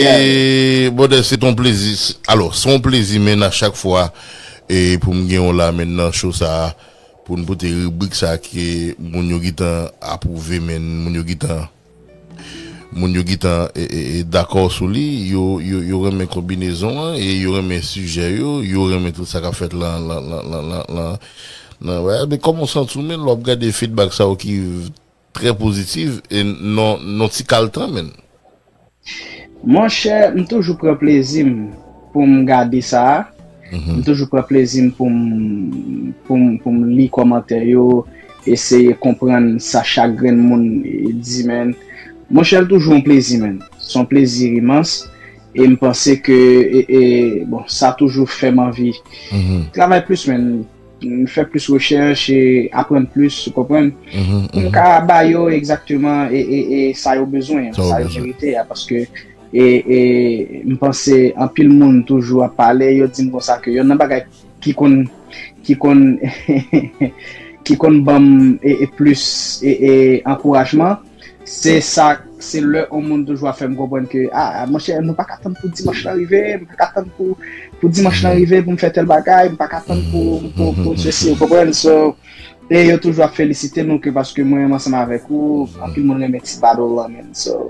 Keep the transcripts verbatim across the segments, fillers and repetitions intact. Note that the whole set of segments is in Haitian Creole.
E, brother, se ton plezi. Alò, se yon plezi, men a chak fwa, e pou m gen yon la, men nan show sa a, pou n pote ribrik sa a ke moun yo gentan apwouve, men moun yo gentan, moun yo gentan, e, e, e, dakò sou li, yo, yo, yo renmen konbinezon an, e yo renmen sijè yo, yo renmen tout sa k ap fèt lan, lan, lan, lan, lan, lan, lan, wè, men kòman w santi w, men, lè w ap gade feedback sa yo ki trè pozitif, e non, non ti kal tan, men. Monchè, m toujou pran plezi m pou m gade sa a. M toujou pran plezi m pou m, pou m, pou m li kòmantè yo, eseye konprann sa chak grenn moun, e, di, men. Monchè, l toujou yon plezi, men. Se yon plezi imans. E m panse ke, e, e, bon, sa toujou fè m anvi travay plis, men. M fè plis rechèch e aprann plis, ou konprann? Pou m ka ba yo egzakteman e, e, e sa yo bezwen, sa yo merite a, paske e, e, m panse anpil moun toujou ap pale, yo di m konsa ke yonn nan bagay ki konn, ki konn, ki konn ban m e, e plis e, e ankourajman, se sa, se lè yon moun toujou ap fè m konprann ke, ah, monchè, nou pa ka tann pou dimanch lan rive, m pa ka tann pou, pou dimanch lan rive, pou m fè tèl bagay, m pa ka tann pou, pou, pou sesi, ou konprann? So, e yo toujou ap felisite nou ke paske mwen menm ansanm avèk ou, anpil moun renmen ti battle lan, men. So,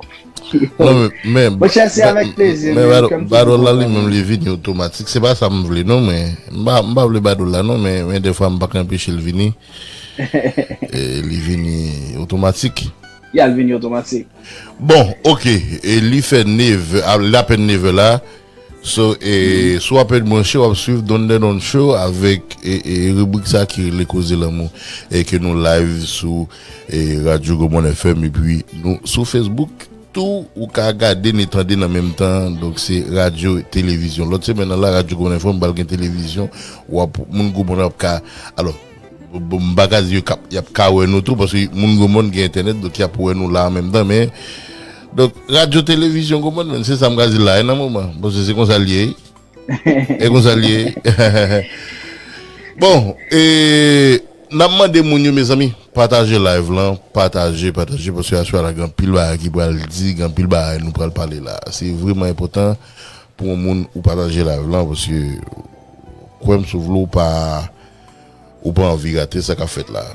non, men, men, monchè, se avèk plezi, men, men, battle, battle la, li menm, li vini otomatik. Se pa sa m vle, non, men, m pa, m pa vle battle la, non, men, men, defwa, m pa ka anpeche l vini. E, li vini otomatik. Y al vini otomatik. Bon, ok. E li fè nevè, a, l apèn nevè la. So, e, si w apèn branche, w ap swiv Don Dedon Show avèk, e, e, ribrik sa ki rele Koze Lanmou. E ke nou live sou, e, Radyo Granmoun F M, epi nou sou Facebook tou, ou ka gade n e tande nan menm tan. Donk, se radyo, televizyon. Lòt semèn nan la, Radyo Granmoun F M pral gen televizyon. W ap, moun Granmoun ap ka, alò, bon, m pa ka di yo k ap, y ap ka wè nou tou, paske moun Granmoun gen entènèt, donk y ap wè nou la an menm tan, men, donk, radyo, televizyon Granmoun, men, se sa m ka di la, e nan moman, paske se konsa l ye, wi. E konsa l ye. Bon, e, n ap mande moun yo, mezanmi, pataje live lan, pataje, pataje, paske aswè a la, gen anpil bagay ki pral di, gen anpil bagay nou pral pale la. Se vrèman enpòtan pou yon moun ou pataje live lan, paske kwè m, si w vle, ou pa, ou pa anvi rate sa k ap fèt la.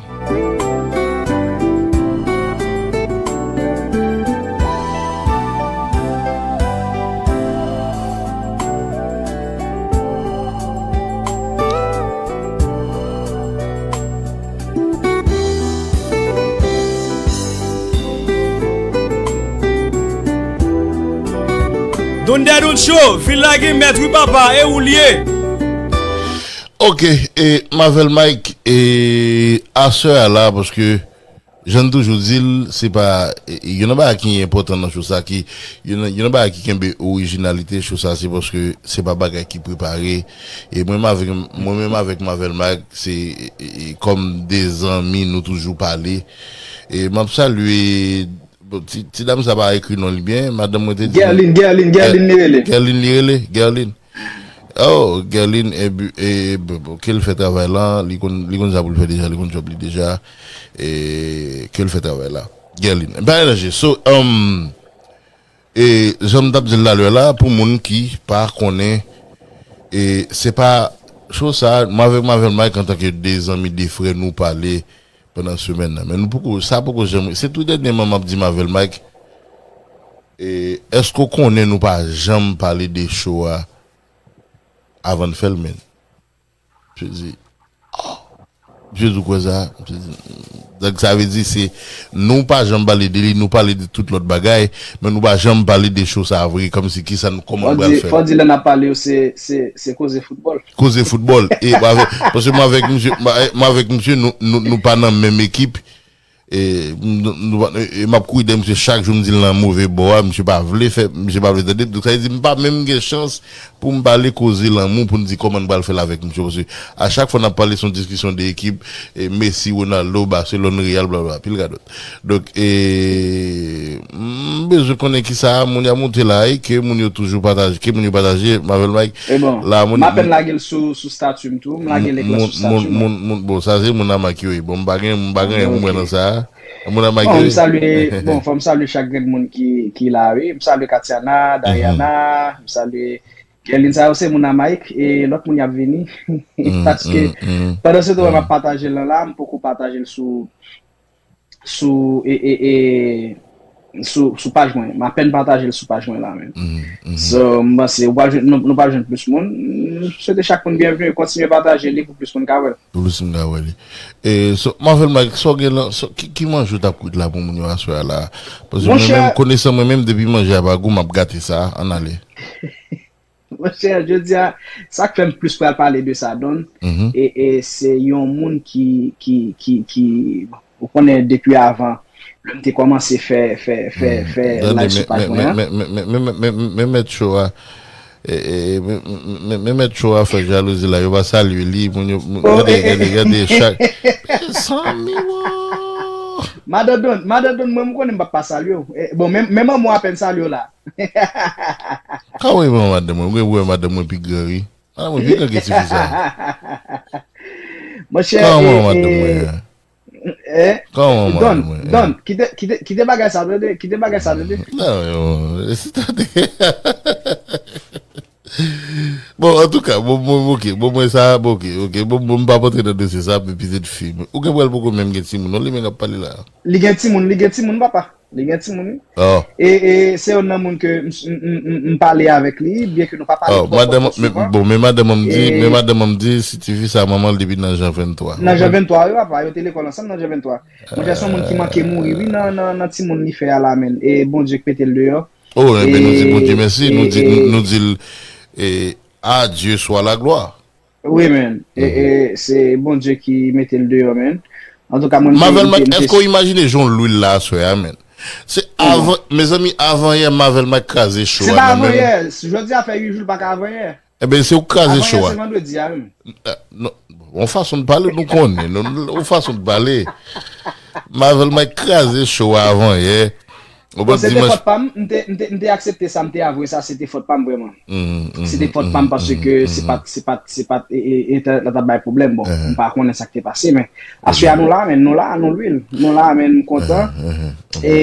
Don Dè Don Show, vin lage mèt wi papa, e ou l ye. Ok, e Mavel Mike, e aswè a la, paske jan n toujou di l, se pa, e, e, youn nan bagay ki enpòtan nan show sa, ki, youn nan, youn nan bagay ki kenbe orijinalite show sa, se paske se pa bagay ki prepare. E mwen menm avèk, mwen menm avèk Mavel Mike, se, e, e, e, kòm de zanmi, nou toujou pale. E m ap salye, bon, ti, ti dam sa pa ekri non li byen, madanm mwen te di m, Gerline, Gerline, Ger-, Gerline li rele. Gerline li rele, Gerline. Oh, Gerline, e, bu-, e, bu-, bu-, ke l fè travay lan, li konn, li konn sa pou l fè deja, li konn djòb li deja, e ke l fè travay la. Gerline, pa gen danje. So, um, e, jan m t ap di l talè la, pou moun ki pa konnen, e, se pa, show sa, mwen avèk Mavel Mike antanke de zanmi, de frè, nou pale pandan semèn nan. Men nou poko, sa poko janm, se tou dènyèman m ap di Mavel Mike, e, èske w konnen nou pa janm pale de show a avan n fè l, men? Misye di, oh. Misye di, ou kwè sa? Misye di, donk, sa vle di, se, nou pa janm pale de li, nou pale de tout lòt bagay, men nou pa janm pale de show sa vre, kòmsi kisa n, kòman n pral fè. Fò di lè n ap pale yo, se, se, se koze foutbòl. Koze foutbòl. E mwen avèk, paske mwen avèk misye, mwen, mwen avèk misye, nou, nou, nou pa nan menm ekip. E, m, nou, nou, e, e m ap kouri dèyè misye chak jou, m di l nan move bò a, misye pa vle fè, misye pa vle tande. Donk, sa vle di, m pa menm gen chans pou m pale koze lanmou, pou n di kòman n pral fè l avèk misye. Paske a chak fwa n ap pale, se yon diskisyon de ekip, e Messi, Ronaldo, Barcelone, Real, blablabla, pil radòt. Donk, e, m bezwen konnen kisa moun y ap monte la, e ke moun yo toujou pataje, ke moun yo pataje, Marvel Mike. E bon, la, moun, m apèn lage l sou, sou stati m tou, m lage l ekran sou stati m. Moun, moun, bon, sa se moun nan Mike yo ye. Bon, m pa gen, m pa gen, m wè nan sa. Moun nan Mike yo ye. Bon, m salye, bon, fò m salye chak grenn moun ki, ki la, wi. M salye Katiana, Dayana, m salye Kerline, sa yo se moun a Mike, e lòt moun y ap vini. Paske pandan se tan m ap pataje l la, m poko pataje l sou, sou, e, e, e, sou, sou paj mwen. M apèn pataje l sou paj mwen la menm. So, m panse ou pral jwenn, nou, nou pral jwenn plis moun. M swete chak moun byenveni, kontinye pataje li pou plis moun ka wè l. Pou plis moun ka wè li. E, so, Marvel Mike, sa w gen lan, so, ki, ki manje w t ap kwit la pou moun yo aswè a la? Paske mwen menm, konesan mwen menm, depi manje a pa gou, m ap gate sa, ann ale. Monchè, jodi a, sa k fè m plis pral pale de sa, Don, e, e se yon moun ki, ki, ki, ki, ou konnen depi avan, lè m te kòmanse fè, fè, fè, fè live sou paj mwen an. Men, men, men, men, men, men, men, men mèt cho a, e, e, men, men, men, men mèt cho a fè jalouzi la, yo pa salye li, moun yo, moun, gade, gade, gade, chak, mezanmi, wo. Madan Don, Madan Don, mwen, m konnen m p ap pa salye w. E, bon, men, men manman w apèn salye w la. Ka wè manman madanm mwen, mwen wè madanm mwen pi gran, wi. Madanm mwen pi gran ke tifi sa. Monchè, ka wè manman madanm mwen an. Ka wè manman madanm mwen an. Don, kite, kite, kite bagay sa, tande, kite bagay sa, tande. Non, yo, se tande. Bon, antouka, bon, bon, ok, bon, mwen sa, bon, ok, ok, bon, bon, m p ap antre nan dosye sa, men pitit fi m. Ou gen pral poko menm gen timoun, non, li menm k ap pale la. Li gen timoun, li gen timoun, papa. Li gen timoun, wi. E, e se youn nan moun ke m, m, m, m, m pale avèk li, byen ke nou pa pale twò, twò, twò souvan. Bon, men madanm an m di, men madanm an m di, si tifi sa manman l depi nan jan venntwa. Nan jan venntwa, wi, papa, yo te lekòl ansanm nan jan venntwa. Monchè, se yon moun ki manke mouri, wi, nan, nan, nan timoun li fè a la, menm. E Bondye k mete l deyò. Oh, enben, nou di Bondye mèsi, nou di, nou, nou di l, e, à Dieu soit la gloire. Wi, men. E, e, se Bondye ki mete l deyò, men. Antouka, mwen, m te, Marvel Mike, èske w imajine jan w lwil la aswè a, men? Se avan, mezanmi, avan yè, Marvel Mike kraze cho a nan men m. Se pa avan yè, jodi a fè uit jou, l pa ka avan yè. Enben, se ou k kraze cho a. Avan yè, se vandredi a, menm. Non, yon fason de pale, nou konnen, nou, yon fason de pale. Marvel Mike kraze cho a avan yè. Bon, se te fòt pa m, m te, m te, m te aksepte sa, m te avwe sa, se te fòt pa m vrèman. Se te fòt pa m paske se pa t, se pa t, se pa t, e, e, entènèt la t ap bay pwoblèm. Bon, m pa konnen sa k te pase, men aswè a nou la, men nou la, nou lwil. Nou la, men m kontan. E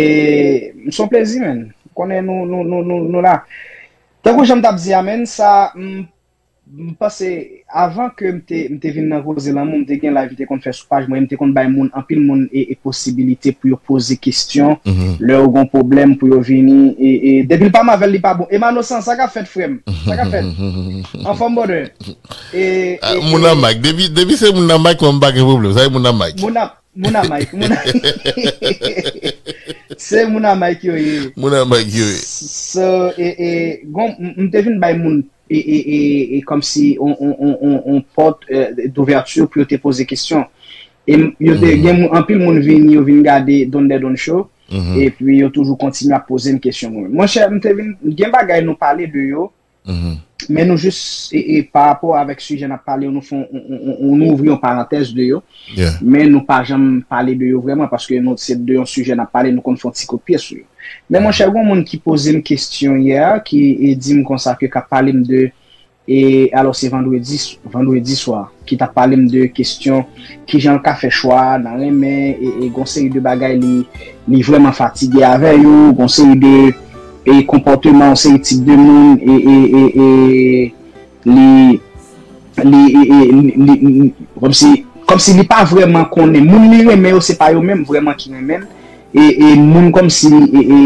m se yon plezi, men. Konnen nou, nou, nou, nou, nou la. Tankou jan m t ap di a, men, sa, m M panse, avan ke m te, m te vin nan koze lanmou, m te gen live m te konn fè sou paj mwen, m te konn bay moun, anpil moun, e, e posibilite pou yo poze kesyon, lè yo gon pwoblèm, pou yo vini, e, e, depi l pa m avè l, li pa bon. Emano San, sa k ap fèt, frè m? Sa k ap fèt? Anfòm, brother? E, e, moun nan mic, depi, depi se moun nan mic, mwen m pa gen pwoblèm, sa e moun nan mic. Moun nan, moun nan mic, moun nan, se moun nan mic yo ye. Moun nan mic yo ye. So, e, e, gon, m, m te vin bay moun e, e, e, e kòmsi on, on, on, on, on pòt, e, douvèti pou yo te poze kesyon. E m, yo te gen moun, anpil moun vini, yo vin gade Don Dè Don Show, epi yo toujou kontinye ap poze m kesyon mwen. Monchè, m te vin, gen bagay nou pale de yo, men nou jis, e, e, pa rapò avèk sijè n ap pale yo, nou fè on, on, on, on, nou ouvri yon parantèz de yo, men nou pa janm pale de yo vrèman, paske nou, se de yon sijè n ap pale, nou konn fè yon ti kout pye sou yo. Men monchè, gon moun ki poze m kesyon yè, ki, e, di m konsa ke k ap pale m de, e, alò se vandredi, vandredi swa, ki t ap pale m de kesyon kijan l ka fè chwa nan renmen, e, e gon seri de bagay li, li vrèman fatige avè yo, gon seri de, e, konpòteman, yon seri tip de moun, e, e, e, e, li, li, e, e, li, li, li, kòmsi, kòmsi li pa vrèman konnen. Moun li renmen yo, se pa yo menm vrèman ki renmen l. E, e moun kòmsi, e, e,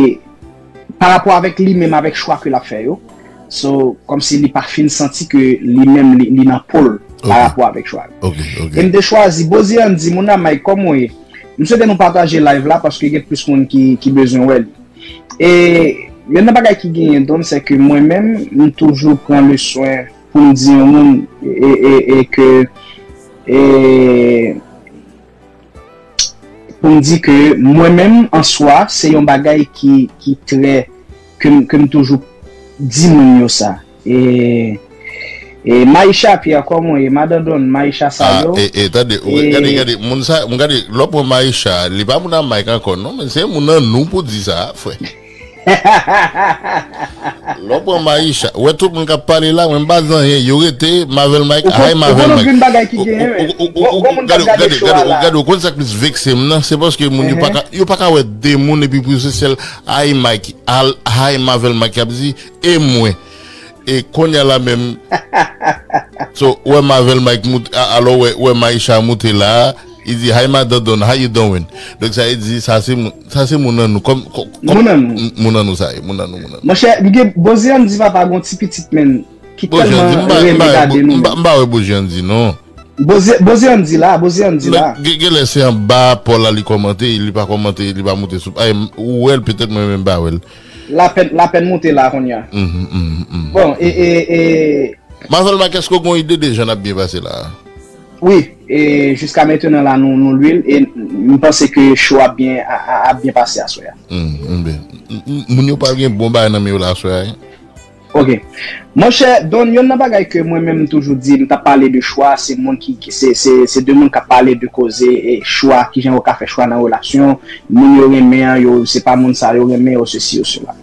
pa rapò avèk li menm, avèk chwa ke l ap fè yo. So, kòmsi li pa fin santi ke li menm, li, li nan po l pa rapò avèk chwa yo. E m te chwazi, Bozi Andy, moun nan Mike, kòman w ye? M swete nou pataje live la, paske gen plis moun ki, ki bezwen wè li. E youn nan bagay ki genyen, Don, se ke mwen menm, m toujou pran le swen pou m di yon moun, e, e, e ke, e, pou m di ke mwen menm, an swa, se yon bagay ki, ki trè, ke m, ke m toujou di moun yo sa. e, e Maisha Pierre, kòman w ye? Madan Don, Maisha Ah, Sayo. e, e, tande, ou, gade, E, gade, moun sa, moun gade, lò pran Maisha, li pa moun a Mike ankò, non, men se moun an nou pou di sa, frè. Lò pran Maisha, wè tout moun k ap pale la, mwen m pa di anyen, yo rete, Mavel Mike, ou kon, hay ou Mavel konn Mike. Okenn bagay ki genyen, men. Gon, gon moun k ap gade show a la. Gade, ou konn sa k plis vekse m nan, se paske moun yo pa Mhm. ka, yo pa ka wè de moun epi pou yo se sèl hay Mike, al, hay Mavel Mike y ap di, e mwen. E kounye a la menm, so, wè Mavel Mike moute, a- alò wè, wè Maisha moute la, li di, "Hi, my dondon, how you doing?" Donk, sa vle di, sa se moun, sa se moun nan nou, kòm, kòm, kòm Moun nan nou. M- moun nan nou, sa ye, moun nan nou, moun nan nou. Monchè, m gen Bozi Andy papa gon ti pitit, men, ki Bozi Andy, tèlman m pa, m renmen pa, gade m nou, pa, men. M pa wè Bozi Andy, non. Bozi, Bozi Andy la, Bozi Andy la. Gen, gen lè se anba pò la li kòmante, li pa kòmante, li pa moute sou. Ay, ou wè l, petèt mwen menm pa wè l. Lapèn, lapèn moute la kounye a. Mhm, mhm, mhm. Bon, e, e, e, Mavel Mike, èske w gen yon ide de jan n ap byen pase la a? Wi, e jiska mentenan la, nou, nou lwil, e m panse ke show ap byen, a- a- ap byen pase aswè a. Mm, mm, ben. M- m- Moun yo pral gen bon bagay nan men yo la aswè a, wi. Ok. Monchè, Don, yonn nan bagay ke mwen menm m toujou di, m t ap pale de show a, se moun ki, ki- se, se, se de moun k ap pale de koze e show a, kijan yo ka fè show a nan relasyon, moun yo renmen an, yo, se pa moun sa yo renmen, yo sesi, yo sela.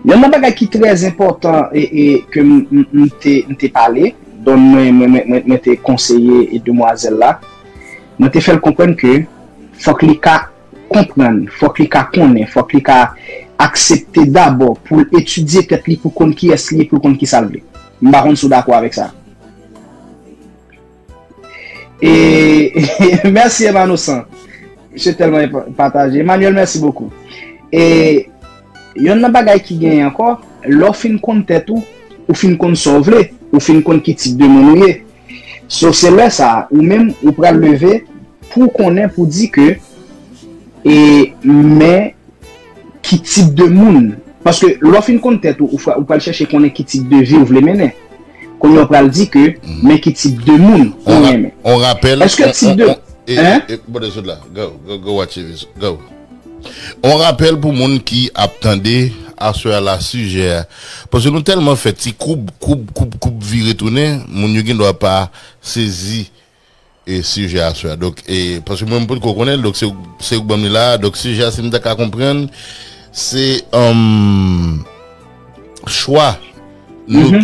Yonn nan bagay ki trè enpòtan e, e ke m, m, m te, m te pale, Don, mwen, mwen, mwen, mwen, mwen te konseye e demwazèl la, mwen te fè l konprann ke fòk li ka konprann, fòk li ka konnen, fòk li ka aksepte dabò pou l etidye tèt li, pou l konn kiyès li ye, pou l konn kisa l vle. M pa konn si w dakò avèk sa. E, mèsi Emanosan. Misye tèlman pa- pataje. Emmanuel, mèsi bokou. E, yonn nan bagay ki genyen ankò, lè w fin konn tèt ou, ou fin konn sa w vle, ou fin konn ki tip de moun ou ye. So, se lè sa a, ou menm, ou pral leve pou w konnen, pou di ke, e, men ki tip de moun. Paske lè w fin konn tèt ou, ou, fra- ou pral chèche konnen ki tip de vi w vle mennen. Kounye a w pral di ke, men ki tip de moun ou On ra- renmen. on rapèl. Èske on- tip on- de- on- e- Hein? e- Bon, de zot la. Go, go, go watch it. Go. On rapèl pou moun ki ap tande aswè a la sijè a. Paske nou tèlman fè ti koub, koub, koub, koub vire tounen, moun yo gen dwa pa sezi e sijè aswè a. Donk, e, paske mwen m potko konnen l, donk se, se ou k ban m li la. Donk, sijè a, si m ta ka konprann, se, um, chwa nou,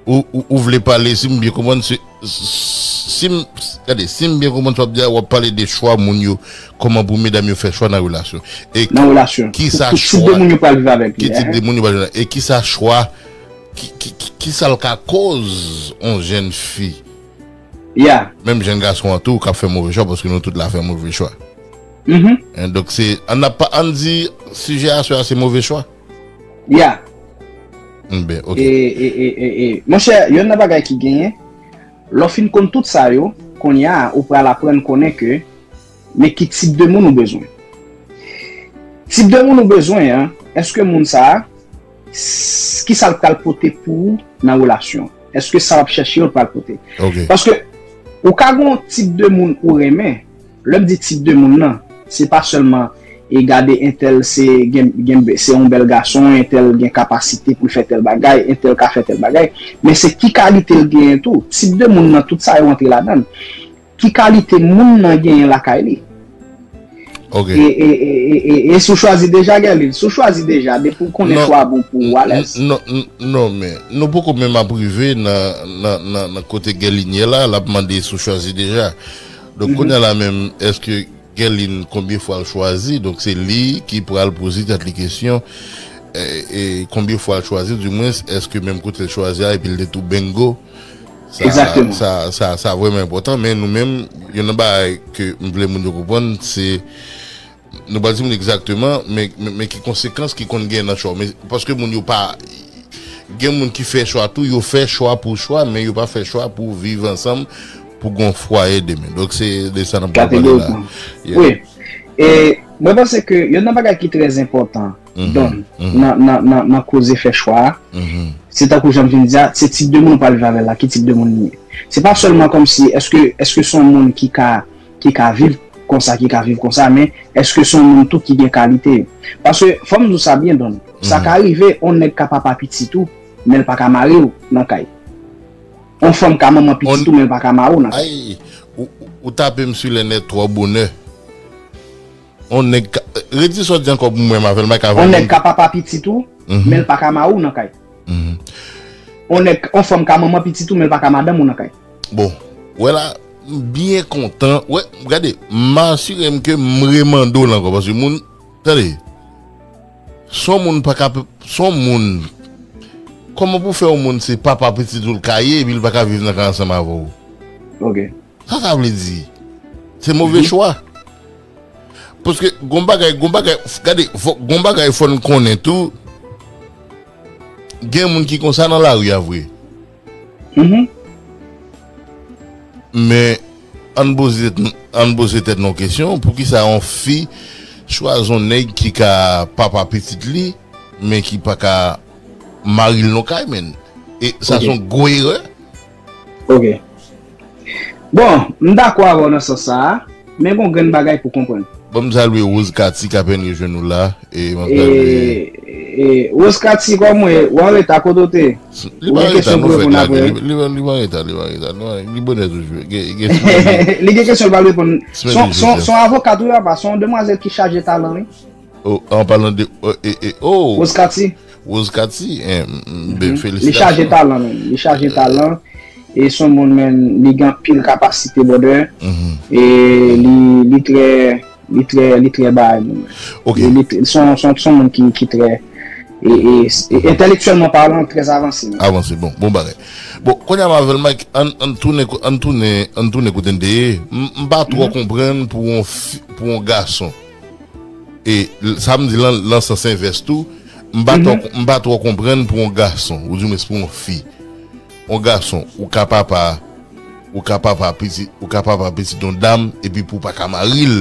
ou, ou, ou vle pale, si m byen konprann, se, si m, gade, si m byen konprann sa w ap di a, w ap pale de chwa moun yo, kòman pou medam yo fè chwa nan relasyon. E Nan relasyon. Kisa Ki tip de chwa, moun yo pral viv avèk ki li, tip hein? De moun yo pral viv avèk, e kisa chwa, ki, ki, ki, kisa l ka koz on jèn fi, Yeah. menm jèn gason an tou, k ap fè move chwa, paske nou tout la fè move chwa. Mhm. Hein, donk se, ann ap pa, ann di, sijè aswè a se move chwa. Yeah. Mm, ben, ok. E, e, e, e, e. Monchè, yonn nan bagay ki genyen, lè w fin konn tout sa yo, kounye a, ou pral aprann konnen ke, men ki tip de moun ou bezwen. Tip de moun ou bezwen an, èske moun sa a, s- kisa l pral pote pou ou nan relasyon? Èske sa w ap chèche yo l pral pote? Ok. Paske, ou ka gen yon tip de moun ou renmen, lè m di tip de moun nan, se pa sèlman e gade entèl se gen, gen, se yon bèl gason, entèl gen kapasite pou l fè tèl bagay, entèl ka fè tèl bagay, men se ki kalite l genyen tou. Tip de moun nan, tout sa yo antre ladan l. Ki kalite moun nan genyen lakay li? Ok. E, e, e, e, e, e si w chwazi deja, Guerline, si w chwazi deja, depi w konnen Non. Chwa bon pou ou, alèz. Non, non, non, men nou poko menm ap rive nan, nan, nan, nan kote Guerline ye la, l ap mande si w chwazi deja. Donk, kounye a la menm, èske Guerline, konbyen fwa l chwazi? Donk, se li ki pral poze tèt li kesyon, e, e konbyen fwa l chwazi, di mwens, èske menm kote l chwazi a, epi l te tou bingo? Sa, Exactement. Sa, sa, sa vrèman enpòtan, men nou menm, youn nan bagay ke m vle moun yo konprann, se, nou pa di moun egzakteman, men, men, men ki konsekans ki konn gen nan chwa. Men, paske moun yo pa, gen moun ki fè chwa tou, yo fè chwa pou chwa, men yo pa fè chwa pou viv ansanm, pou gon fwaye demen. Donk, se de sa n ap pale la. Kategorikman. Yeah. Wi. E mwen panse ke youn nan bagay ki trè enpòtan, Mhm, Don, mhm. Nan, nan, nan, nan koze fè chwa a, Mhm. se tankou jan m vin di a, se tip de moun ou pral viv avè l la, ki tip de moun li ye. Se pa sèlman kòmsi, èske, èske se yon moun ki ka, ki ka viv konsa, ki ka viv konsa, men èske se yon moun tou ki gen kalite yo? Paske, fò m di w sa byen, Don, sa Mhm. ka rive, yon nèg ka papa pitit ou, men l pa ka mare w nan kay. On fanm ka manman pitit ou, men l pa ka mare w nan kay. Ay, ou, ou, ou tape m sou lè nèt twò bonè. On nèg ka, redi sa w di ankò pou mwen, Mavel Mike, avan. On nèg ka papa pitit ou, men l pa ka mare w nan kay. On nèg, on fanm ka manman pitit ou, men l pa ka madanm ou nan kay. Bon, wè la, m byen kontan. Wè, gade, m asire m ke m remande w la ankò, paske moun, tande, son moun pa ka, son moun, kòman pou fè yon moun se papa pitit ou l ka ye, epi l pa ka viv nan kay ansanm avè w? Ok. Sa sa vle di? Se move chwa. Paske gon bagay, gon bagay, gade, fò, gon bagay fò n konnen tou, gen moun ki konsa nan lari a vre. Men, ann poze tèt n-, ann poze tèt nou kesyon, poukisa yon fi chwazi yon nèg ki ka papa pitit li, men ki pa ka mari l non kay, menn? E sa se yon gwo erè. Ok. Bon, m dakò avè w nan sans sa a, men gon grenn bagay pou konprann. Ban m salye Rose Cathy k apenn rejwenn nou la, e m ap salye. E, e, Rose Cathy, kòman w ye? W anreta, kote w te? Ou gen kesyon pou reponn apre? Li pa anreta, li pa anreta, li pa anreta. Li bonè toujou. Li gen kesyon l pral reponn. Se yon avokat wi, papa, se yon demwazèl ki chaje talan wi. Oh, an palan de, oh, e, e, oh. Rose Cathy. Rose Cathy, eh, m, ben, felisitasyon. Li chaje talan, menn. Li chaje talan. E se yon moun, menn, li gen anpil kapasite, brother. E li, li trè, li trè, li trè bagay, menn. Ok. Li, li, se yon, se yon, se yon moun ki, ki trè, e, e, e entèlektyèlman palan, trè avanse, menn. Avanse, bon, bon bagay. Bon, kounye a, Mavel Mike, ann, ann tounen, ann tounen, ann tounen kote n te ye. M, m pa twò konprann pou yon fi, pou yon gason. E l-, sa m di lan, lan sans envès tou, m pa twò, m pa twò konprann pou yon gason, oudimwens pou yon fi. Yon gason, ou ka papa, ou ka papa pitit, ou ka papa pitit yon dam, epi pou w pa ka mari l,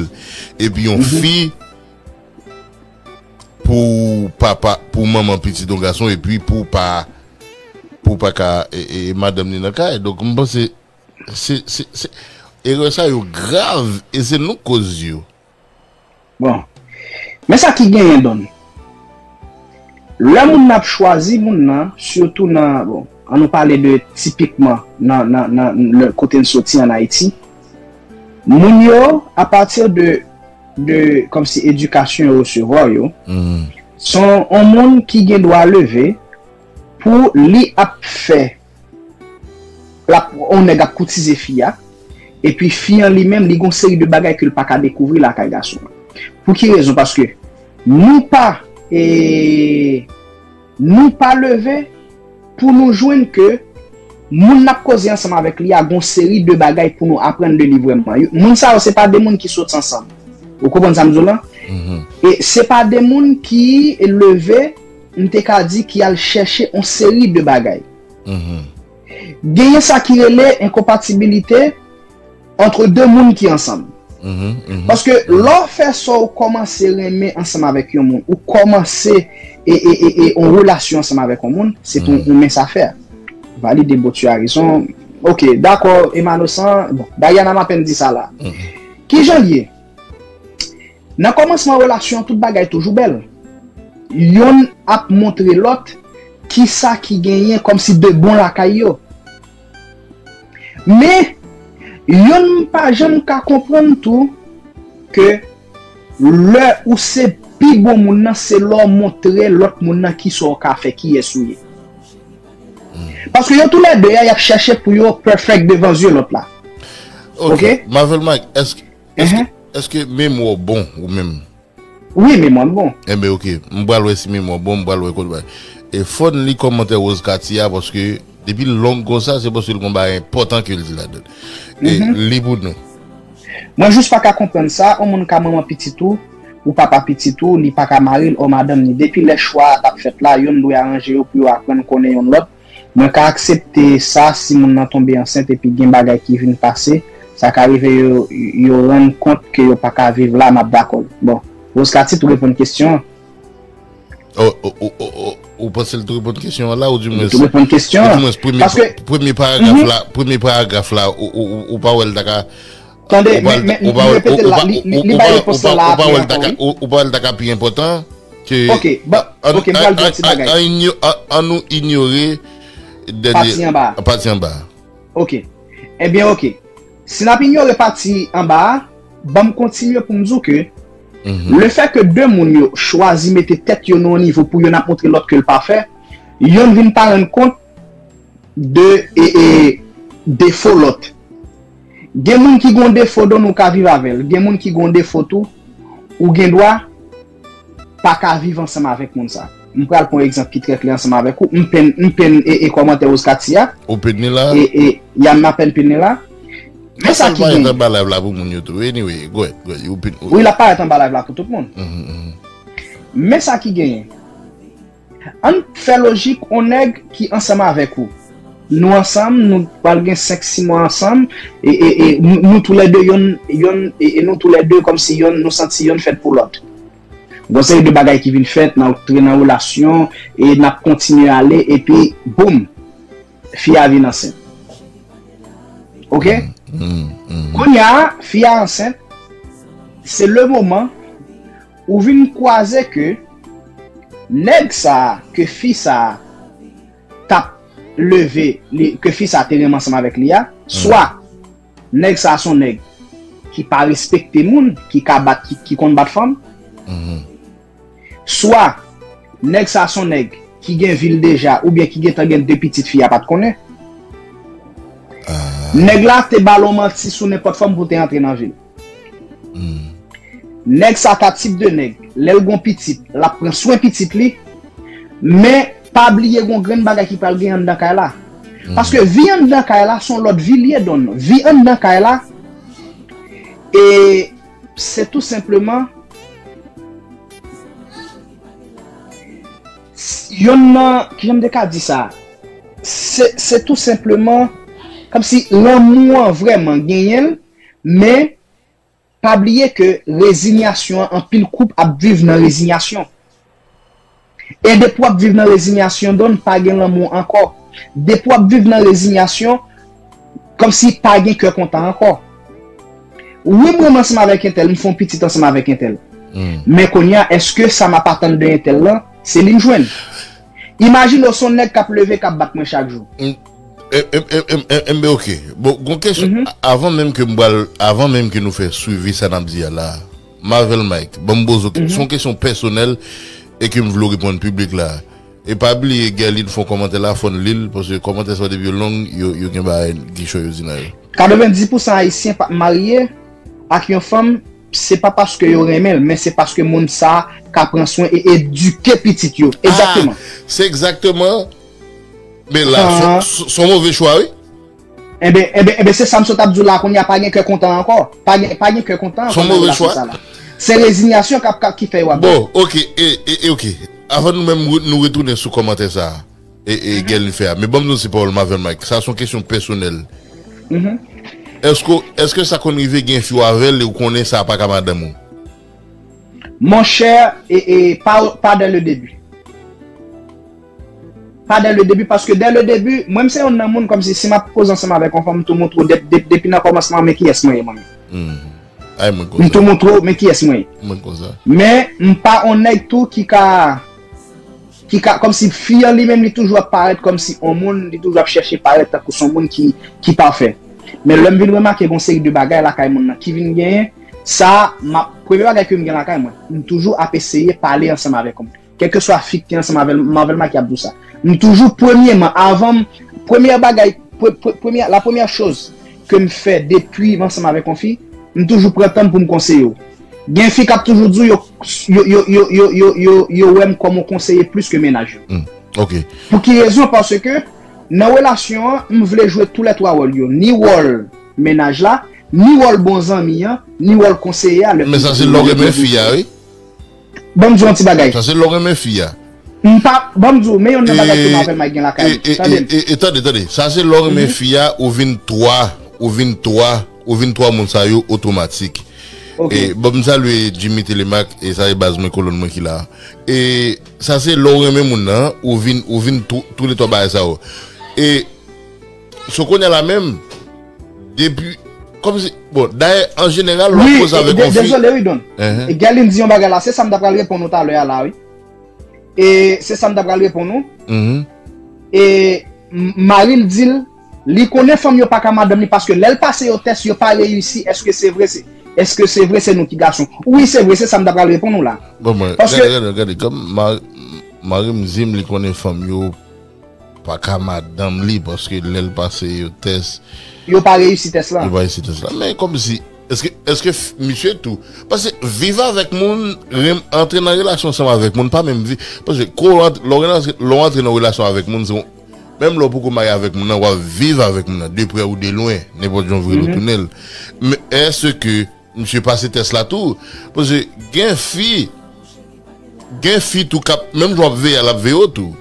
epi yon fi, pou papa, pou manman pitit yon gason, epi pou pa, pou pa ka, e, e, madanm li nan kay. Donk, m panse, se, se, se, erè sa yo grav, e se nou k koz yo. Bon. Men sa ki genyen, Don. Lè moun nan ap chwazi moun nan, sitou nan, bon, an nou pale de tipikman nan, nan, nan, nan kote n soti an Ayiti, moun yo, apati de, de, kòmsi edikasyon yo resevwa yo, se yon, yon moun ki gen dwa leve pou li ap fè l ap, yon nèg ap koutize fi a, epi fi an li menm, li gon seri de bagay ke l pa ka dekouvri lakay gason an. Pou ki rezon? Paske nou pa, e, nou pa leve pou nou jwenn ke moun n ap koze ansanm avèk li a gon seri de bagay pou nou aprann de li vrèman. Yo, moun sa yo, se pa de moun ki sot ansanm. Ou konprann sa m di w lan? E se pa de moun ki leve, m te ka di, ki al chèche yon seri de bagay. Genyen sa ki rele enkonpatibilite ant de moun ki ansanm. Paske lè w fè sa, w kòmanse renmen ansanm avèk yon moun, ou kòmanse e, e, e, e, yon relasyon ansanm avèk yon moun, se pou ou men sa fè. Valide, bon, tu as raison. Ok, dakò, Emanosan. Bon, Dayana, m apenn di sa la. Kijan l ye? Nan kòmansman relasyon an, tout bagay toujou bèl. Yonn ap montre lòt kisa ki genyen kòmsi de bon lakay yo. Men, yonn pa janm ka konprann tou ke lè ou se pi bon moun nan, se lè w montre lòt moun nan kisa w ka fè, kiyès ou ye. Paske yo toulède a, y ap chèche pou yo perfect devan zye lòt la. Ok. Ok? Marvel Mike, èske, èske, èske memwa w bon ou menm? Wi, memwa m bon. Enben, ok. M pral wè si memwa w bon, m pral wè kote bay. E fò n li kòmantè Rose Cathy a, paske depi l long konsa, se paske l gon bagay enpòtan ke l di ladan l. E li pou nou. Mwen jis pa ka konprann sa, yon moun ka manman pitit ou, ou papa pitit ou, li pa ka mari l, o madanm ni. Depi lè chwa a t ap fèt la, yonn dwe aranje yo pou yo aprann konnen yonn lòt. Mwen ka aksepte sa si moun nan tonbe ansent epi gen bagay ki vin pase, sa ka rive yo, yo rann kont ke yo pa ka viv la, m ap dakò. Bon, Rose Cathy tou reponn kesyon an. Oh, oh, oh, oh, oh. Ou panse l tou reponn kesyon an la, ou di mwens, ou di mwens premye, paske, premye paragraf la, premye paragraf la, ou, ou, ou, ou pa wè l ta ka, tande, ou pa, men, men, ou pa, li repete l la, li, li, li bay repons lan la, ou pa wè l ta ka, ou, ou pa wè l ta ka pi enpòtan? Ok, bon, ok, m pral di yon ti bagay. An nou inyore dènye pati anba a. Pati anba a. Ok. Ebyen, ok. Si n ap inyore pati anba a, ban m kontinye pou m di w ke lefètke de moun yo chwazi mete tèt yo nan yon nivo pou yonn ap montre lòt ke l pafè, yonn vin pa rann kont de e, e, defo lòt. Gen moun ki gon defo, donk ou ka viv avè l. Gen moun ki gon defo tou, ou gen dwa pa ka viv ansanm avèk moun sa. M pral pran yon egzanp ki trè klè ansanm avèk ou. M penn, m penn e, e kòmantè Rose Katia. Ou penn li la? E, e, y a m apèn penn li la. Men sa ki genyen. Anba live la pou moun yo tou. Anyway, go ahead, go ahead. Ou penn, ou... Wi, l ap parèt anba live la pou tout moun. Men sa ki genyen. Ann fè lojik on nèg ki ansanm avèk ou. Nou ansanm, nou pral gen senk sis mwa ansanm, e, e, e nou, nou toulède yonn, yonn, e, e nou toulède kòmsi yonn, nou santi yonn fèt pou lòt. Gon seri de bagay ki vin fèt, n antre nan relasyon, e n ap kontinye ale, epi, boum, fi a vin ansent. Ok? Kounye a, fi a ansent, se le moman ou vin kwaze ke nèg sa a, ke fi sa a t ap leve, li, ke fi sa a te renmen ansanm avèk li a, swa nèg sa a se yon nèg ki pa respekte moun, ki ka bat, ki, ki konn bat fanm, swa nèg sa a se yon nèg ki gen vi l deja, oubyen ki gentan gen de pitit fi a pa t konnen. Nèg la te ba l yon manti sou nenpòt fòm pou te antre nan vi l. Nèg sa ka tip de nèg, lè l gon pitit, l ap pran swen pitit li, men pa bliye gon grenn bagay ki pral gen anndan kay la. Paske vi anndan kay la, se yon lòt vi l ye, donn. Vi anndan kay la, e se tou senpleman, s-, yonn nan, kijan m te ka di sa? Se, se tou senpleman, kòmsi lanmou an vrèman genyen l, men pa bliye ke rezinyasyon an, anpil koup ap viv nan rezinyasyon. E depi w ap viv nan rezinyasyon, donn, pa gen lanmou ankò. Depi w ap viv nan rezinyasyon, kòmsi pa gen kè kontan ankò. Wi, m renmen ansanm avèk entèl, m fè yon pitit ansanm avèk entèl. Men kounye a, èske sa m ap atann de entèl lan, se li m jwenn? Imajine w se yon nèg k ap leve, k ap bat mwen chak jou. Enben, ok. Bon, gon kesyon, avan menm ke m pral, avan menm ke nou fè swivi sa n ap di a la, Marvel Mike, ban m poze w kesyon. Se yon kesyon pèsonèl e ke m vle w reponn piblik la. E pa bliye, Guerline fè yon kòmantè la, fò n li l, paske kòmantè sa yo depi yo long, yo, yo gen bagay kichòy yo di nan yo. Katrevenndis pousan Ayisyen pa marye ak yon fanm, se pa paske yo renmen l, men se paske moun sa a ka pran swen e edike pitit yo. Egzakteman. Se egzakteman. Men la, se, se, se yon move chwa, wi. Enben, enben, enben, se sa m sot ap di w la, kounye a pa gen kè kontan ankò. Pa gen, pa gen kè kontan ankò nan relasyon sa la. Se rezinyasyon k ap, k ap, ki fè yo ap. Bon, ok, e, e, e ok. Avan nou menm re-, nou retounen sou kòmantè sa a, e, e Guerline fè a. Men ban m di w se pawòl Marvel Mike. Sa se yon kesyon pèsonèl. Èske, èske sa konn rive gen fi w avè l e w konnen sa pa ka madanm ou? Monchè, e, e, pa, pa dès le début. Pa dès le début, paske dès le début, mwen m se yonn nan moun kòmsi si m ap koze ansanm avèk yon fanm, m tou montre w dep-, dep-, depi nan kòmansman, men kiyès mwen ye, mwen menm. Ay, mwen konsa. M tou montre w, men kiyès mwen ye. Mwen konsa. Men, m pa yon nèg tou ki ka, ki ka, kòmsi fi an li menm, li toujou ap parèt kòmsi yon moun, li toujou ap chèche parèt tankou se yon moun ki, ki pafè. Men lè m vin remake gon seri de bagay lakay moun nan ki vin genyen, sa, m ap, premye bagay ke m gen lakay mwen, m toujou ap eseye pale ansanm avèk yon moun. Kèlkeswa fi k te ansanm avè l, Marvel Mike ap di w sa. M toujou premyeman, avan m, premyè bagay, pre-, pre-, premyè, la première chose ke m fè depi m ansanm avèk yon fi, m toujou pran tan m pou m konseye w. Gen fi k ap toujou di w yo, yo, yo wè m kòm yon konseye plis ke mennaj yo. Pou ki rezon? Paske nan relasyon an, m vle jwe tou lè twa wòl yo. Ni wòl mennaj la, ni wòl bon zanmi an, ni wòl konseye a. Men sa se lè w renmen fi a, wi. Ban m di w yon ti bagay. Sa se lè w renmen fi a. M pa, ban m di w, men yon nan bagay ke Marvel Mike gen lakay li. Tande m. E, e, e, tande, tande. Sa se lè w renmen fi a, ou vin twa, ou vin twa, ou vin twa moun sa yo otomatik. E, ban m salye Jimmy Telemaque, e sa se baz mwen, kolòn mwen ki la. E, sa se lè w renmen moun nan, ou vin, ou vin tou, tou lè twa bagay sa yo. E, So kounye a la menm, depi, kòmsi, bon, dayè, an jeneral, lè w ap koze avèk yon fi. Dezole, wi, Don. E Guerline di yon bagay la, se sa m ta pral reponn ou talè a la, wi. E se sa m ta pral reponn ou. E m- mari l di l, li konnen fanm yo pa ka madanm li paske lè l pase yo tès, yo pa reyisi. Èske se vre? Se, èske se vre se nou ki gason? Wi, se vre, se sa m ta pral reponn ou la. Bon, mwen, Paske gade, gade, gade, kòm ma- mari m di m li konnen fanm yo pa ka madanm li paske lè l pase yo tès, yo pa reyisi tès la. Yo pa reyisi tès la. Men kòmsi, èske, èske f- misye tou? Paske viv avèk moun, rem- antre nan relasyon ansanm avèk moun, pa menm vi. Paske kou w ant- lè w antre, lè w antre nan relasyon avèk moun, se yon- menm lè w poko marye avèk moun nan, w ap viv avèk moun nan, de prè ou de lwen, nenpòt jan w vire l ou tounen l. Men èske misye pase tès la tou? Paske gen fi, gen fi tou k ap, menm jan w ap veye a, l ap veye w tou.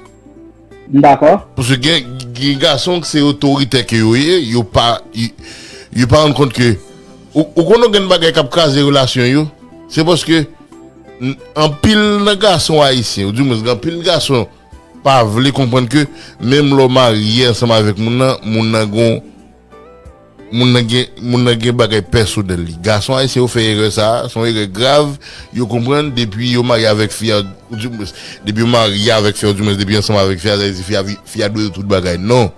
M dakò. Paske gen, gen gason k se otoritè ke yo ye, yo pa, yo, yo pa rann kont ke, ou, ou konnen gen bagay k ap kraze relasyon yo, se paske n- anpil nan gason ayisyen, ou di mwens gen anpil gason pa vle konprann ke menm lè w marye ansanm avèk moun nan, moun nan gon moun nan gen, moun nan gen bagay pèsonèl li. Gason ayisyen yo fè erè sa a, se yon erè grav, yo konprann depi yo marye avèk fi a, ou di mwens, depi yo marye avèk fi a, ou di mwens, depi yo ansanm avèk fi a, sa vle di fi a, fi a dwe yo tout bagay. Non.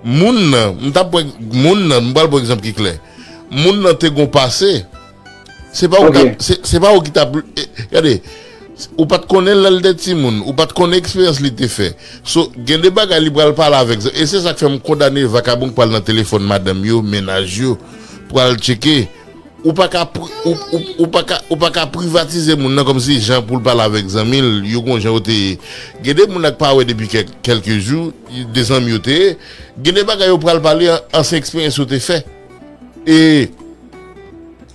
Moun nan, m t ap pran, moun nan, m pral pran egzanp ki klè. Moun nan te gon pase, Se pa ou k t ap, se, se pa ou ki t ap, e, gade, ou pa t konnen l lè l te timoun, ou pa t konnen eksperyans li te fè. So, gen de bagay li pral pale avèk zan-, e se sa k fè m kondane vakabon k pral nan telefòn madanm yo, mennaj yo, pral tcheke. Ou pa ka, pri- ou, ou, ou pa ka, ou pa ka privatize moun nan kòmsi jan pou l pale avèk zanmi l, yo gon jan yo te ye. Gen de moun nan k pa wè depi kèk- kèlke jou, de zanmi yo te ye. Gen de bagay yo pral pale an, ansyen eksperyans yo te fè. E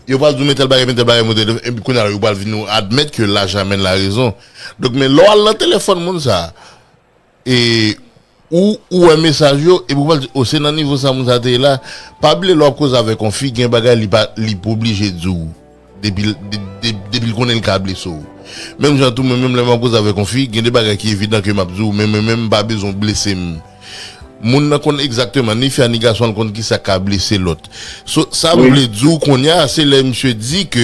yo pral di w men tèl bagay, men tèl bagay, men tèl, epi kounye a yo pral vin admèt ke laj amèn la rezon. Donk, men lè w al nan telefòn moun sa, e ou, ou wè mesaj yo, epi ou pral di, o, se nan nivo sa moun sa te ye la. Pa bliye lè w ap koze avèk yon fi, gen bagay li pa, li pa oblije di w. Depi l, de, de, depi l konnen l ka blese w. Menm jan tou, mwen menm lè m ap koze avèk yon fi, gen de bagay ki evidan ke m ap di w, men mwen menm m pa bezwen w blese m. Moun nan konn egzakteman, ni fi a ni gason an, l konn kisa k ka blese lòt. So, sa m vle di w kounye a, se lè misye di ke,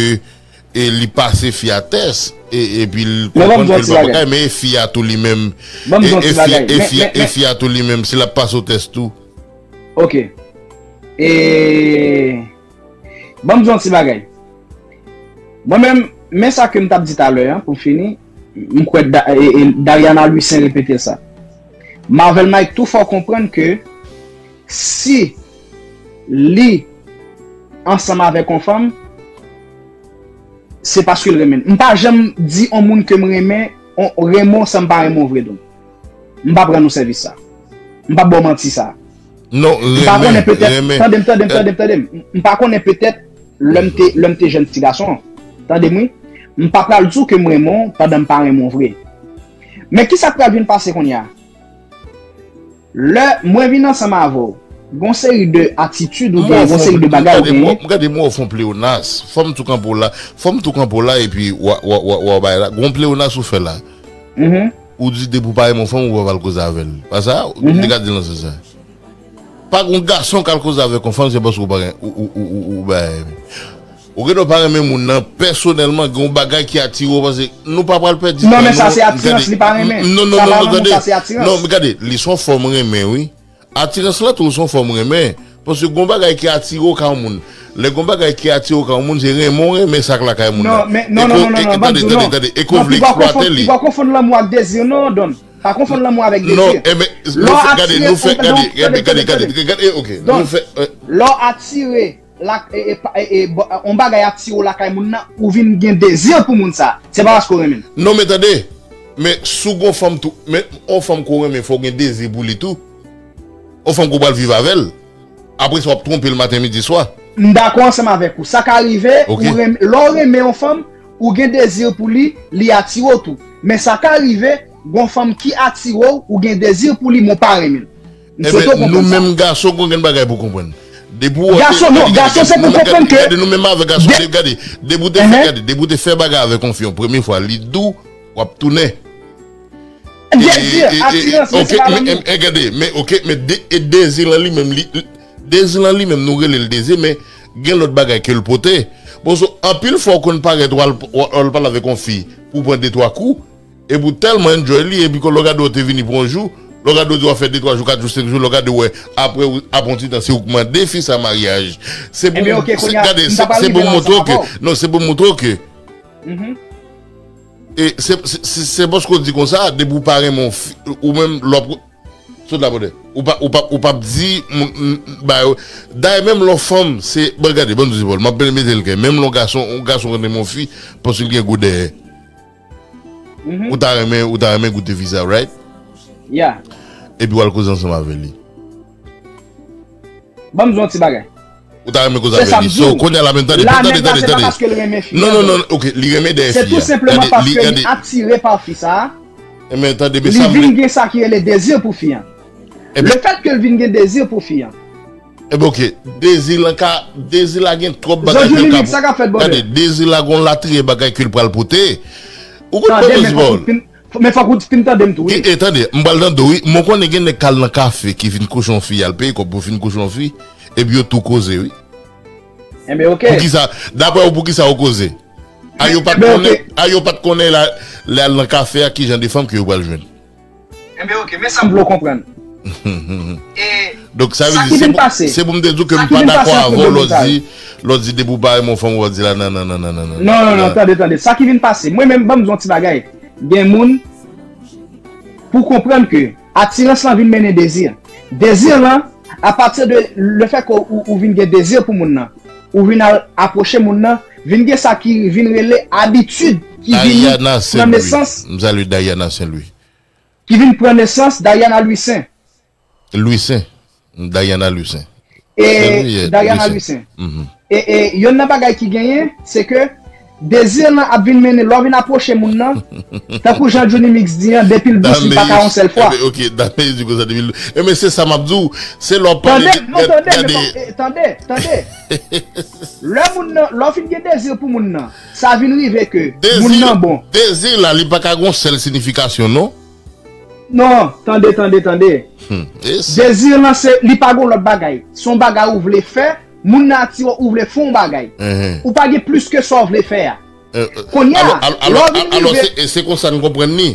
e, li pase fi a tès, e, epi l konprann ke l pa bagay, men e fi a tou li menm, e, e fi, e fi, e fi a tou li menm, si l ap pase w tès tou. Ok. E, ban m di w yon ti bagay. Mwen menm, men sa ke m t ap di talè a, pou m fini, m kwè Da- e- e- Dariana Louissaint repete sa. Marvel Mike tou fè w konprann ke si li ansanm avèk yon fanm, se paske l renmen l. M pa janm di yon moun ke m renmen, on- renmen w san m pa renmen w vre, donk. M p ap rann ou sèvis sa. M p ap ba w manti sa. Non, m pa konnen, petèt, tande m, tande m, tande m, tande m. M pa konnen, petèt, lè m te, lè m te jèn ti gason. Tande m, wi. M pa pral di w ke m renmen w pandan m pa renmen w vre. Men kisa k pral vin pase kounye a? Lè mwen vin ansanm avè w, gon seri de atitid ou genyen, gon seri de bagay ou genyen. M gade mwen w fè yon pleyonas. Fò m tou kanpe w la. Fò m tou kanpe w la epi w a, w a, w a, w a bay la. Gon pleyonas ou fè la. Ou di depi w pa renmen yon fanm, ou pa pral koze avè l. Pa sa? M te ka di l nan sans sa. Pa gon gason k al koze avèk yon fanm, se paske ou pa gen, ou, ou, ou, ou, ou bay. Ou gen dwa pa renmen moun nan pèsonèlman, gen yon bagay ki atire w, paske nou pa pral pèdi tan, non, men sa se atirans, li pa renmen. Non, non, non, non, tande. Non, men gade, li se yon fòm renmen, wi. Atirans lan tou se yon fòm renmen. Paske gon bagay ki atire w ka yon moun. Lè gon bagay ki atire w ka yon moun, se renmen w renmen sa k lakay moun nan. Non, men, non, non, non, non, non, ban m di w, non. Tande, tande, e ke w vle eksplwate li. Non, piga w konfonn lanmou ak dezi, non, Don. Pa konfonn lanmou avèk dezi. Non, enben, nou fè, gade, nou fè, gade, gade, gade, gade, gade, ok, nou fè, euh, lè w atire, la, e, e, pa- e, e, bon, yon bagay atire w lakay moun nan, ou vin gen dezi pou moun sa. Se pa paske w renmen l. Non, men tande, men si w gon fanm tou, men yon fanm ke w renmen, fò w gen dezi pou li tou. Yon fanm ke w pral viv avè l. Apre sa, w ap twonpe l maten, midi, swa. M dakò ansanm avèk ou. Sa ka rive, ou renm- lè w renmen yon fanm, ou gen dezi pou li, li atire w tou. Men sa ka rive, gon fanm ki atire w, ou gen dezi pou li, men w pa renmen l. M swete w konprann sa. Enben, nou menm gason, gon grenn bagay pou konprann. Depi w wè, gason, non, gason, se pou konprann ke gade, nou menm avèk gason, gade, depi w te fè, gade, depi w te fè bagay avèk yon fi yon premye fwa, li di w, w ap tounen. Dezi, atirans, men se pa lanmou. E gade, men, ok, men de- e dezi lan li menm, li, dezi lan li menm, nou rele l dezi, men gen lòt bagay ke l pote. Bon, so, anpil fwa w konn parèt, w al, w al pale avèk yon fi pou w pran de twa kou, Epi w tèlman enjoy li, epi ke lè w gade w te vini pou yon jou, lè w gade w di w ap fè de twa jou, kat jou, senk jou, lè w gade w wè, apre w, apre yon ti tan, se ou k mande fi sa maryaj. Se pou, Ebyen, ok, kounye a, gade, m se ta pral se pou rive m la montre ansanm w ke, avè w. Non, se pou m montre w ke, Mhm. e se, se, se, se paske w di konsa, depi w pa renmen yon fi, ou menm lè w ap, sot la, brother. Ou pa, ou pa, ou p ap di, m, m, m, ba yo. Dayè, menm lè yon fanm, se, bon, gade, ban m di w, Paul, m ap mete l klè. Menm lè yon gason, yon gason renmen yon fi, paske l gen gwo dèyè. Mhm. Ou ta renmen, ou ta renmen goute fi sa, right? Yeah. Epi w al koze ansanm avè li. Ban m di w yon ti bagay. Ou ta renmen koze Se sa avè m li. di So, w. kounye a la menm, tande, La tande, menm la, tande, se pa tande. Paske l renmen fi Non, an, non, non. Non, ok, li renmen dèyè Se fi tou a. Senpleman Gade, li, paske li gade. Atire pa fi sa a. Enben, tande, men Li sa m vin vle. Gen sa ki rele dezi pou fi an. Enben, Le fèt ke l vin gen dezi pou fi an. Enben, ok, dezi lan ka, dezi la gen twòp bagay Zòt ke l Johnny ka. Mix, sa k ap fèt, brother? Gade, dezi la gon latriye bagay ke l pral pote. Ou konn Tande, bagay men fòk bòl. ou fin, men fòk ou fin tande m tou, wi. E, e, tande, m pral tande w, wi. Mwen konnen gen nèg k al nan kafe ki vin kouche yon fi, al peye kòb pou vin kouche yon fi, epi yo tou koze, wi. Enben, ok. Pou ki sa, daprè w, pou ki sa yo koze? A yo pa t Enben, konnen, ok. A yo pa t konnen la, lè al nan kafe a, ki jan de fanm ke yo pral jwenn. Enben, ok, men sa m vle w konprann. E Donk, sa vle Sa di, ki se vin pou, pase. se pou m te di w ke Sa m ki pa vin pase dakò an avè w, lè w Fedonita? Di, lè w di depi w pa renmen yon fanm, w ap di la, nan, nan, nan, nan, nan, nan. Non, non, non, tande, tande. Sa ki vin pase. Mwen menm, ban m di w yon ti bagay. Gen moun, pou konprann ke atirans lan vin mennen dezi. Dezi lan, apati de le fèt ke ou, ou vin gen dezi pou moun nan, ou vin al apwoche moun nan, vin gen sa ki vin rele abitid ki vin Dayana pran Saint-Louis. Nesans, M salye Dayana Saint-Louis. Ki vin pran nesans Dayana Louissaint. Louissaint. Dayana Louissaint. E Saint-Louis, Dayana Louissaint. Louissaint. E, e yonn nan bagay ki genyen, se ke dezi lan ap vin mennen, lè w vin apwoche moun nan, tankou jan Johnny Mix di an, depi l dous, li pa ka yon sèl fwa. Enben, ok, dame di konsa depi l dous. Enben, se sa m ap di w. Se lè w ap pale Tande, de, non, tande, men gade. Fòk, e, tande, tande. Lè moun nan, lè w fin gen dezi pou moun nan, sa vin rive ke moun nan bon. Dezi la, li pa ka gon sèl sinifikasyon, non? Non, tande, tande, tande. Hmm, e sa. Dezi lan, se, li pa gon lòt bagay. Se yon bagay ou vle fè, moun nan atire w, ou vle fè yon bagay. Mhm. Ou pa gen plis ke sa w vle fè a. Eh, eh, Kounye a, alò, alò, lè w vin alò, rive se, se konsa n konprann li.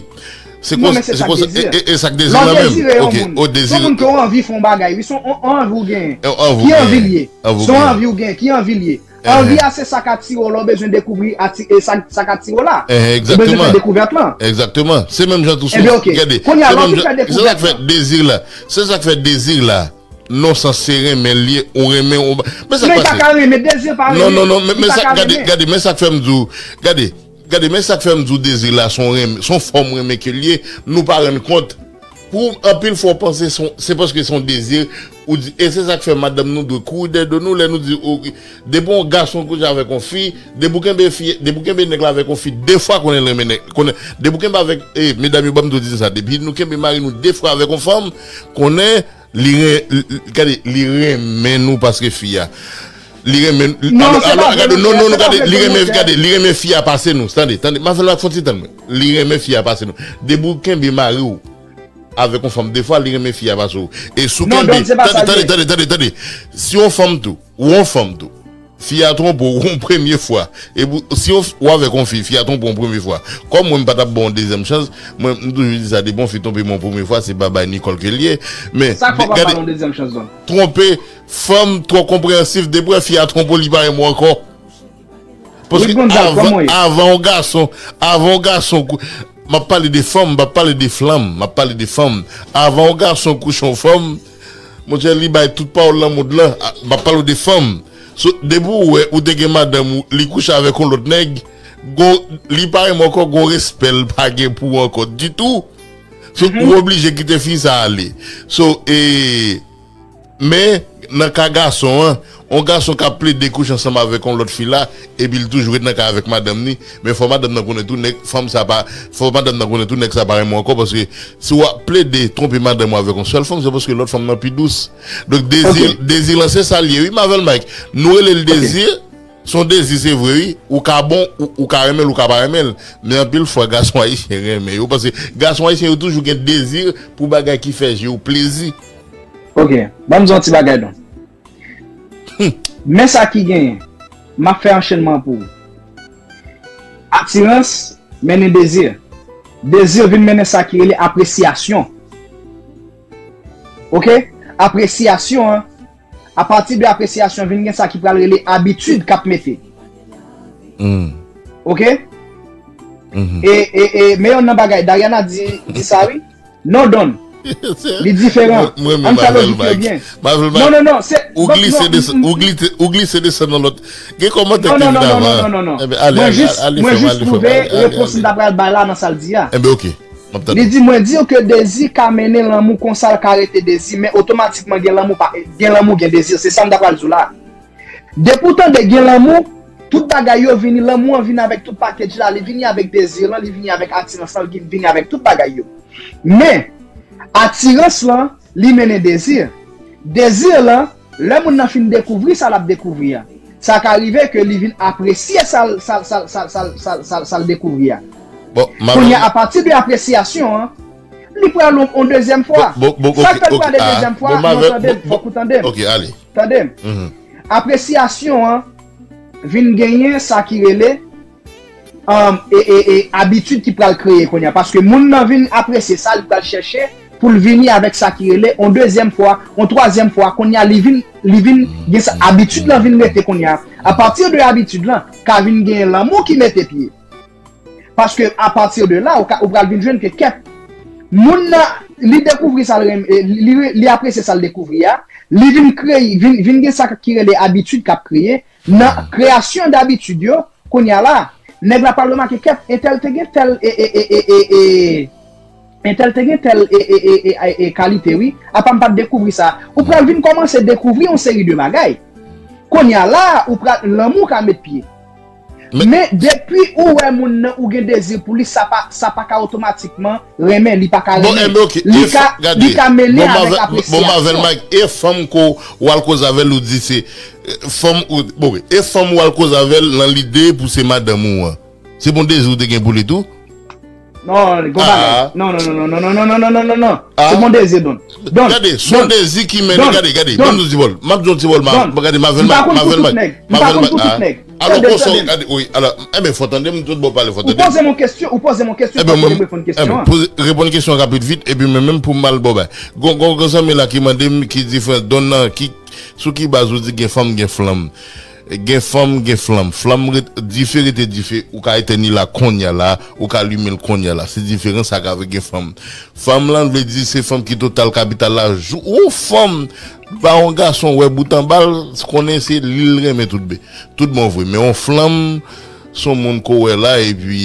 Se Non, konsa, men se se sa k konsa, dezire. E, e, e sa k Lè dezire w la menm. dezire yon Ok, moun, o se dezire. Yon moun ke w anvi fè yon bagay, wi, se yon anvi w genyen. E, anvi w Ki genyen. Anvi l ye? Anvi w Se yon genyen. Anvi w genyen. Ki Anvi l anvi l ye? Ehe. Anvi a, se sa k atire w, lè w bezwen dekouvri ati, e sa, sa k atire w la. Ehe, Ou bezwen fè egzakteman. Dekouvèt lan. Egzakteman. Se menm jan tou sou. Ebyen, ok. Gade, Kounye a, se lè w menm fin jan, fè se sa k dekouvèt fè lan. Dezir la. Se sa k fè Dezir la. Non, sa se renmen l ye, ou renmen, ou, men sa Men k li pa pase. ka renmen, Dezir pa renmen. Non, non, non, men, Li men pa sa, ka gade, renmen. Gade, men sa k fè m di w, gade, gade, men sa k fè m di w Dezir la, se yon renmen, se yon fòm renmen ke l ye, nou pa rann kont. Pou anpil fwa w panse se yon, se paske se yon dezir, ou di, e se sa k fè madanm nou dwe kouri dèyè do nou, lè nou di, o, depi yon gason kouche avèk yon fi, depi w kenbe fi, depi w kenbe nèg la avèk yon fi, de fwa konnen l renmen nèg, konnen, depi w kenbe avèk, e, medam yo, ban m tou di sa, depi nou kenbe mari nou de fwa avèk yon fanm, konnen li ren, li, li, gade, li renmen nou paske fi a. Li renmen, Non, alò, se alò, pa vre, gade, non, monchè, non, non, se pa gade, vre, li renmen, monchè. Gade, li renmen fi a pase nou, tande, tande, m ap fè l fon ti tann mwen. Li renmen fi a pase nou. Depi w kenbe mari w avèk yon fanm de fwa, li renmen fi a pase w. E si w Non, kenbe, Don, se pa sa tande, l ye. Tande, tande, tande, tande. Si yon fanm tou, ou yon fanm tou, fi a twonpe w yon premye fwa, e pou, si w, ou avèk yon fi, fi a twonpe w yon premye fwa, kòm mwen m pa t ap ba w yon dezyèm chans, mwen m toujou di sa, depi yon fi twonpe mwen yon premye fwa, se pa bay Nicole ke l ye, men, Sa fè w pa gade, ba l yon dezyèm chans, Don. Twonpe, fanm twò konpreyansif, depi w wè fi a twonpe w, li pa renmen w ankò. Paske Wi, Gonzalo, avan, kòman w ye? Avan yon gason, avan yon gason, kou-, m ap pale de fanm, m p ap pale de flanm, m ap pale de fanm. Avan yon gason kouche yon fanm, monchè, li bay tout pawòl nan mond lan, a, m ap pale w de fanm. So, depi w wè, ou te gen madanm ou, li kouche avèk yon lòt nèg, gon, li pa renmen w ankò, gon respè l pa gen pou ou ankò ditou. So, ou oblije kite fi sa ale. So, e, Men, nan ka gason an, yon gason k ap plede kouche ansanm avèk yon lòt fi la, epi l toujou ret nan kay avèk madanm ni, men fò madanm nan konnen tou nèg, fanm sa pa, fò madanm nan konnen tou nèg sa pa renmen w ankò, paske si w ap plede twonpe madanm ou avèk yon sèl fanm, se paske lòt fanm nan pi dous. Donk, dezi, dezi lan se sa l ye, wi, Marvel Mike. Nou rele l dezi, se yon dezi, se vre, wi. Ou ka bon, ou, ou ka renmen l, ou ka pa renmen l. Men anpil fwa, gason ayisyen renmen yo, paske gason ayisyen yo toujou gen dezi pou bagay ki fè je yo plezi. Ok, ban m di yon ti bagay, Don. Men sa ki genyen. M ap fè anchènman pou ou. Atirans mennen dezi. Dezi vin mennen sa ki rele apresyasyon. Oke? Apresyasyon an, apati de apresyasyon, vin gen sa ki pral rele abitid k ap mete. Oke? E, e, e, men yon nan bagay, Dariana di, di sa, wi. Non, Don. Li diferan. Mwen, mwen, ann fè lojik yo byen. Non, non, non, se, ou glise desann, ou glise, ou glise desann nan lòt. Gen kòmantè ki vin avan. Non, non, non, non, non, non. Mwen jis, mwen jis twouve repons m ta pral bay la nan sa l di a. Enben, oke. M ap tande. Li di, mwen di w ke dezi ka mennen lanmou konsa l ka rete dezi, men otomatikman gen lanmou pa, gen lanmou, gen dezi. Se sa m ta pral di w la. Depi w tande gen lanmou, tout bagay yo vini, lanmou an vini avèk tout package la, li vini avèk dezi lan, li vini avèk atirans lan, li vini avèk tout bagay yo. Men, atirans lan, li mennen dezi. Dezi lan, lè moun nan fin dekouvri sa l ap dekouvri a, sa ka rive ke li vin apresye sa l, sa l, sa l, sa l, sa l, sa l, sa l, sa l dekouvri a. Bon, kounye a, apati de apresyasyon an, li pral yon, yon dezyèm fwa. Sa k fè l pral yon dezyèm fwa, non, tande m, fòk ou tande m. Tande m. Apresyasyon an vin genyen sa ki rele um, e, e, e, abitid ki pral kreye kounye a. Paske moun nan vin apresye sa, li pral chèche pou l vini avèk sa ki rele on dezyèm fwa, on twazyèm fwa. Kounye a, li vin, li vin gen sa, abitid lan vin rete kounye a. Apati de abitid lan, ka vin gen lanmou ki mete pye. Paske apati de la, ou ka, ou pral vin jwenn ke kèt. Moun nan, li dekouvri sa l renmen, e, li, li, li apresye sa l dekouvri a, li vin kreye, vin, vin gen sa ki rele abitid k ap kreye. Nan kreyasyon dabitid yo, kounye a la, nèg la pral remake kèt, entèl te gen tèl, e, e, entèl te gen tèl, e, e, e, e, e, e, kalite, wi. Apa m pa t dekouvri sa. Ou pral vin kòmanse dekouvri yon seri de bagay. Kounye a la, ou pral, lanmou ka met pye. Men, men depi ou wè moun nan, ou gen dezi pou li, sa pa, sa pa ka otomatikman renmen, li pa ka renmen. Bon, enben, oke. Li ka, li ka mennen avèk apresyasyon. Bon, Mavel Mike, e fanm ko w al koze avè l, ou di se, e, fanm ou, bon, e fanm ou al koze avè l nan lide pou se madanm ou an. Se bon dezi ou te gen pou li tou? Non, gon bagay. Non, non, non. Se bon dezi, Don. Don, gade, se yon dezi ki mennen, gade, gade, ban m di w ti bòl. M ap di w ti bòl, ma, gade, Mavel Mike, Mavel Mike, Mavel Mike, a. Alò, konsa, gade, wi, alò, enben, fò tande m, tout bon pale, fò tande m. Ou poze m yon kesyon, ou poze m yon kesyon, fò m reponn kesyon an. Enben, poze, reponn kesyon an rapid vit, epi mwen menm pou m al bò bay. Gon, gon, gon zanmi la ki mande m ki diferans Don nan, ki, sou ki baz ou di gen fanm, gen flanm. Gen fanm, gen flanm. Flanm ret-, dife rete dife. Ou ka etèn li la kounye a la, ou ka limen l kounye a la. Se diferans sa k avèk gen fanm. Fanm lan vle di se fanm ki total kapital la. Jou, ou fanm, ba yon gason wè bout anba l, konnen se li l renmen tout be-, tout bon vre. Men yon flanm, se yon moun ko wè la, epi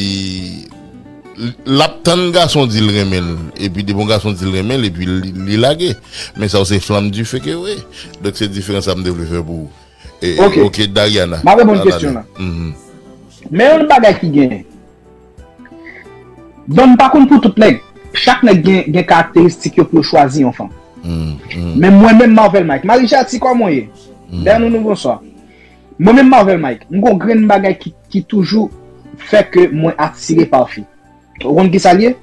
l-, l ap tann gason di l renmen l. Epi depi yon gason di l renmen l, epi li, li lage. Men sa yo se flanm dife ke vre. Donk se diferans sa m te vle fè pou ou. E, e, oke, Dariana. M ap reponn kesyon lan. Men yon bagay ki genyen. Don, m pa konn pou tout nèg. Chak nèg gen, gen karakteristik yo pou yo chwazi yon fanm. Men mwen menm, Mavel Mike, Marie Jati, kòman w ye? Dèyè nou, nou bonswa. Mwen menm, Mavel Mike, m gon grenn bagay ki, ki toujou fè ke mwen atire pa fi. Ou konn kisa l ye?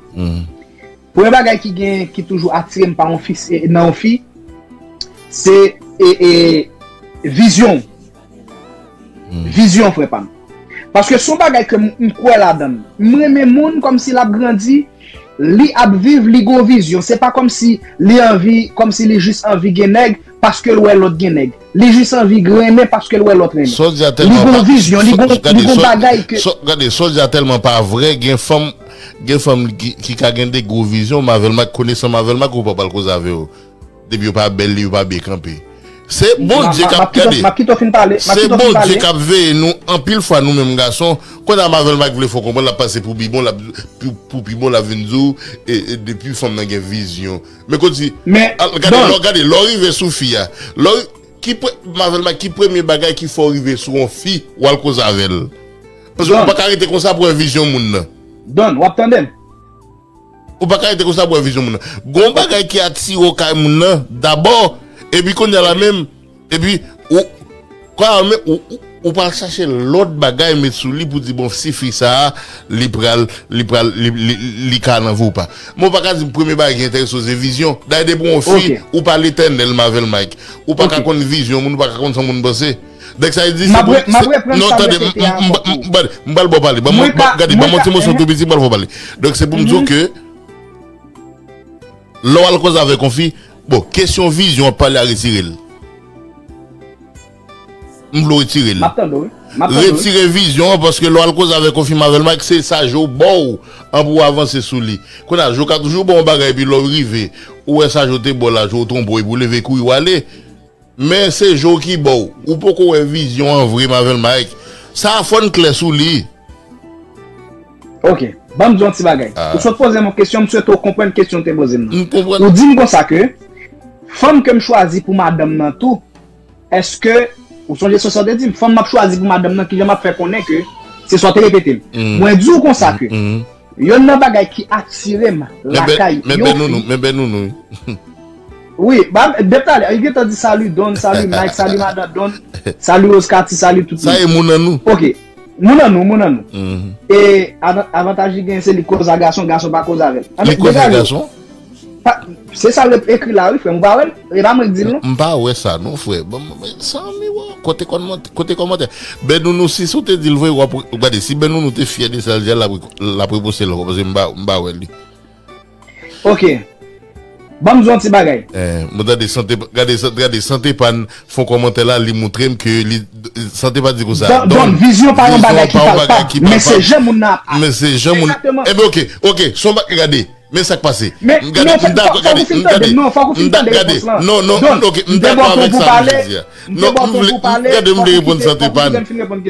Premye bagay ki gen, ki toujou atire m pa yon fi, se, nan yon fi, se, e, e, vizyon. Vizyon, frè pa m. Paske se yon bagay ke m, m kwè ladan l. M renmen moun kòmsi l ap grandi, li ap viv, li gon vizyon. Se pa kòmsi li anvi, kòmsi li jis anvi gen nèg, paske l wè lòt gen nèg. Li jis anvi renmen paske l wè lòt renmen. Li gon vizyon, li gon, li gon bagay ke. Gade, sa w di a tèlman pa vrè, gen fanm, gen fanm ki, ki ka gen de gwo vizyon, Mavel Mike, konesan Mavel Mike, ou pa pral koze avè yo. Depi yo pa bèl, yo pa byen kanpe. Se Bondye k ap gade. Se Bondye k ap veye nou. Anpil fwa, nou menm gason, kounye a Mavel Mike vle fè w konprann, l ap pase pou pi bon, l ap, pou, pou pi bon, l ap vin di w, e, e depi fanm nan gen vizyon. Men kote, men, al, gade, lè w gade, lè w rive sou fi a, lè w, ki pre-, Mavel Mike, ki premye bagay ki fè w rive sou yon fi, w al koze avè l? Paske ou pa ka rete konsa pou wè vizyon moun nan. Don, w ap tande m? Ou pa ka rete konsa pou wè vizyon moun nan. Gon bagay ki atire w kay moun nan, dabò, epi kounye a la menm, epi, ou, kwa, men, ou, ou, ou pral chache lòt bagay met sou li pou di, bon, si fi sa a, li pral, li pral, li, li, li ka nan vi w pa. Men w pa ka di m premye bagay ki enterese w se vizyon. Dayè, depi w yon fi, ou pa letènèl, Mavel Mike. Ou pa ka konn vizyon moun, ou pa ka konn sa moun panse. Donk sa vle di se pou, non, tande, m pral ba w pale. Gade, ban m yon ti moso tou piti, m pral ba w pale. Donk se pou m di w ke lè w al koze avèk yon fi, bon, kesyon vizyon w ap pale a, retire l. M vle w retire l. Retire vizyon an, paske lè w al koze avèk yon fi, Marvel Mike, se sa je w ba w an pou w avanse sou li. Kounye a, je w ka toujou ba w yon bagay, epi lè w rive, ou wè sa je w te ba w la, je w twonpe w, epi w leve kouri w ale. Men se je w ki ba w. Ou poko wè vizyon an vre, Marvel Mike. Sa a fò n klè sou li. Ok. Ban m di w yon ti bagay. Ou sot poze m yon kesyon, m swete w konprann kesyon w te poze m nan. Ou di m konsa ke fanm ke m chwazi pou madanm nan tou, èske, ou sonje sa w te di m, fanm m ap chwazi pou madanm nan, kijan m ap fè konnen ke se sa w te repete m? Mwen di w konsa ke yonn nan bagay ki atire m lakay yon fi. Men bèl nounou, men bèl nounou. Wi, ba, depi talè, li gentan di salut Don, salut Mike, salut madan Don, salut Rose Cathy, salut tout moun. Sa e moun an nou. Ok. Moun an nou, moun an nou. E avan-, avantaj li genyen, se li koze a gason, gason pa koze avè l. Li koze a gason? Se sa l ekri la wi, frè m, ou pa wè l? E pa mwen k di l non. M pa wè sa non, frè. Bon, men sa, mi wè, kote kòmantè, kote kòmantè. Bèl nounou, si, si w te di l vre, w ap, gade, si bèl nounou te fyè de sa l di a, l ap, l ap reposte l ankò, paske m pa, m pa wè li. Ok. Ban m di w yon ti bagay. Eh, mwen tande Sante, gade, gade, Sante Pan fè yon kòmantè la, li montre m ke li, Sante Pan di konsa. Don, Don, vizyon pa yon bagay ki palpab, men se jan moun nan ap aji. Men se jan moun. Egzakteman. Enben, ok, ok, se yon ba-, gade, men sa k pase. Men, gade, non, fò, fò, fò ou fin tande m, non, fò ou fin tande repons lan. Non, non, ok, m dakò avèk sa ou di a. Non, m vle, gade, m vle reponn Sante Pan.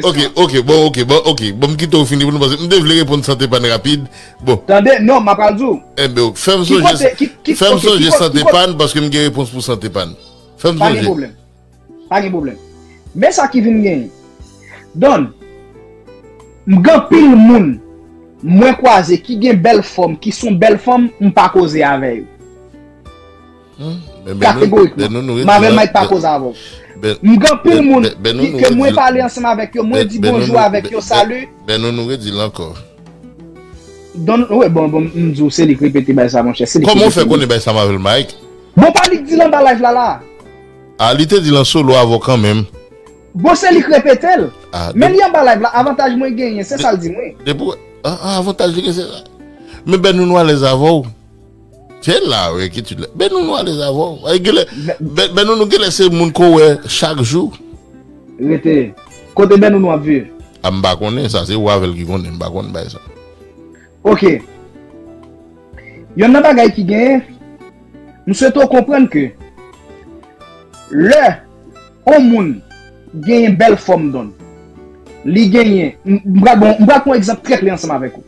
Ok, ok, bon, ok, bon, ok, bon, m kite w fin reponn, paske m te vle reponn Sante Pan rapid. Bon. Tande, non, m ap pral di w. Enben, fè m sonje, fè m sonje Sante Pan, paske m gen repons pou Sante Pan. Fè m sonje. Pa gen pwoblèm. Pa gen pwoblèm. Men sa ki vin genyen. Don, m gen anpil moun mwen kwaze ki gen bèl fòm, ki se yon bèl fanm, m pa koze avè yo. Kategorikman. Marvel Mike pa koze avè w. M gen anpil moun ki, ke mwen pale ansanm avèk yo, mwen di bonjou avèk yo, salut. Bèl nounou redi l ankò. Don, wi, bon, bon, m di w, se li k repete bay sa, monchè. Se li k repete. Kòman w fè konnen bay sa, Marvel Mike? Bon, pa li k di l anba live la, la. A, li te di l an solo avè w kanmenm. Bon, se li k repete l. Men li anba live la, avantaj mwen genyen, se sa l di mwen. Depi, a, a, avantaj li gen, se sa. Men bèl nounou alèz avè w. Se la, wi, enkyetyèd la. Bèl nounou alèz avè w. Ay, genlè, bèl, bèl nounou genlè se moun ke w wè chak jou. Rete. Kote bèl nounou ap viv? A, m pa konnen sa, se ou avè l ki konnen, m pa konn bay sa. Ok. Yonn nan bagay ki genyen, m swete w konprann ke lè yon moun genyen bèl fòm, Don, li genyen, m, m pral bon, m pral pran yon egzanp trè klè ansanm avèk ou.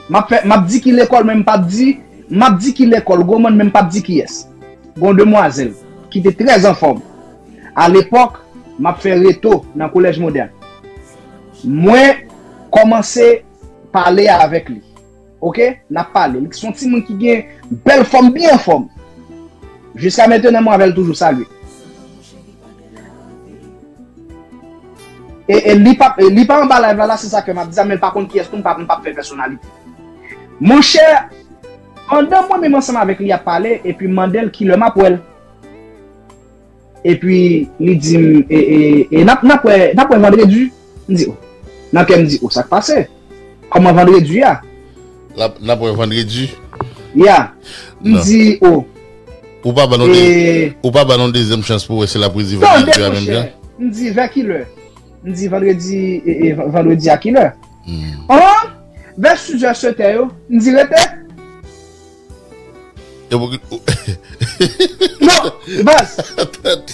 M ap fè, m ap di ki lekòl, men m p ap di, m ap di ki lekòl, gwo mòn, men m p ap di kiyès. Gon demwazèl ki te trè anfòm. Alepòk, m ap fè reto nan kolèj modèn. Mwen kòmanse pale avèk li. Ok? N ap pale. Li se yon timoun ki gen bèl fòm, byen anfòm. Jiska mentenan, mwen avè l toujou salye. E, e li pa, e li pa anba live la, la, se sa ke m ap di a, men l pa konn kiyès tou, m pa, m p ap fè pèsonalite. Monchè, pandan mwen menm ansanm avèk li ap pale, epi m mande l kilè m ap wè l. Epi li di m, e, e, e n ap, n ap wè, n ap wè vandredi. M di, o. Nan kè m di, o, sa k pase? Kòman vandredi a? N ap, n ap wè vandredi? Ya. M di, o. Ou pa ba nou de, ou pa ba nou dezyèm chans pou wè si l ap redi vandredi a menm jan? M di, vè kilè? M di, vandredi, e, e, vandredi a kilè? An? Vè sizè, setè yo? M di, rete. E pou ki, non, baz.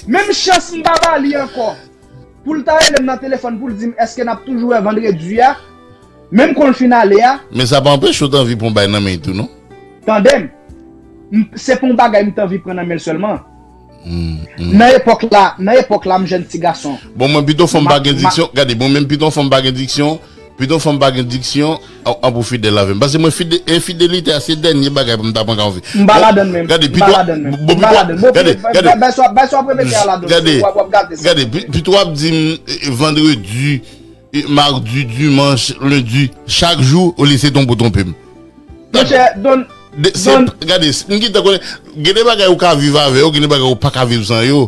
Menm chans m pa ba li ankò. Pou l ta rele m nan telefòn pou l di m èske n ap toujou wè vandredi a, menm kon l fin ale a. Men sa pa anpeche w t anvi pran yon bagay nan men l tou, non? Tande m. M, se pa yon bagay m t anvi pran nan men l sèlman. Nan epòk la, nan epòk la, m jèn ti gason. Bon, mwen pito fanm pa gen diksyon. Gade, bon, menm pito fanm pa gen diksyon. Pito fanm pa gen diksyon, an, an pou fidèl avè m. Paske mwen fide-, enfidelite a se dènye bagay pou m ta pran ka anvi. M pa ladann menm. Gade, pito, bon, pito, gade, gade, gade, pi-, pito w ap di m, e, e, vandredi, e, madi, dimanch, lendi, chak jou, olye se twonpe w twonpe m. Monchè, Don, gade, m gentan konnen, gen de bagay ou ka viv avè yo, gen de bagay ou pa ka viv san yo.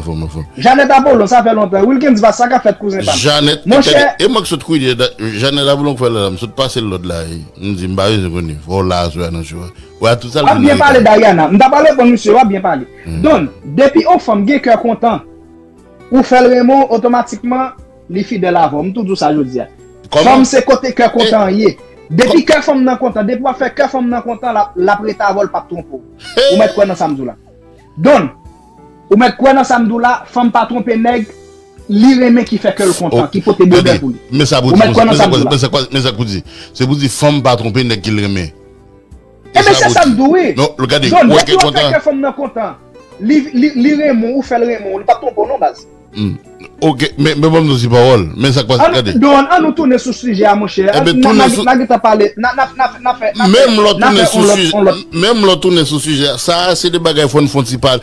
anfòm, anfòm. Janèt Apolon, sa fè lontan. Wilkens Vaz, sa k ap fèt, kouzen pa m? Janèt, monchè, e mwen k sot kouye, Janèt Apolon k fè lòd la, m sot pase lòd la, e. M di, m pa bezwen konnen. Fò w la aswè a nan show a. Wè, tout sa l di nan. W ap byen pale, Dariana. M ta pral reponn misye, w ap byen pale. Don, depi yon fanm gen kè kontan, ou fè l renmen w, otomatikman, li fidèl avè w. M tou di w sa jodi a. Fanm se kote kè kontan an ye. Depi kè fanm nan kontan, depi w ap fè kè fanm nan kontan, l ap, l ap rete avè w, l p ap twonpe w. Ou mèt kwè nan sa m di w la. Don, ou mèt kwè nan sa m di w la, fanm pa twonpe nèg li renmen ki fè kè l kontan, ki pote bonè pou li. Ou mèt kwè nan sa m di w la. Men sa k pou di. Se pou di fanm pa twonpe nèg ke l renmen. Ebyen, se sa m di w, wi. Don, depi w ap fè kè fanm nan kontan, li, li, li renmen w, ou fè l renmen w, li p ap twonpe w non, baz. Hmm. Ok, men, men ban m di w ti pawòl. Men sa k pase, gade. Don, an nou tounen sou sijè a, monchè. Ebyen, tounen sou. N a gentan pale, n a, n a, n a, n a fè, n a fè, menm lè w tounen sou sijè, menm lè w tounen sou sijè a, sa a se de bagay fò n fè yon ti pale.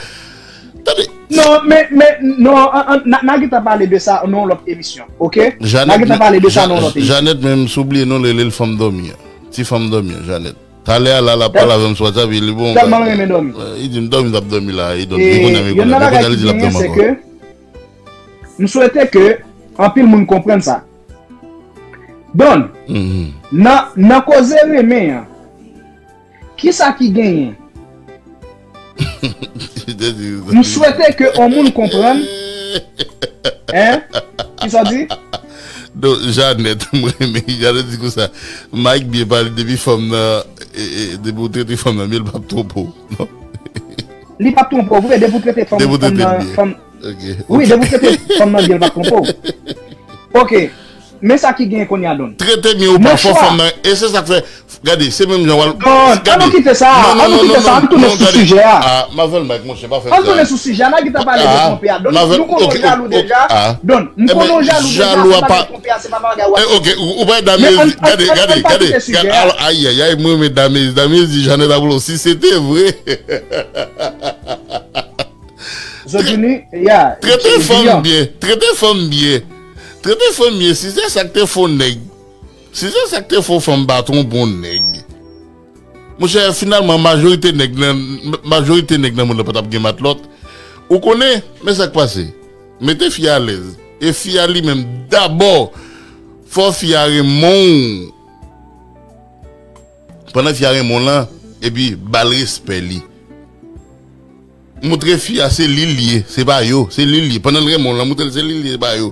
Tande. Non, men, men, non, an, an, n a, n a gentan pale de sa nan yon lòt emisyon, ok? N a gentan pale de sa nan yon lòt emisyon. Janèt menm, si w bliye non, li rele l fanm dòmi an. Ti fanm dòmi an, Janèt. Talè a la, l ap pale avè m sou WhatsApp, li bon. Tèlman l renmen dòmi. Li di m dòmi, l ap dòmi la, li dòmi. Li konnen, li konnen, konnen, li di l ap dòmi ankò. Youn nan bagay ki genyen, se ke m swete ke anpil moun konprann sa. Don, nan, nan koze renmen an, kisa ki genyen? M swete ke yon moun konprann. Hein? Kisa w di? Non, Janèt, m renmen. Janèt di konsa, Mike byen pale depi fanm nan, e, e, depi w trete fanm nan byen, l p ap twonpe w. Non. Li p ap twonpe w vre, depi w trete fanm, fanm nan, fanm. Ok. Wi, depi w trete fanm nan byen, l p ap twonpe w. Ok. Men sa ki genyen kounye a, Don. Trete byen ou pa fò fanm nan, e se sa k fè, gade, se menm jan w al. Don, an nou kite sa, an nou kite sa, an nou tounen sou sijè a. Ah, Marvel Mike, monchè, pa fè sa. An nou tounen sou sijè a, n a gentan pale de twonpe a. Don, nou konnen w jalou deja. Don, m konnen w jalou deja, se pa bagay twonpe a, se pa bagay w ap. Ok, ou pa damez, gade, gade, gade. Ayayay, mwen renmen damez, damez di Janèt Apolon, si se te vre. Zòt vini, ya. Trete fanm byen, trete fanm byen. Trete fanm byen, si se sa k te fè w nèg. Si se sa k te fè w fanm pa twonpe w nèg. Monchè, finalman, majorite nèg nan, majorite nèg nan mond lan pa t ap gen matlòt. Ou konnen, men sa k pase. Mete fi a alèz. E fi a li menm, dabò, fò fi a renmen w. Pandan fi a renmen w lan, epi ba l respè li. Montre fi a se li l ye, se pa yo, se li l ye. Pandan l renmen w lan, montre l se li l ye, se pa yo.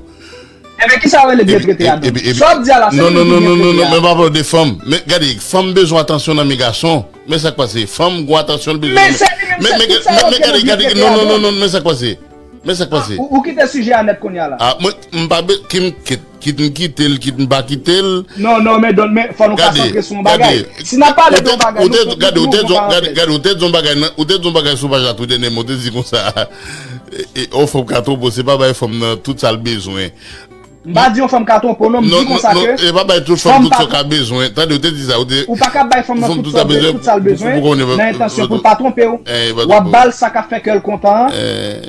Ebyen, kisa w rele byen trete a, Don? Sa w ap di a la, se li ki byen trete a. Non, non, non, non, non, men pa pale de fanm. Men gade, fanm bezwen atansyon nan men gason. Men sa k pase, fanm gon atansyon l bezwen nan men. Men se li menm, se tout sa yo rele byen trete a, Don. Men gade, gade, non, non, non, non, men sa k pase. Men sa k pase. Ou, ou kite sijè a nèt kounye a la. Ah, mwen, m pa be-, ki m, ki, kit m kite l, kit m pa kite l. Non, non, men Don, men fò nou konsantre sou yon bagay. Si n ap pale de yon bagay, nou, nou, gade, ou te di yon bagay nan, ou te di yon bagay sou paj la Twitter, men ou te di konsa, e, e, yon fanm ka twonpe w, se pa bay fanm nan tout sa l bezwen. M pa di yon fanm ka twonpe w non, m di konsa ke e pa bay tout fanm tout sa w ka bezwen. Tande, ou te di sa, ou te ou pa ka bay fanm nan tout sa l bezwen, tout sa l bezwen nan entansyon pou l pa twonpe w. W ap ba l sa k ap fè kè l kontan an.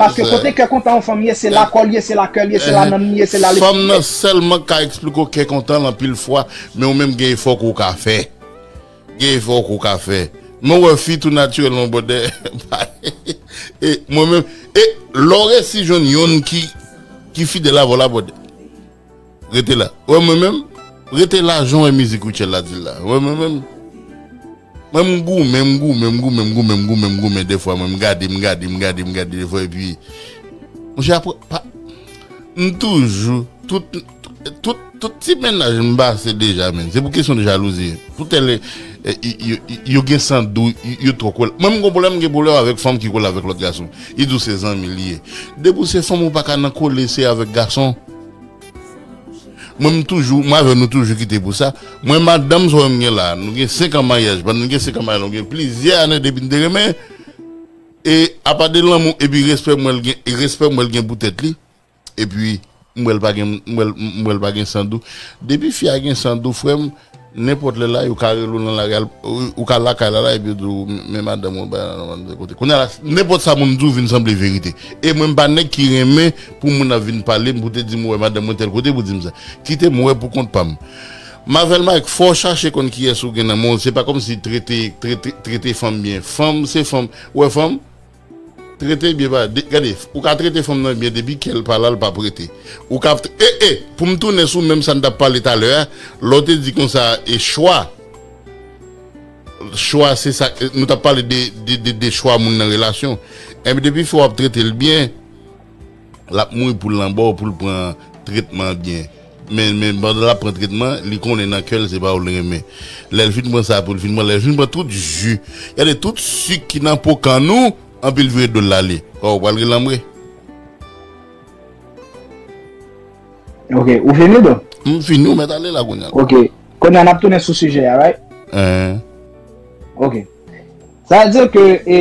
Paske kote kè kontan yon fanm ye, se la kò l ye, se la kè l ye, se la nanm li ye, se la lespri l ye. Fanm nan sèlman ka eksplike w kè kontan l anpil fwa, men ou menm gen efò ke w ka fè. Gen efò ke w ka fè. Men w wè fi tou natirèlman bòdè. E mwen menm, e lè w resi jwenn yonn ki ki fidèl avè w la bòdè. Rete la. Wè mwen menm, rete la jan w wè mizik Rutshelle la di l la. Wè mwen menm, mwen m goumen, m goumen, m goumen, m goumen, m goumen, m goumen, dèfwa mwen m gade, m gade, m gade, m gade dèfwa epi monchè apre pa, m toujou, tout, tout, tout ti mennaj m pase deja menm. Se pou kesyon de jalouzi. Pou tèl, e, e, yo, yo gen san dou, yo, yo twò kole. Mwen m gon pwoblèm, m gen pwoblèm avèk fanm ki kole avèk lòt gason. Li di w se zanmi l ye. Depi w se fanm ou pa ka nan kole se avèk gason. Mwen m toujou, mwen avè nou toujou kite pou sa. Mwen madanm sa w wè m gen la, nou gen senk an maryaj, pandan nou gen senk an maryaj, nou gen plizyè ane depi n te renmen. E apa de lanmou epi respè m wè l gen, e respè m wè l gen pou tèt li. Epi m wè l pa gen, m wè l, m wè l pa gen san dou. Depi fi a gen san dou, frè m, nenpòt lè la, yo ka rele w nan lari a, ou, ou ka lakay la la, epi yo di w, men madanm ou, ba, nan kote. Kounye a la, nenpòt sa moun di w vin sanble verite. E mwen, m pa nèg ki renmen pou moun ap vin pale m, pou te di m, ou wè madanm mwen tèl kote, pou di m sa. Kite m wè pou kont pa m. Mavel Mike, fò w chache konn kiyès ou gen nan men w, se pa kòmsi trete, trete, trete fanm byen. Fanm, se fanm. Ou wè fanm? Trete byen pa, de, gade, ou ka trete fanm nan byen depi kè l pa la, l p ap rete. Ou ka, e, e, pou m tounen sou menm sa n t ap pale talè a, lè w te di konsa, e chwa, chwa se sa, nou t ap pale de, de, de, de chwa moun nan relasyon. Enben depi fè w ap trete l byen, l ap mouri pou l nan bò w, pou l pran tretman byen. Men, men pandan l ap pran tretman, li konnen nan kè l se pa w l renmen. Lè l fin pran sa pou l fin pran, lè l fin pran tout ji, gade tout sik ki nan po kann ou, anpi l vire do l l ale. Kò w pral relanbre. Ok, ou fini do? M fini, ou mèt ale la kounye a. Ok, kounye a n ap tounen sou sijè a, right? Enh. Ok. Sa vle di ke e,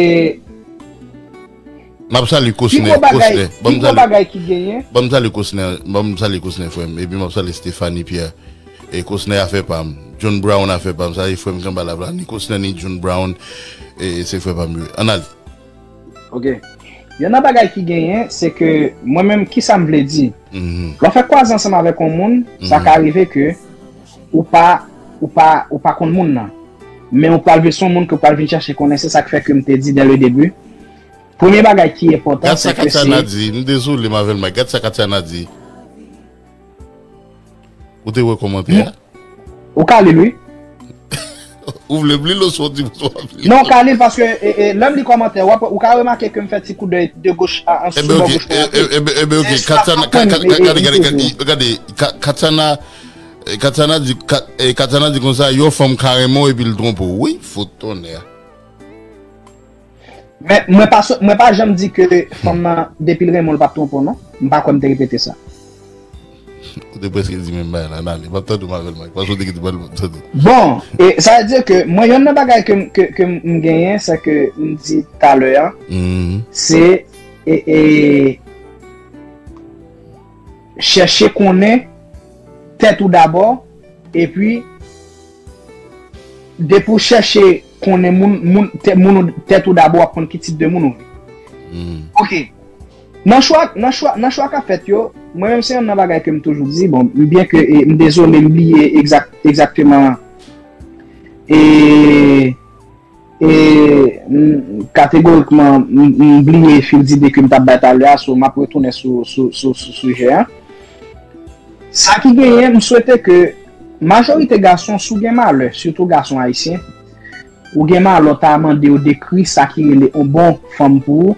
M ap salye Kosnè, Kosnè. Ban m salye Kosnè, ban m salye Kosnè frè m. Epi m ap salye Stephanie Pierre. E Kosnè afè pa m. John Brown afè pa m. Sa se frè m k anba la vla. Ni Kosnè ni John Brown, e se frè pa m yo. Ann ale. Ok. Youn nan bagay ki genyen, se ke mwen menm, kisa m vle di? Lè w fè kwaze ansanm avèk yon moun, sa ka rive ke ou pa, ou pa, ou pa konn moun nan. Men ou pral vin se yon moun ke w pral vin chache konnen. Se sa k fè ke m te di dès le début, premye bagay ki enpòtan, se ke se. Gad sa Katiana di, m dezole Mavel Mike, gad sa Katiana di. Ou te wè kòmantè a? Ou ka li l, wi. Ou vle m li l oswa w di m w ap li l? Non, ou ka li l paske e, e, lè m li kòmantè, w ap, ou ka remake ke m fè ti koudèy de goch a, an sou bò goch mwen an tou. Enben, oke. Katiana, gade, gade, gade, gade, Katiana, Katiana di, Katiana di konsa, yon fanm ka renmen w epi l twonpe w. Wi, fout tonnè. Men mwen pa, mwen pa janm di ke fanm nan, depi l renmen w, l p ap twonpe w, non. M pa kwè m te repete sa. Ou te prèske di menm bagay la, n ale. M ap tande w Mavel Mike, paske w te kite pale m ap tande. Bon, e, sa vle di ke mwen, yonn nan bagay ke, ke, ke m genyen, se ke m di talè a, se, e, e, chèche konnen tèt ou dabò, epi depi w chèche konnen moun, moun, tè, moun ou, tèt ou dabò, w ap konn ki tip de moun ou ye. Ok. Nan chwa, nan chwa, nan chwa k ap fèt yo, mwen menm se yonn nan bagay ke m toujou di, bon, byen ke e, m dezole, m bliye egzak, egzakteman e, e, m, kategorikman, m, m bliye fil dide ke m t ap bay talè a, so m ap retounen sou, sou, sou, sou sijè a. Sa ki genyen, m swete ke majorite gason, si w gen malè, sitou gason ayisyen, ou gen malè, w ta mande yo dekri sa ki rele yon bon fanm pou ou,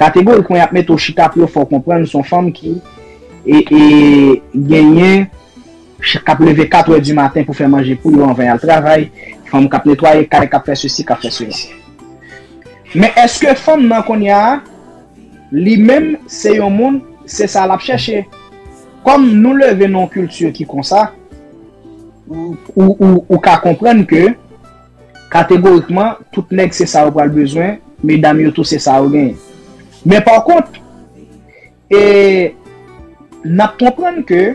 kategorikman, y ap mete w chita pou yo fè w konprann se yon fanm ki e, e, genyen, k ap leve kat è di maten pou fè manje pou yo anvan y al travay, fanm k ap netwaye kay, k ap fè sesi, k ap fè sela. Men èske fanm nan kounye a, li menm, se yon moun, se sa l ap chèche? Kòm nou leve nan yon kilti ki konsa, ou, ou, ou, ou ka konprann ke, kategorikman, tout nèg se sa yo pral bezwen, medam yo tou se sa yo genyen. Men pa kont, e n ap konprann ke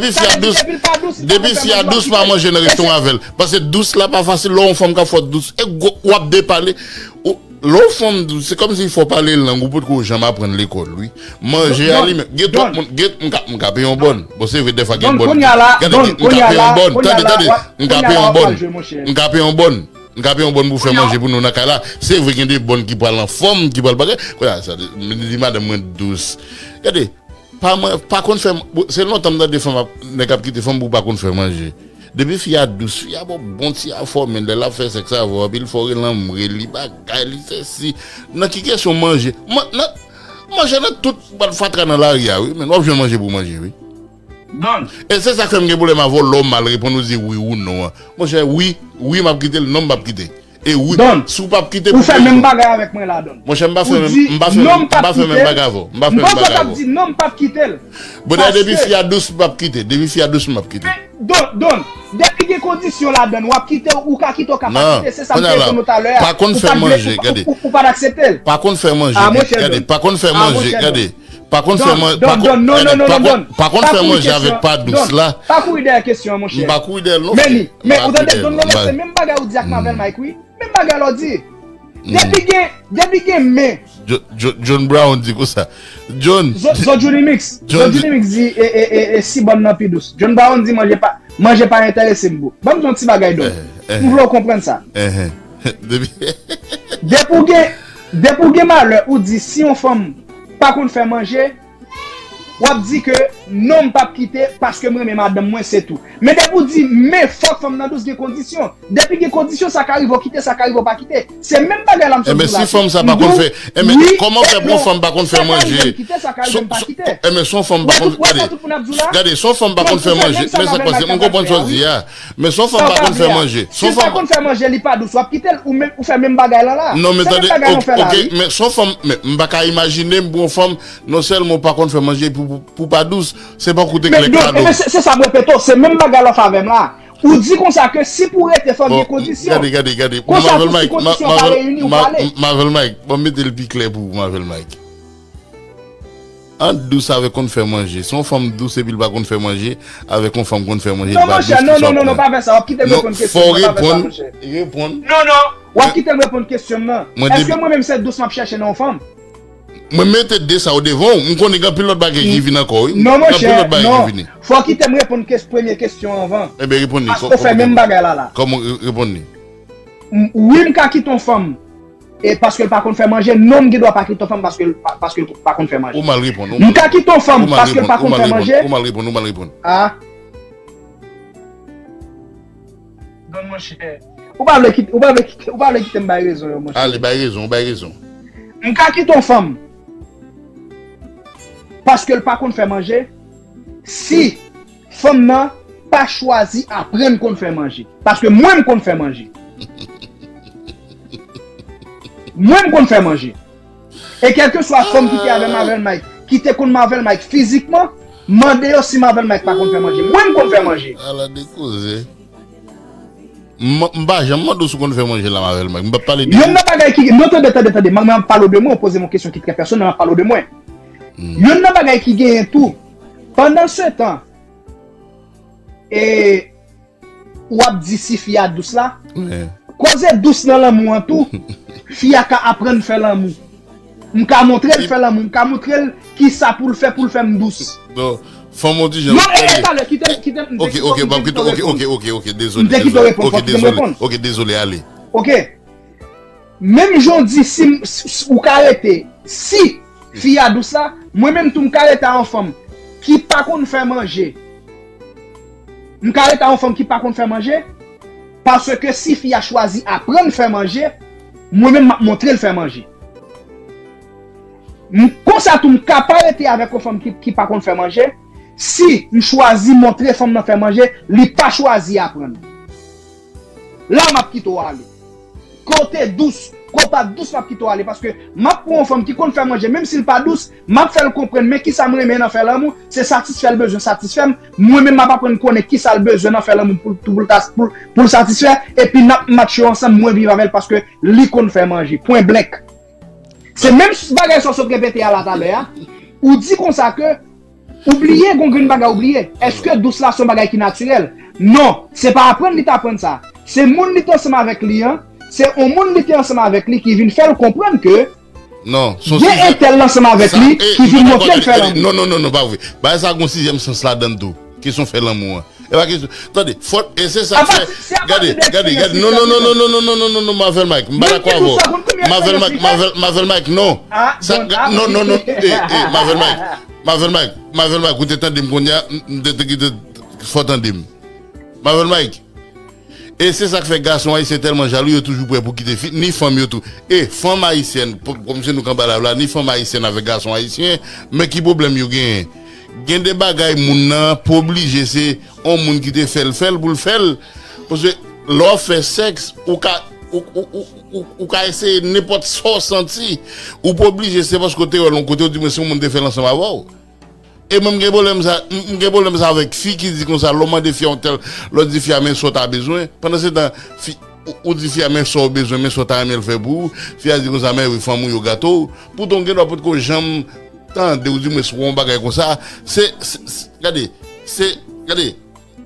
depi fi a dous, depi fi a dous, pa manje nan restoran avè l. Paske dous la pa fasil, lè yon fanm ka fè w dous, e gwo, w ap depale. Ou, lè yon fanm dous, se kòmsi fò w pale lang ou potko janm aprann lekòl, wi. Manje a li menm, gen twòp moun, gen, m ka, m ka peye yon bòn. Bon, se vre, dèfwa gen bòn. Gade, m ka peye yon bòn. Tande, tande, m ka peye yon bòn. M ka peye yon bòn. M ka peye yon bòn pou fè manje pou nou nan kay la. Se vre, gen de bòn ki pral anfòm, ki pral bagay. Kounye a, sa, m di madanm mwen dous. Gade, pa mwen, pa konn fè, se lontan m tande fanm ap, nèg ap kite fanm pou pa konn fè manje. Depi fi a dous, fi a ba w bon ti afò, men lè l ap fè sèks avè w, anpil fwa w rele anmwe, li bagay, li sesi. Nan ki kesyon manje? Man-, nan, manje nan tout fatra nan lari a, wi, men w ap jwenn manje pou manje, wi. Don. E se sa k fè m gen pwoblèm avè w lè w mal reponn, ou di wi ou non an. Monchè, wi, wi, m ap kite l, non, m p ap kite. E wi, si w p ap kite, ou fè menm bagay avèk mwen la, Don. Monchè, m pa fè menm, m pa fè menm bagay avè w. M pa fè menm bagay avè w. M panse w t ap di non, m p ap kite l. Bon, depi fi a dous, m p ap kite. Depi fi a dous, m p ap kite. Don, Don, depi gen kondisyon ladan l, w ap kite, ou ka kite, ou ka pa kite, se sa m te reponn ou talè a. Pa konn fè manje, gade. Ou pa t aksepte l. Pa konn fè manje, gade. Pa konn fè manje, gade. Pa konn fè manje, pa konn, pa konn fè manje avèk pa dous la. Pa kouri dèyè kesyon an, monchè. M pa kouri dèyè l non, frè. Men ou tande, Don Lolo, se menm bagay ou di ak Mavel Mike, wi. Menm bagay la w di. Depi gen, depi gen men. John Brown di konsa. John. Zò Johnny Mix. Zò Johnny Mix di, e, e, e, e, si bòn nan pi dous. John Brown di, manje pa, manje pa enterese m, bro. Ban m di yon ti bagay, Don. M vle w konprann sa. Depi. Depi w gen, depi w gen malè, ou di, si yon fanm pa konn fè manje, w ap di ke non, m p ap kite paske m renmen madanm mwen, se tou. Men depi w di, men fòk fanm nan dous, gen kondisyon. Depi gen kondisyon, sa ka rive w kite, sa ka rive w pa kite. Se menm bagay la m sot di w la. Enben, si fanm sa pa konn fè, enben, kòman fè pou yon fanm pa konn fè manje? Sa ka rive m kite, sa ka rive m pa kite. Enben, si yon fanm pa konn, gade, gade, si yon fanm pa konn fè manje, men sa k pase, m konprann sa w di a. Men si yon fanm pa konn fè manje, si yon fanm pa konn fè manje, li pa dous, w ap kite l, ou menm, ou fè menm bagay la la. Non, men tande, ok, men si yon fanm, men m pa ka imajine m pou yon fanm, non sèlman w pa konn fè manje, pou, pou, pou pa dous, se pa koute klèk kado. Men se, se sa m repete w, se menm bagay la w fè avè m la. Ou di konsa ke si pou rete, fòk gen kondisyon. Gade, gade, gade. Konsa, tout ti kondisyon ka reyini, ou prale. Mavel Mike, ban m mete l pi klè pou ou, Mavel Mike. Ant dous avèk konn fè manje. Si yon fanm dous epi l pa konn fè manje, avèk yon fanm konn fè manje, li pa dous, ki sa w pran? Non, monchè, non, non, non, non, pa fè sa. W ap kite m reponn kesyon m nan, pa fè sa, monchè. Non, fò w reponn, reponn. Non, non. W ap kite m reponn kesyon m nan. Èske mwen menm se dous m ap chèche nan yon fanm? Mwen mete de sa yo devan w, m konnen gen anpil lòt bagay ki vin ankò, wi. Non, monchè, non. Fò w kite m reponn kes-, premye kesyon anvan. Enben, reponn li. Paske w fè menm bagay la la. Kòman, reponn li? Wi, m ka kite yon fanm. E paske l pa konn fè manje, non, m gen dwa pa kite yon fanm paske l pa, paske l pa konn fè manje. Ou mal reponn. M ka kite yon fanm paske l pa konn fè manje. Ou mal reponn, ou mal reponn. A. Don, monchè. Ou pa vle kite, ou pa vle kite, ou pa vle kite m bay rezon yo, monchè. Ale, bay rezon, bay rezon. M ka kite yon fanm paske l pa konn fè manje. Si fanm nan pa chwazi aprann konn fè manje. Paske mwen, m konn fè manje. Mwen, m konn fè manje. E kèlkeswa fanm ki te avè Mavel Mike, ki te konn Mavel Mike fizikman, mande yo si Mavel Mike pa konn fè manje. Mwen, m konn fè manje. Ala de koze. M, m pa janm mande w si w konn fè manje la, Mavel Mike. M p ap pale de ou. Youn nan bagay ki, non, tande, tande, tande. Mwen, mwen ap pale w de mwen, ou poze m yon kesyon ki trè pèsonèl, mwen ap pale w de mwen. Youn nan bagay ki genyen tou, pandan se tan, e, w ap di si fi a dous la, koze dous nan lanmou an tou, fi a ka aprann fè lanmou. M ka montre l fè lanmou, m ka montre l kisa pou l fè pou l fè m dous. Non, fanm on ti jan. Non, e, e, talè, kite m, kite m, ok, ok, m ap kite, ok, ok, ok, ok, dezole, dezole, ok, dezole, ok, dezole, ale. Ok. Menm jan w di, si, si, si ou ka rete, si fi a dous la, mwen menm tou m ka rete a yon fanm ki pa konn fè manje. M ka rete a yon fanm ki pa konn fè manje, paske si fi a chwazi aprann fè manje, mwen menm m ap montre l fè manje. M, konsa tou, m ka pa rete avèk yon fanm ki, ki pa konn fè manje. Si m chwazi montre fanm nan fè manje, li pa chwazi aprann. La, m ap kite w ale. Kote dous, kote pa dous, m ap kite w ale. Paske m ap pran yon fanm ki konn fè manje, menm si l pa dous, m ap fè l konprann, men kisa m renmen nan fè lanmou, se satisfè l bezwen satisfè m. Mwen menm, m ap aprann konnen kisa l bezwen nan fè lanmou pou, pou, pou l ta, pou, pou l satisfè. Epi n ap matche ansanm, mwen viv avè l paske li konn fè manje. Pwen blank. Se menm bagay sa w sot repete a la talè a. Ou di konsa ke ou bliye, gon grenn bagay ou bliye. Èske dous la se yon bagay ki natirèl? Non, se pa aprann li t aprann sa. Se moun li te ansanm avèk li an, se yon moun li te ansanm avèk li ki vin fè l konprann ke non, gen entèl ansanm avèk li ki vin montre l fè lanmou. Non, non, non, non, pa vre. Bagay sa gon sizyèm sans ladan l tou. Kesyon fè lanmou an. E pa kesyon. Tande, fòt, e se sa k fè. Gade, gade, gade. Non, non, non, non, Mavel Mike. M pa dakò avè w. Mavel Mike, Mavel, Mavel Mike, non. Sa, non, non, non. E, e, Mavel Mike. Mavel Mike, Mavel Mike, ou te tande m kounye a, m te, te kite, fò tande m. Mavel Mike. E se sa k fè gason ayisyen tèlman jalou, yo toujou prè pou kite fi, ni fanm yo tou. E fanm ayisyèn, pou, kòmsi nou k anba la, la, ni fanm ayisyèn avèk gason ayisyen, men ki pwoblèm yo genyen? Gen de bagay moun nan pa oblije se yon moun ki te fè l fè l pou l fè l. Paske lè w ap fè sèks, ou ka, ou, ou, ou, ou, ou ka eseye nenpòt sa w santi. Ou pa oblije se paske w te wè l yon kote, ou di mwen se yon moun te fè l ansanm avè w. E mwen, m gen pwoblèm sa, m m gen pwoblèm sa avèk fi ki di konsa, lè w mande fi a yon tèl, lè w di fi a, men sa w ta bezwen. Pandan se tan, fi, ou, ou di fi a, men sa w bezwen, men sa w ta renmen l fè pou ou. Fi a di konsa, men wi, fanm ou yo gate w. Poutan, w gen dwa potko janm tande, ou di mwen, si w wè yon bagay konsa, se, se, se, gade, se, gade,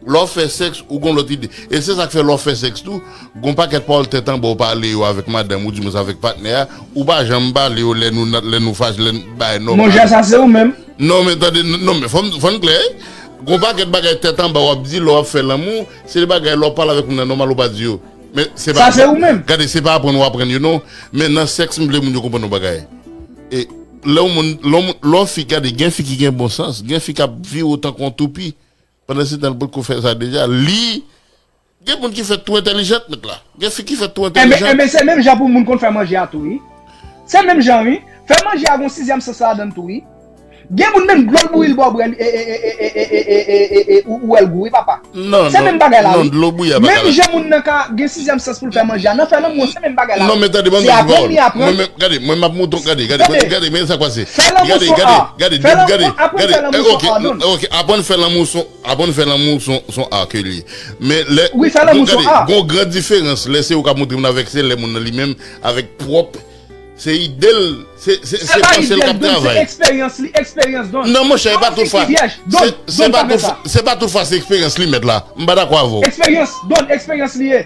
lè w fè sèks, ou gon lòt ide. E se sa k fè lè w fè sèks tou, gon pakèt pawòl tèt anba w pale yo avèk madanm ou, di mwen avèk patnè a, ou pa janm pale yo lè nou, lè nou fache, lè n bay nòmal. Monchè, sa se ou menm. Non, men tande, non, men fò n, fò n klè. Gon pakèt bagay tèt anba w ap di lè w ap fè lanmou, se de bagay lè w pale avèk moun nan nòmal ou pa di yo. Men se pa. Sa se ou menm. Gade, se pa aprann ou aprann yo, non. Men nan sèks, m vle moun yo konprann yon bagay. E lè yon moun, lè yon moun, lè yon fi, gade, gen fi ki gen bon sans, gen fi k ap vire w tankou yon toupi. Pandan se tan, l potko fè sa deja. Li, gen moun ki fèt twò entèlijant, mèt la. Gen fi ki fèt twò entèlijant. Enben, enben, se menm jan pou moun konn fè manje a tou, wi. Se menm jan, wi. Fè manje a gon sizyèm sans ladan l tou, wi. Gen moun menm dlo l bouyi l ba w bwè, e, e, e, e, e, e, e, e, ou, ou wè l gou, wi, papa. Non, se non, menm bagay la, non, wi. Dlo bouyi a bagay la. Menm jan moun nan ka gen sizyèm sans pou l fè manje a, nan fè lanmou an, se menm bagay la, non, non. Men tande, ban m di w vòl. Se aprann li aprann. Mwen menm, gade, mwen m ap mouton, gade, gade, gade, men sa k pase. Fè lanmou se yon art. Gade, gade, gade, gade, aprann fè lanmou se yon art, non. Ok, ok, aprann fè lanmou se yon, aprann fè lanmou se yon, se yon art ke li ye. Men lè, wi, fè lanmou se yon art. Gon gran diferans lè se ou k ap montre moun avèk se lè moun nan li menm avèk pwòp, se ide l, se, se, se panse l k ap travay. Se pa ide l, Don, se eksperyans li, eksperyans, Don. Non, monchè, e pa tout fwa. Se, se pa tout fwa, se eksperyans li, mèt la. M pa dakò avè w. Eksperyans, Don, eksperyans li ye.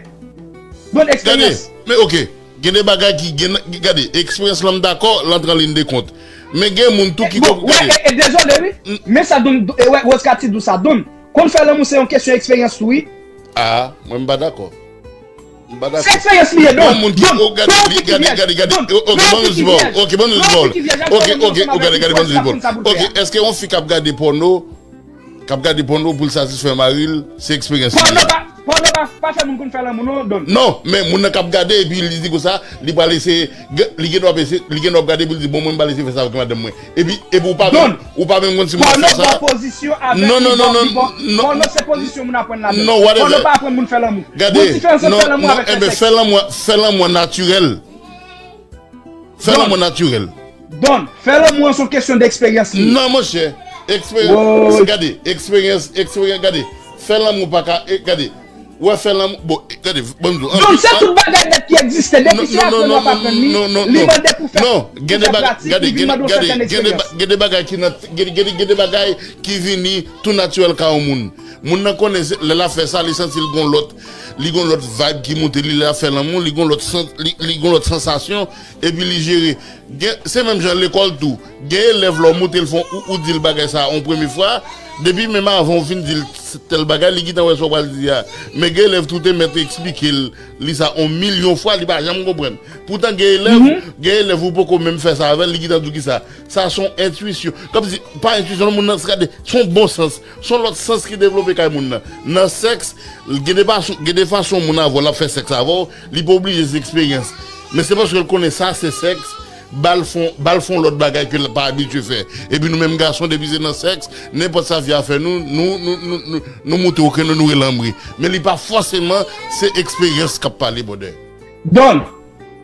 Don, eksperyans. Gade, men ok. Gen de bagay ki gen, gade, eksperyans lan m dakò, l antre an liy de kont. Men gen moun tou ki konn, gade. E, e, dezole, wi. Men sa, Don, e, wè, Rose ka ti dou sa, Don. Konn fè lanmou se yon kesyon eksperyans tou, wi. Ah, mwen m pa dakò. M pa dakò. Se eksperyans li ye, Don. Yon moun ki, oh, gade, gade, gade, gade. Ok, ban nou di vòl. Ok, ban nou di vòl. Ok, ok, oh, gade, gade, ban nou di vòl. Ok, èske yon fi k ap gade pòno, k ap gade pòno pou l satisfè mari l, se eksperyans li ye. Pòno pa, pòno pa, pa fè moun konn fè lanmou, non, Don. Non, men moun nan k ap gade epi li di konsa, li pral eseye, li gen dwa ap eseye, li gen dwa ap gade epi li di, bon, mwen m pral eseye fè sa avèk madanm mwen. Epi, epi ou pa menm, ou pa menm konn si moun ap fè sa. Non, non, non, non, non. Pòno se pozisyon moun aprann ladan. Non, whatever. Pòno pa aprann moun fè lanmou. Gade, gon diferans ant fè lanmou avèk fè sèks. Fè lanmou, fè lanmou an natirèl. Fè lanmou an natirèl. Don, fè lanmou an se yon kesyon de eksperyans li ye. Non, monchè. Eksperyans, gade, eksperyans, eksperyans, gade. Fè lanmou pa ka, e, gade. Ou wè fè lanmou, bon, e, gade, bon, Don, se tout bagay nèt ki egziste. Depi se aprann w ap aprann li, li mande pou fè, pou fè pratik, li vin mande w sètèn eksperyans. Gen de bagay ki nan, gen, gen, gen de bagay ki vini tou natirèl ka yon moun. Moun nan konnen se, lè l ap fè sa, li santi l gon lòt, li gon lòt vibe ki moute li, lè l ap fè lanmou, li gon lòt sans, li, li gon lòt sansasyon, epi li jere. Gen, se menm jan lekòl tou. Gen elèv lè w moute l fè yon, ou, ou di l bagay sa a yon premye fwa, depi menm avan w fin di l tèl bagay, li gentan wè sa w pral di a. Men gen elèv tou te mèt eksplike l, li sa yon milyon fwa, li pa janm konprann. Poutan gen elèv, gen elèv ou poko menm fè sa avè l, li gentan di w kisa. Sa se yon entwisyon. Kòmsi, pa entwisyon, non, moun nan, se gade, se yon bon sans. Se yon lòt sans ki devlope kay moun nan. Nan sèks, gen de fason, gen de fason moun avè w, l ap fè sèks avè w, li pa oblije se eksperyans. Men se paske l konnen sa se sèks, ba l fè yon, ba l fè yon lòt bagay ke l pa abitye fè. Epi nou menm gason, depi se nan sèks, nenpòt sa fi a fè nou, nou, nou, nou, nou, nou moute okren nou, nou rele anmwe. Men li pa fòseman se eksperyans k ap pale, brother. Don,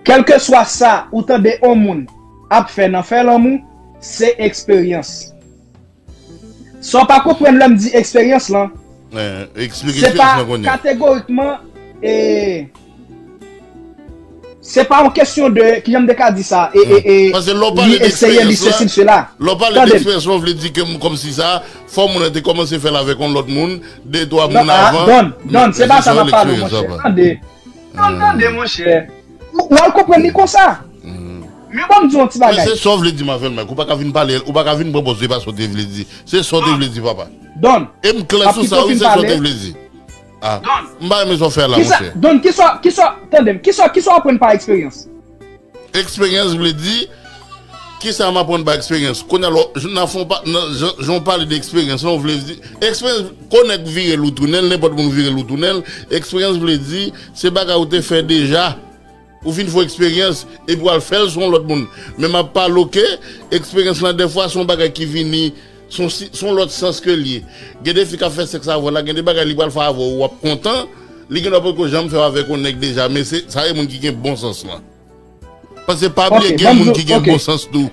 kèlkeswa sa ou tande yon moun ap fè nan fè lanmou, se eksperyans. Sa w pa konprann lè m di eksperyans lan, se pa kategorikman, e, se pa yon kesyon de, kijan m te ka di sa, e, e, e, li eseye, li sesi, l sela. Lè w pale de eksperyans lan, w vle di ke m kòmsi sa, fò moun nan te kòmanse fè l avèk yon lòt moun, de, twa moun avan. Don, Don, se pa sa m ap pale w, monchè. Tande. Don, tande, monchè. Ou, ou al konprann li konsa. Men ban m di w yon ti bagay. Men se sa w vle di m avè l, Mike. Ou pa ka vin pale, ou pa ka vin pran pòz, se pa sa w te vle di. Se sa w te vle di, papa. Don, e m klè sou sa, wi, se sa w te vle di. Ah, m pa renmen sa w fè la, monchè. Don, kisa, kisa, tande m, kisa, kisa w aprann pa eksperyans? Eksperyans vle di, kisa m aprann pa eksperyans? Kounye a, lò, j-, nan fon pa, nan, jan, jan w pale de eksperyans, lan, w vle di, eksperyans, kon nèg vire l ou tounen l, nenpòt moun vire l ou tounen l, eksperyans vle di, se bagay ou te fè deja. Ou fin fè yon eksperyans, epi w al fè l sou yon lòt moun. Men m ap pale w ke eksperyans lan, dèfwa, se yon bagay ki vini, se yon si-, se yon lòt sans ke l ye. Gen de fi k ap fè sèks avè w la, gen de bagay li pral fè avè w, w ap kontan, li gen dwa poko janm fè w avèk yon nèg deja, men se, sa e moun ki gen bon sans lan. Paske pa bliye, gen moun ki gen bon sans tou.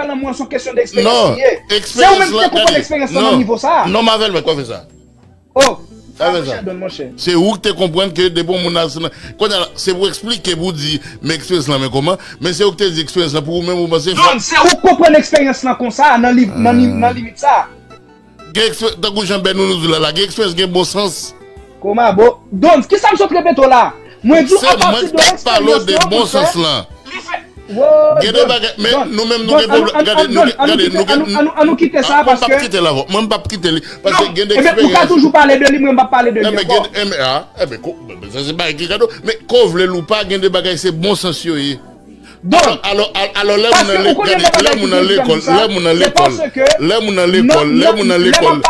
fè lanmou an se yon kesyon de eksperyans li ye. Se ou menm ki te konprann eksperyans lan nan nivo sa a. Non, Mavel, mwen, kwa fè sa? Oh, sa, monchè, donn, monchè. Se ou ki te konprann ke depi yon moun al nan, kounye a la, se pou eksplike, pou di, men eksperyans lan, men kòman, men se ou ki te di eksperyans lan, pou ou menm, ou panse. Donn, se ou ki konprann eksperyans lan konsa, nan liv, nan, nan limit sa. Gen eksperyans, tankou jan Bènou nou di la, la, gen eksperyans, gen bon sans. Kòman, bon? Donn, ki sa m sot repete w la? Mwen di w, apati de eksperyans lan, bon sans lan. Li fè, gen de bagay, men nou menm nou gen pwoblèm. Gade, nou gen, gade, nou gen. An nou kite sa, paske. Mwen, m p ap kite l avè w. Mwen, m p ap kite li. Paske gen de eksperyans. Ou ka toujou pale de li, mwen, m p ap pale de li ankò. Sa se bagay ki gade. Men ke w vle l ou pa, gen de bagay, se bon sans yo ye. Donk, alò, alò, lè moun nan lekòl, lè moun nan lekòl, lè moun nan lekòl, lè moun nan lekòl, lè moun nan lekòl,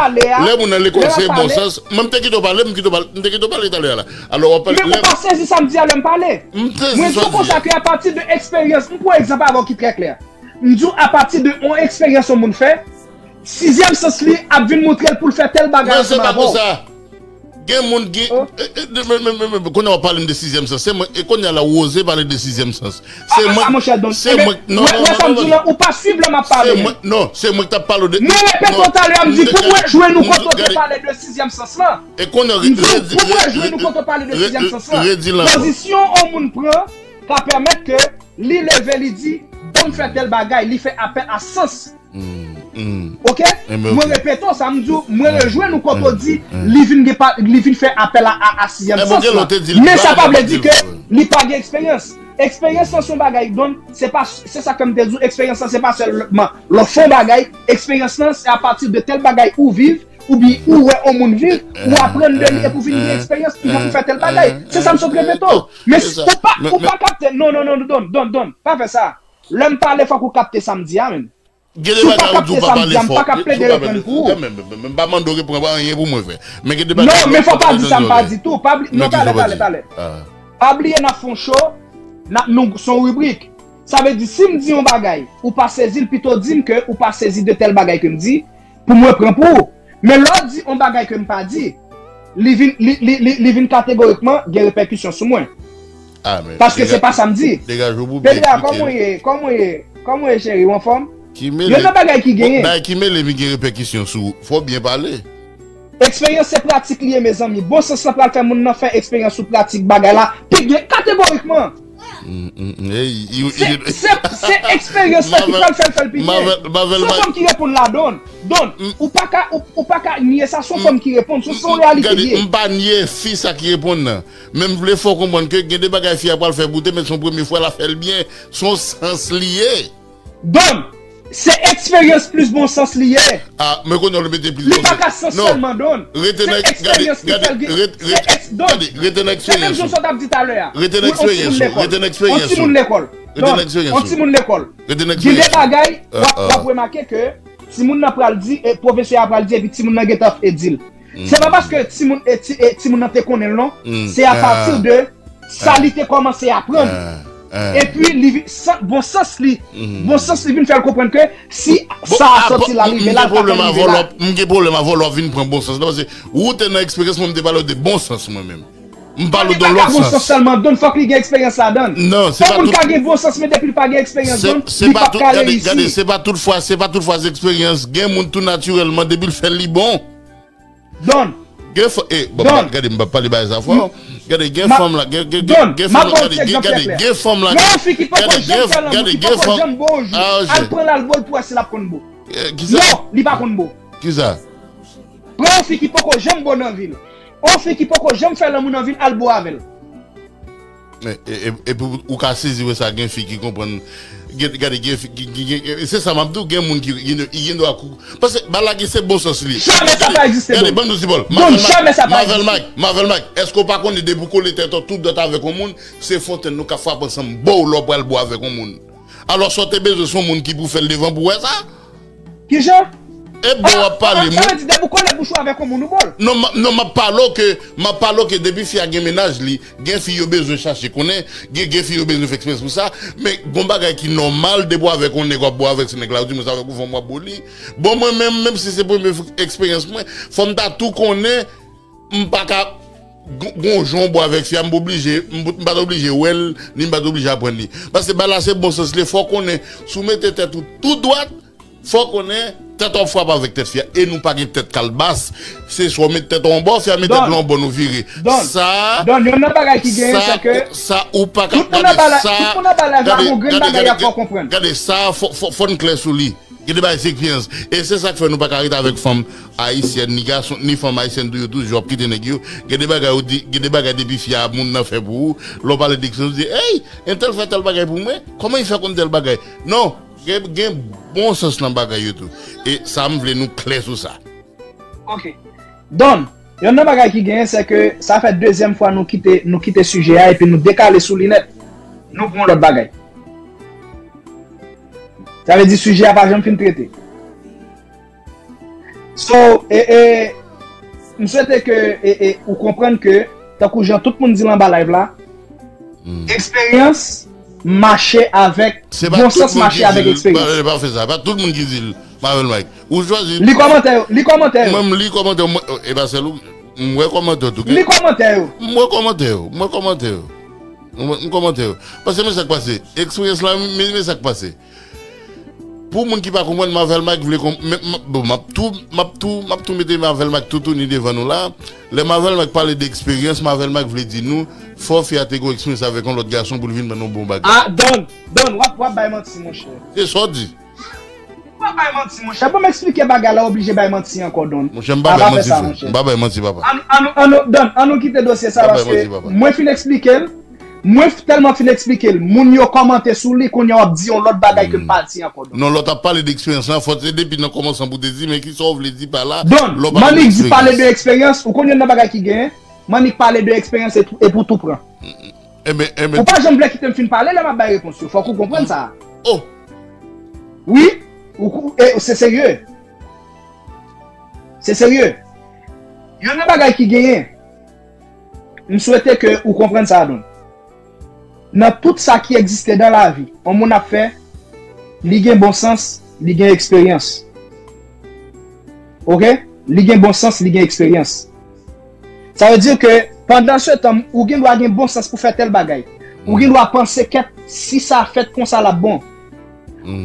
lè moun nan lekòl, se bon sans. Mwen, m te kite w pale, m kite w pale, m te kite w pale talè a la. Alò, w ap pale. Men ou pa sezi sa m di a lè m pale. M sezi sa w di a. Mwen di w konsa ke apati de eksperyans, m pran egzanp avè w ki trè klè. M di w apati de yon eksperyans yon moun fè, sizyèm sans li ap vin montre l pou l fè tèl bagay ansanm avè w. Non, se pa konsa. Gen moun ki. Kounye a w ap pale m de sizyèm sans. Se mwen, e kounye a la, ou oze pale de sizyèm sans. Se mwen, se mwen, non, non, non, non, non. Ou pa swiv lè m ap pale. Se mwen, non, se mwen ki t ap pale w de. Mwen repete w talè a, m di, pou mwen jwenn ou kote w te pale de sizyèm sans lan. E kounye a, m di, pou mwen jwenn ou kote w pale de sizyèm sans lan. Pozisyon yon moun pran, ka pèmèt ke li leve, li di, ban m fè tèl bagay, li fè apèl a sans. Oke? Mwen repete w sa, m di w, mwen rejwenn ou kote w di, li vin gen pa, li vin fè apèl a, a, a sizyèm sans la. Men sa pa vle di ke li pa gen eksperyans. Eksperyans lan se yon bagay, Don, se pa, se sa ke m te di w, eksperyans lan se pa sèlman lè w fè yon bagay, eksperyans lan se apati de tèl bagay ou viv, oubyen ou wè yon moun viv, ou aprann de li epi w vin gen eksperyans pou jan pou fè tèl bagay. Se sa m sot repete w. Men ou pa, ou pa kapte, non, non, non, Don, Don, Don, pa fè sa. Lè m pale, fòk ou kapte sa m di a, menm. Si w pa kapte sa m di a, m pa ka plede reponn pou ou. Men m pa mande w reponn anyen pou mwen fè. Men gen de bagay. Non, men fò pa di sa m pa di tou. Pa bli-, non, talè, talè, talè. Pa bliye n ap fè yon show, n ap, nou, se yon ribrik. Sa vle di, si m di yon bagay, ou pa sezi l, pito di m ke ou pa sezi de tèl bagay ke m di, pou mwen pran pou ou. Men lè w di yon bagay ke m pa di, li vin, li, li, li, li vin kategorikman gen repèkisyon sou mwen. Paske se pa sa m di. Degaje w pou byen eksplike. Kòman w ye? Kòman w ye? Kòman w ye, cheri? Ou anfòm? Youn nan bagay ki genyen. Bagay ki mele vin gen repèkisyon sou ou. Fò w byen pale. Eksperyans se pratik li ye, mezanmi. Bon sans lan pral fè moun nan fè eksperyans sou pratik bagay la pi byen kategorikman. Se, se, se eksperyans la ki pral fè l fè l pi byen. Se yon fanm ki reponn la, Don. Don, ou pa ka, ou, ou pa ka nye sa, se yon fanm ki reponn, se, se yon reyalite li ye. M pa nye fi sa ki reponn nan. Men m vle fè w konprann ke gen de bagay fi a pral fè pou ou te, men se yon premye fwa l ap fè l byen, se yon sans li ye. Don, se eksperyans plis bon sans li ye. Ah, men kounye a w mete plis bon sans. Li pa ka sans sèlman, Don. Se eksperyans ki fè l gen, se eks-, Don. Se menm jan sa w t ap di talè a. Rete nan eksperyans ou. Rete nan eksperyans ou. Yon timoun lekòl. Rete nan eksperyans ou. Yon timoun lekòl. Rete nan eksperyans ou. Gen de bagay, w ap, w ap remake ke timoun nan pral di, e pwofesè a pral di, epi timoun nan gentan ap di l. Se pa paske timoun, e ti, e timoun nan te konnen l non. Se apati de sa li te kòmanse aprann. Epi, li vi-, san-, bon sans li, bon sans li vin fè l konprann ke si sa a sòti la, li rive la, l pa ka rive la. M gen pwoblèm avè w lè w ap vin pran bon sans la, paske ou te nan eksperyans, mwen, m te pale w de bon sans, mwen menm. M pale w de lòt sans. Bon sans sèlman, Don, fòk li gen eksperyans ladan l. Non, se pa tout. Yon moun ka gen bon sans, men depi l pa gen eksperyans, Don, li p ap ka reyisi. Gade, se pa tout fwa, se pa tout fwa se eksperyans. Gen moun tou natirèlman, depi l fè l, li bon. Don. Gen fanm, e, bon, gade, m p ap pale bagay sa fò. Gade, gen fanm la, gen, gen, gen, gen fanm la, gade, gade, gen fanm la, gade, gen fanm. Pran yon fi ki poko janm fè lanmou, ki poko janm bo yon jou. Al pran l, al bo l pou wè si l ap konn bo. Non, li pa konn bo. Kisa? Pran yon fi ki poko janm bo nan vi l. Yon fi ki poko janm fè lanmou nan vi l, al bo avè l. E, e, e, epi ou, ou ka sezi wè sa, gen fi ki konprann. Gen, gade, gen fi ki, ki, gen, e, se sa m ap di w, gen moun ki, ki, ki gen dwa kou. Paske bagay la gen se bon sans li ye. Jamè sa pa egziste, Don. Gade, ban m di w, Sipòl. Don, jamè sa pa egziste. Marvel Mike, Marvel Mike, èske w pa konnen depi w kole tèt ou tout dwat avèk yon moun, se fontenn nou k ap frape ansanm bo w lè w pral bo avèk yon moun? Alò, sa w te bezwen se yon moun ki pou fè l devan pou w wè sa? Kijan? E bon, w ap pale, mwen. Sa vle di, depi w kole bouch ou avèk yon moun, ou bo l? Non, m, non, m ap pale w ke, m ap pale w ke depi fi a gen mennaj li, gen fi yo bezwen chache konnen, gen, gen fi yo bezwen fè eksperyans pou sa, men gon bagay ki nòmal, depi w avèk yon nèg, w ap bo avèk se nèg la, ou di mwen sa avèk yon fanm w ap bo li. Bon, mwen menm, menm si se premye eksperyans mwen, fò m ta tou konnen, m pa ka, gon, gon jan w bo avèk fi a, m pa oblije, m, m pa t oblije wè l, ni m pa t oblije aprann li. Paske bagay la se bon sans li, fò w konnen, si w mete tèt ou tou dwat, fò w konnen, tèt w ap frape avèk tèt fi a, e nou pa gen tèt kalbas, se swa w met tèt ou yon bò, fi a met tèt li yon bò, nou vire. Sa, Don, youn nan bagay ki genyen, se ke sa ou pa ka, tout moun nan bagay la, tout moun nan bagay la, gade, gon grenn bagay y ap fè w konprann. Gade, sa, fò, fò, fò n klè sou li. Gen de bagay se eksperyans. E se sa k fè nou pa ka rete avèk fanm ayisyèn, ni gason, ni fanm ayisyèn tou, yo toujou ap kite nèg yo. Gen de bagay ou di, gen de bagay depi fi a moun nan fè pou ou, lè w pale de eksperyans, ou di, "Ey, entèl fè tèl bagay pou mwen, kòman li fè konn tèl bagay?" Non, gen, gen bon sans nan bagay yo tou. E sa m vle nou klè sou sa. Ok. Don, youn nan bagay ki genyen, se ke sa fè dezyèm fwa nou kite, nou kite sijè a epi nou dekale sou li nèt. Nou pran yon lòt bagay. Sa vle di sijè a pa janm fin trete. So, e, e, m swete ke, e, e, ou konprann ke, tankou jan tout moun di l anba live la, eksperyans mache avèk, bon sans mache avèk eksperyans. Se pa tout moun ki di l, pa, pa fè sa, pa tout moun ki di l, Marvel Mike. Ou chwazi. Li kòmantè yo, li kòmantè yo. Mwen, m li kòmantè yo, mwen, e pa sèl ou, m wè kòmantè yo tou. Li kòmantè yo. M wè kòmantè yo, m wè kòmantè yo. M wè, m kòmantè yo. Paske men sa k pase. Eksperyans la, men, men sa k pase. Pou moun ki pa konprann, Marvel Mike vle konp- men- m- bon, m ap tou, m ap tou, m ap tou mete Marvel Mike toutouni devan nou la. Lè Marvel Mike pale de eksperyans, Marvel Mike vle di nou, fò fi a te gen eksperyans avèk yon lòt gason pou l vin ban nou bon bagay. Ah, Don, Don, w ap, w ap bay manti, monchè. Se sa w di. W ap bay manti, monchè. Bon, m eksplike bagay la, oblije bay manti ankò, Don. Monchè, m pa bay manti, frè. M pa bay manti, papa. An, an, an, Don, an nou kite dosye sa, paske mwen fin eksplike l. Mwen f- tèlman fin eksplike l, moun yo kòmante sou li, kounye a w ap di yon lòt bagay ke m pa di ankò, Don. Non, lò w t ap pale de eksperyans lan, fò se depi nan kòmansman pou w te di, men kisa w vle di pa la, Don, lò w pale de eksperyans. Mannik di pale de eksperyans, ou konn youn nan bagay ki genyen, Mannik pale de eksperyans e, e pou tou pran. Enben, enben. Ou pa janm vle kite m fin pale lè m ap bay repons yo, fòk ou konprann sa. Oh! Wi, ou, e, se serye. Se serye. Youn nan bagay ki genyen, m swete ke ou konprann sa, Don. Nan tout sa ki egziste nan lavi, yon moun ap fè, li gen bon sans, li gen eksperyans. Oke? Li gen bon sans, li gen eksperyans. Sa vle di ke pandan se tan, ou gen dwa gen bon sans pou fè tèl bagay. Ou gen dwa panse kèt, si sa fèt konsa, l ap bon.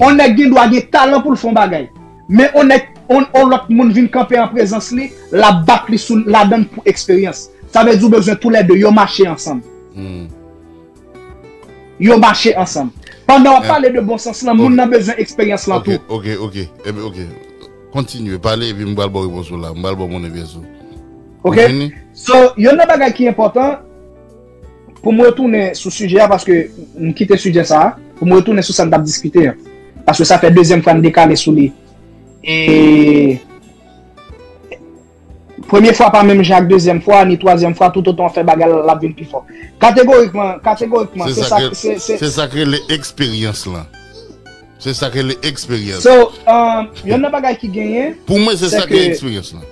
On nèg gen dwa gen talan pou l fè yon bagay. Men on nèg, on, on lòt moun vin kanpe an prezans li, l ap bat li sou ladann pou eksperyans. Sa vle di ou bezwen toulède yo mache ansanm. Yo mache ansanm. Pandan w ap pale de bon sans lan, moun nan bezwen eksperyans lan tou. Ok, ok, ok. Enben, ok. Kontinye pale epi m pral ba w repons ou la. M pral ba w mon envèsyon. Ok? So, youn nan bagay ki enpòtan, pou m retounen sou sijè a, paske m kite sijè sa a, pou m retounen sou sa n t ap diskite a. Paske sa fè dezyèm fwa n dekale sou li. E premye fwa pa menm jan ak dezyèm fwa, ni twazyèm fwa, toutotan w fè bagay la, l ap vin pi fò. Kategorikman, kategorikman, se sa, se, se, se sa k rele eksperyans lan. Se sa k rele eksperyans. So, um, youn nan bagay ki genyen, pou mwen, se sa k rele eksperyans lan.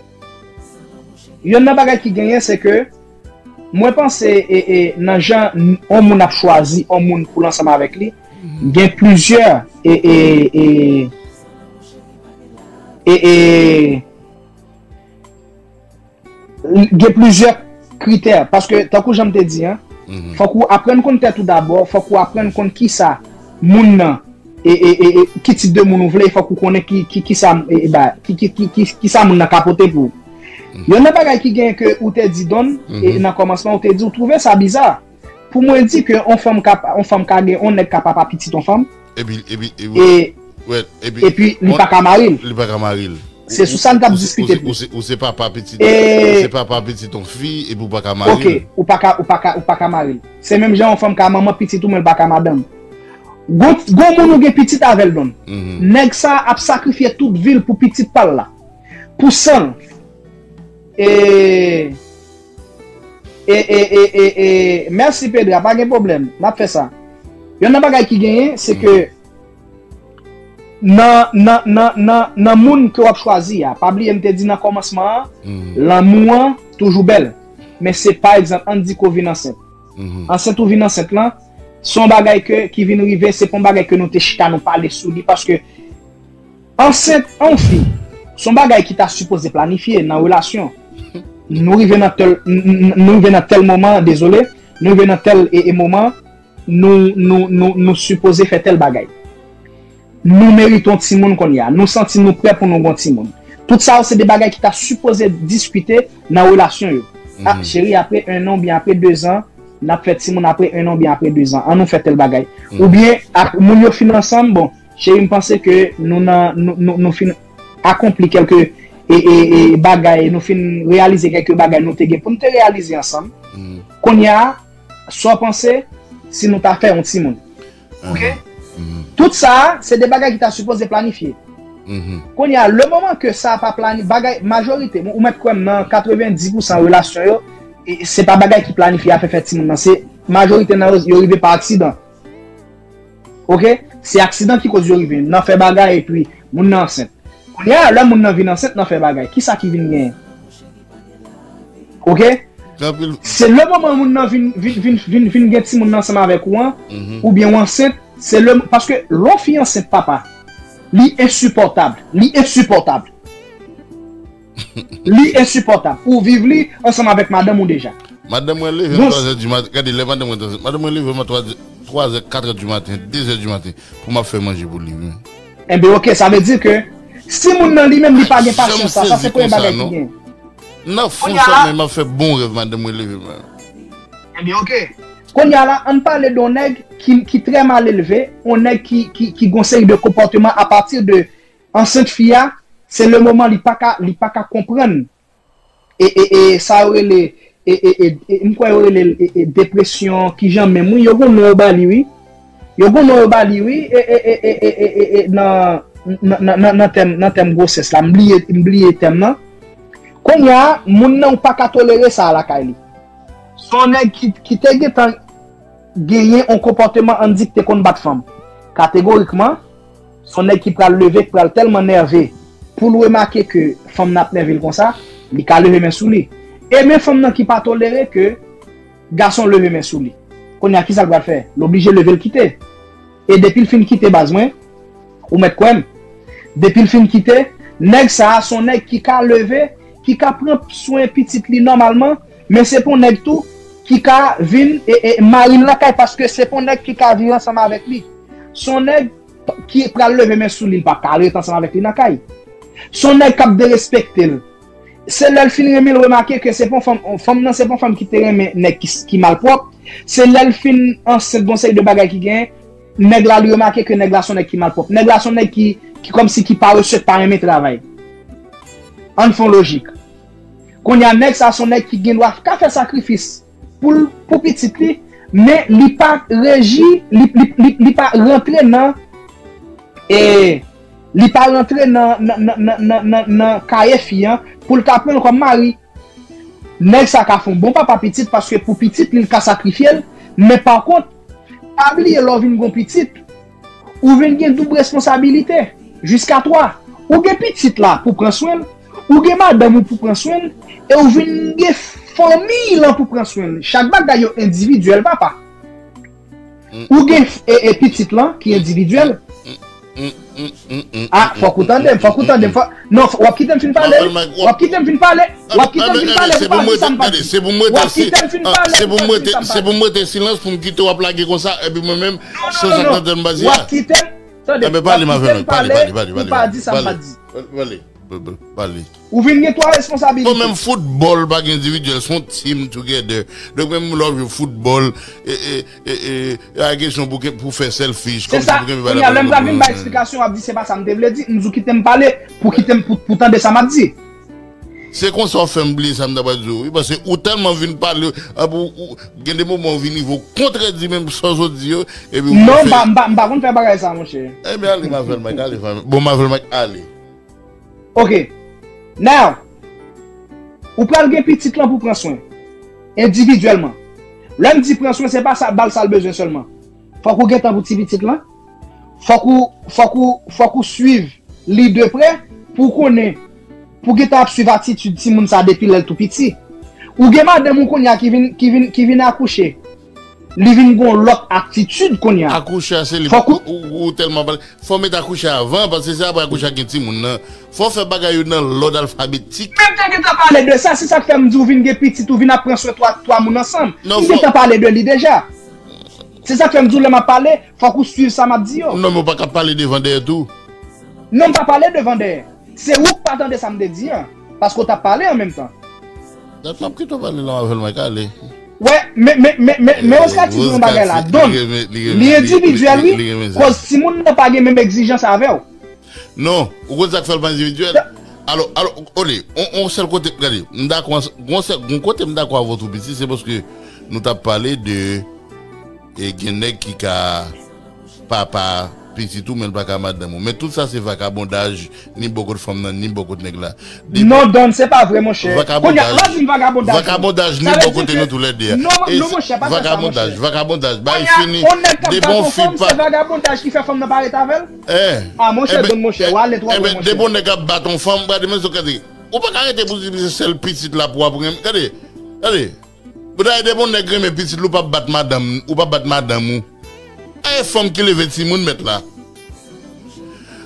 Youn nan bagay ki genyen, se ke mwen panse, e, e, nan jan n- on moun ap chwazi on moun pou l ansanm avèk li, gen plizyè, e, e, e, e, e, gen plizyè kritè. Paske, tankou jan m te di an, fòk ou aprann konn tèt ou dabò, fòk ou aprann konn kisa moun nan, e, e, e, e, ki tip de moun ou vle, fòk ou konnen ki, ki, kisa, e, e, ba, ki, ki, ki, ki, kisa moun nan ka pote pou ou. Youn nan bagay ki genyen ke ou te di, Don, e, nan kòmansman, ou te di, ou twouve sa biza. Pou mwen di ke on fanm ka, on fanm ka gen, on nèg ka papa pitit on fanm, epi, epi, epi, e, epi li pa ka mari l. Li pa ka mari l. Se sou sa n t ap diskite. Ou se, ou se, ou se papa pitit, ou se papa pitit on fi, epi ou pa ka mari l. Ok, ou pa ka, ou pa ka, ou pa ka mari l. Se menm jan yon fanm ka manman pitit ou, men l pa ka madanm. Gon, gon moun ou gen pitit avè l, Don. Nèg sa ap sakrifye tout vi l pou pitit pa l la. Pou san l. E, e, e, e, e, e, mèsi Pedra, pa gen pwoblèm. N ap fè sa. Youn nan bagay ki genyen, se ke nan, nan, nan, nan, nan moun ke w ap chwazi a, pa bliye m te di nan kòmansman an, lanmou an toujou bèl. Men se pa egzanp, ann di ke w vin ansent. Ansent ou vin ansent lan, se yon bagay ke, ki vin rive, se pa yon bagay ke nou te chita nou pale sou li, paske ansent an yon fi, se yon bagay ki ta sipoze planifye nan relasyon. Nou rive nan tèl, n- n- nou rive nan tèl moman, dezole, nou rive nan tèl e, e moman, nou, nou, nou, nou sipoze fè tèl bagay. Nou merite yon timoun kounye a. Nou santi nou prè pou nou gen yon timoun. Tout sa yo se de bagay ki ta sipoze diskite nan relasyon yo. Ah, cheri, apre en an oubyen apre de zan, n ap fè timoun apre en an oubyen apre de zan. An nou fè tèl bagay. Oubyen, ak moun yo fin ansanm, bon, cheri, m panse ke nou nan, nou, nou, nou fin akonpli kèlke, e, e, e, bagay, nou fin reyalize kèlke bagay nou te gen pou n te reyalize ansanm. Kounye a, sa w panse si nou ta fè yon timoun? Ok? Tout sa, se de bagay ki ta sipoze planifye. Kounye a, le moman ke sa pa plani, bagay, majorite, ou mèt kwè m nan katrevenndis pousan relasyon yo, e, se pa bagay ki planifye afè fè timoun nan. Se majorite nan yo, yo rive pa aksidan. Ok? Se aksidan ki koz yo rive. Nan fè bagay epi moun nan ansent. Kounye a, lè moun nan vin ansent, nan fè bagay. Kisa ki vin genyen? Ok? Se le moman moun nan vin, vin, vin, vin, vin gen timoun nan ansanm avèk ou an, oubyen w ansent, se le, paske lè w fi ansent, papa, li ensipòtab. Li ensipòtab. Li ensipòtab. Ou viv li ansanm avèk madanm ou deja. Madanm mwen leve m twazè di maten. Gade, lè madanm mwen, madanm mwen leve m twazè, twazè, katrè di maten, dezè di maten, pou m ap fè manje pou li, wi. Enben, ok, sa vle di ke si moun nan li menm li pa gen pasyans sa, sa se premye bagay ki gen. Nan fon sa menm, m ap fè bon rèv, madanm mwen leve mwen. Enben, ok. Kounye a la, ann pale de yon nèg ki, ki trè malelve, yon nèg ki, ki, ki gon seri de konpòteman apati de ansent fi a, se le moman li pa ka, li pa ka konprann e, e, e, sa yo rele, e, e, e, e, m kwè yo rele l, e, e, depresyon, kijan menm, wi, yo gon non yo ba li, wi. Yo gon non yo ba li, wi, e, e, e, e, e, e, e, e, nan, nan, nan, nan, nan tèm, nan tèm gwosès la, m bliye, m bliye tèm nan. Kounye a, moun nan ou pa ka tolere sa a lakay li. Se yon nèg ki, ki te gentan genyen yon konpòteman, ann di, ki te konn bat fanm. Kategorikman, se yon nèg ki pral leve, ki pral tèlman nève, pou l remake ke fanm nan ap nève l konsa, li ka leve men sou li. E men fanm nan ki pa tolere ke gason leve men sou li. Kounye a, kisa l pral fè? L oblije leve l kite. E depi l fin kite, baz mwen, ou mèt kwè m. Depi l fin kite, nèg sa a se yon nèg ki ka leve, ki ka pran swen pitit li nòmalman, men se pa yon nèg tou ki ka vin e, e mari l nan kay, paske se pa yon nèg ki ka viv ansanm avèk li. Se yon nèg ki pral leve men sou li, li p ap ka ret ansanm avèk li nan kay. Se yon nèg k ap derespekte l. Se lè l fin renmen l remake ke se pa yon fanm, fanm nan se pa yon fanm ki te renmen nèg ki, ki malpwòp. Se lè l fin ansent, gon seri de bagay ki genyen, nèg la li remake ke nèg la se yon nèg ki malpwòp. Nèg la se yon nèg ki, ki kòmsi ki parese, ki pa renmen travay. Ann fè yon lojik. Kounye a nèg sa se yon nèg ki gen dwa ka fè sakrifis pou l, pou pitit li, men li pa reji, li, li, li, li pa rantre nan, e, li pa rantre nan, nan, nan kaye fi an pou l ka pran l kòm mari. Nèg sa ka fè yon bon papa pitit paske pou pitit li, l ka sakrifye l, men pa kont, pa bliye lè w vin gon pitit, ou vin gen doub responsabilite, jiska twa. Ou gen pitit la pou pran swen l, ou gen madanm ou pou pran swen l, e ou vin gen fanmiy lan pou pran swen l. Chak bagay yo endividyèl, papa. Ou gen e, e pitit lan ki endividyèl. Ah, fòk ou tande m, fòk ou tande m, fòk, non, fò- w ap kite m fin pale, wi. W ap kite m fin pale, w ap kite m fin pale pou pa di sa m pa di. W ap kite m fin pale pou pa di sa m pa di. Se pou m rete silans pou m kite w ap lage konsa, epi mwen menm, san sa tande m pa di a. W ap kite m, tande, w ap kite m fin pale pou pa di sa m pa di. Pale. Pale. Ou vin gen twa responsabilite. Bon, menm foutbòl pa gen endividyèl, se yon team together. Donk, menm lè w jwe foutbòl, e, e, e, e, pa gen kesyon pou, pou fè selfish, kòmsi pou kenbe bal la. Kounye a, lè m pral vin bay eksplikasyon, w ap di, "Se pa sa m te vle di." M di w kite m pale, pou kite m, pou, pou tande sa m ap di. Se konsa w fè m bliye sa m ta pral di w, wi, paske ou tèlman vin pale, epi ou, ou, gen de moman ou vin rive w kontredi menm sa w sot di yo, epi ou... Non, m pa, m pa, m pa konn fè bagay sa, monchè. Ebyen, ale, Mavel Mike, ale, bon, Mavel Mike, ale. Ok. Now, ou pral gen pitit lan pou pran swen. Endividyèlman. Lè m di pran swen, se pa sa, ba l sa l bezwen sèlman. Fòk ou gen tan pou ti pitit lan. Fòk ou, fòk ou, fòk ou swiv li de prè pou w konnen, pou w gentan ap swiv atitid timoun sa depi lè l tou piti. Ou gen madanm ou kounye a ki vin, ki vin, ki vin akouche. Li vin gon lòt atitid kounye a. Akouche a se li. Fòk ou, ou, ou tèlman pale. Fò w met akouche a avan, paske se apre akouche a gen timoun nan. Fò w fè bagay yo nan lòd alfabetik. Men m te gentan pale de sa, se sa k fè m di w vin gen pitit, ou vin ap pran swen twa, twa moun ansanm. M gentan pale de li deja. Se sa k fè m di w lè m ap pale, fòk ou swiv sa m ap di yo. Non, men w pa ka pale devan dèyè tou. Non, m pa pale devan dèyè. Se ou k pa tande sa m te di an, paske w t ap pale an menm tan. Dat m ap kite w pale la, m ap fè l mwen kale. Wè, men, men, men, men, men Oscar ti di yon bagay la. Donk, li endividyèl, wi, koz timoun nan pa gen menm egzijans avè w. Non, ou konn sa k fè l pa endividyèl? Alò, alò, ole, on, on sèl kote, gade, m dakò, gon sèl, gon kote m dakò avè w tou piti, se paske nou t ap pale de, e gen nèg ki ka papa pitit ou, men l pa ka madanm ou. Men tout sa se vakabondaj, ni bò kot fanm nan, ni bò kot nèg la. Non, Don, se pa vre, monchè. Kounye a, lè w di m vakabondaj, vakabondaj ni bò kote nou toulède a. Non, non, monchè, pa fè sa, monchè. Vakabondaj, vakabondaj, bay fini. Kounye a, yon nèg k ap bat yon fanm, se vakabondaj ki fè fanm nan pa ret avè l? Ah, monchè, Don, monchè, w ale twò lwen, monchè. Depi yon nèg ap bat yon fanm, gade, men, gade. Ou pa ka rete pou di se sèl pitit la pou w ap renmen. Gade, gade. Bon, dayè, depi yon nèg renmen pitit li, ou p ap bat madanm, ou p ap bat madanm ou. A, e fanm ki leve timoun mèt la.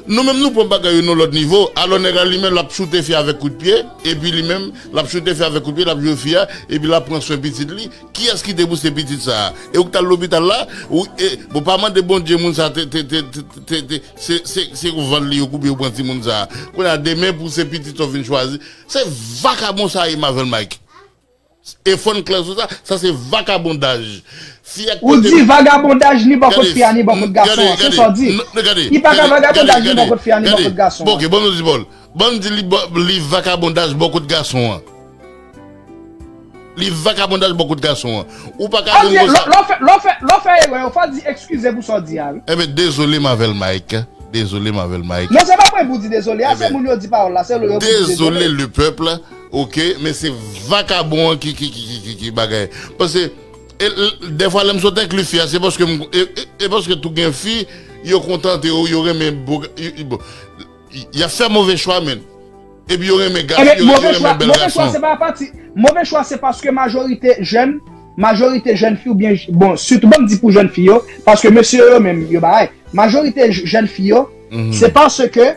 Nou menm nou pran bagay yo nan lòt nivo. Alò nèg la li menm l ap choute fi a avèk kout pye, epi li menm l ap choute fi a avèk kout pye, l ap jwe fi a, epi l ap pran swen pitit li. Kiyès ki te pouse pitit sa a? E ou k t al lopital la? Ou, e, bon, pa mande Bondye moun sa a te, te, te, te, te, te, se, se, se yon vant li yo koupe yo pran timoun sa a. Kounye a demen pou se pitit sa w vin chwazi. Se vakabon sa a ye Mavel Mike. E fò n klè sou sa, sa se vakabondaj. Fi a ki Ou pote di vagabondaj ni bò kot Gade, fi a ni bò n- kot gason gade, an. Se gade, sa w di. n- gade, Li pa ka gade, vagabondaj gade, ni bò gade, kot fi a ni bò gade. Kot gason Bon, an. Ok, ban m di Paul. Ban m di li, bò- li vakabondaj bò kot gason an. Li vakabondaj bò kot gason an. Ou pa ka An gen di, bon sa. lè lè w fè, lè w fè, lè w fè erè, w fò di eskize pou sa w di a, wi. Ebyen, dezole, Mavel Mike. Dezole, Mavel Mike. Non, se pa mwen pou di dezole a, se Ebyen, moun yo di pawòl la, se yo pou di dezole. Dezole, le peuple. Ok, men se vakabon an ki, ki, ki, ki, ki, ki bagay. Paske, e, e, dèfwa lè m sot enkli fi a, se paske m, e, e, e paske tou gen fi, yo kontante yo, yo renmen bo-, y, y, bon, y, y ap fè move chwa, men. Epi yo renmen gason, Ebyen, yo, yo move chwa, renmen bèl move chwa gason. se pa pati, move chwa se paske majorite jèn, majorite jèn fi oubyen, bon, sitou ban m di pou jèn fi yo, paske mesye yo menm, yo bagay. Majorite j- jèn fi yo, Mhm. se paske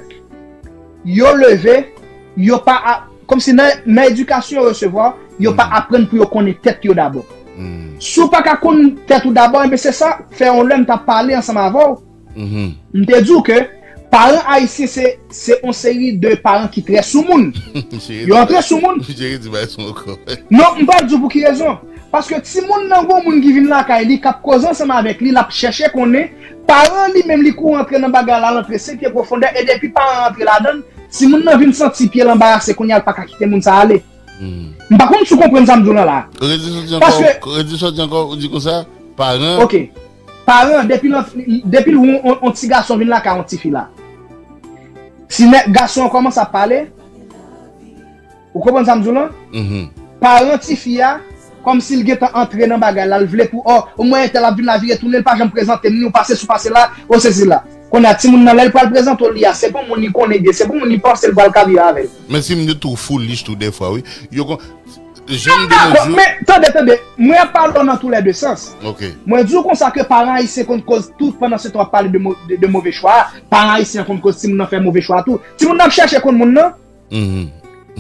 yo leve, yo pa a- kòmsi nan, nan edikasyon yo resevwa, yo pa Mhm. aprann pou yo konnen tèt yo dabò. Mhm. Si w pa ka konn tèt ou dabò, enben se sa fè yon lè m t ap pale ansanm avè w, Mhm. m te di w ke paran ayisyen se, se yon seri de paran ki trè sou moun. Misye Yo antre sou moun. Misye redi bay son ankò. Non, m pral di w pou ki rezon. Paske timoun nan gon moun ki vin lakay li, k ap koze ansanm avèk li, l ap chèche konnen. Paran li menm li kouri antre nan bagay la, l antre senk pye pwofondè, e depi paran antre ladan l, timoun nan vin santi pye l anbarase, kounye a l pa ka kite moun sa ale. Hmm. M pa konn si w konprann sa m di w lan la. Redi sa w di ankò, Paske redi sa w di ankò, ou di konsa, paran. Ok. Paran, depi l ant- depi l wè on, on, on ti gason vin lakay on ti fi la. Ti nèg gason an kòmanse ap pale, Ou konprann sa m di w lan? Mhm. Paran tifi a, kòmsi l gentan antre nan bagay la, l vle pou, oh, ou mwen entèl ap vin la vire tounen, l pa janm prezante m, ni ou pase sou pase la, ou sesi la. Kounye a, timoun nan, lè l pral prezante w li a, se pou moun li konnen byen, se pou moun li panse l pral ka viv avè l. Men timoun yo tou foolish tou dèfwa, wi. Yo kon, jèn de nos jours. Men, tande, tande, mwen ap pale w nan tou lè de sans. Ok. Mwen di w konsa ke paran ayisyen konn koz tout pandan se tan w ap pale de, mo- de, de move chwa a, paran ayisyen konn koz timoun nan fè move chwa tou. Timoun nan ap chèche konn moun nan, Mhm.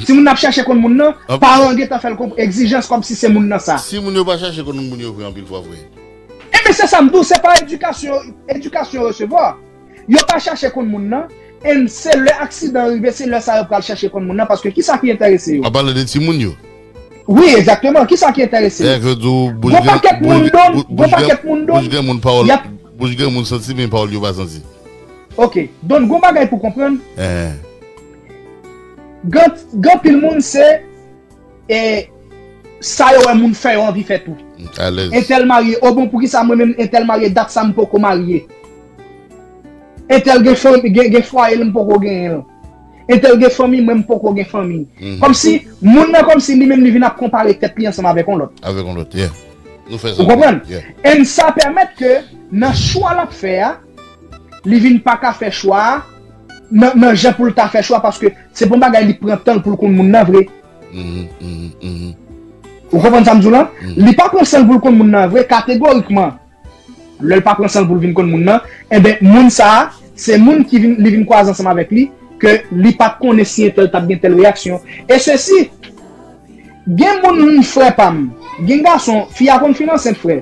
Timoun nan ap chèche konn moun nan, Anpil. paran an gentan fè l konprann egzijans kòmsi se moun nan sa. Si moun yo pa chache konn moun yo vre anpil fwa vre. Ebyen, se sa m di w, se pa edikasyon, edikasyon yo resevwa. Yo pa chache konn moun nan, e se lè aksidan rive, se lè sa yo pral chache konn moun nan, paske kisa ki enterese yo? An palan de timoun yo. Wi, egzakteman, kisa ki enterese yo? Dayè, yo di w, bouch Gon gran, pakèt moun bouch, don, bouch, gon bouch gran, pakèt moun don, bouch gran moun pawòl, y ap bouch gran moun santi, men pawòl yo pa santi. Ok, donn gon bagay pou konprann. Eh. Gen, gen anpil moun se e, sa yo wè moun fè yo anvi fè tou. Alèz. Entèl marye, o bon, poukisa mwen menm entèl marye, dat sa m poko marye. Entèl gen fanmi, gen, gen fwaye l m poko genyen l. Entèl gen fanmi, mwen m poko gen fanmi. Mhm. Kòmsi, moun nan kòmsi li menm li vin ap konpare tèt li ansanm avèk yon lòt. Avèk yon lòt, yeah. Nou fè sa. Ou konprann? Yeah. And sa pèmèt ke nan chwa l ap fè a, li vin pa ka fè chwa a nan, nan jan pou l ta fè chwa, paske se pa yon bagay li pran tan l pou l konn moun nan vre. Mhm, mhm, mhm. Ou konprann sa m di w lan? Mhm. Li pa pran san l pou l konn moun nan vre, kategorikman. Lè l pa pran san l pou l vin konn moun nan, enben, moun sa a, se moun ki vin, li vin kwaze ansanm avèk li, ke li pa t konnen si entèl t ap gen tèl reyaksyon. E sesi, Gen moun, frè pa m, gen gason, fi a konn fin ansent, frè.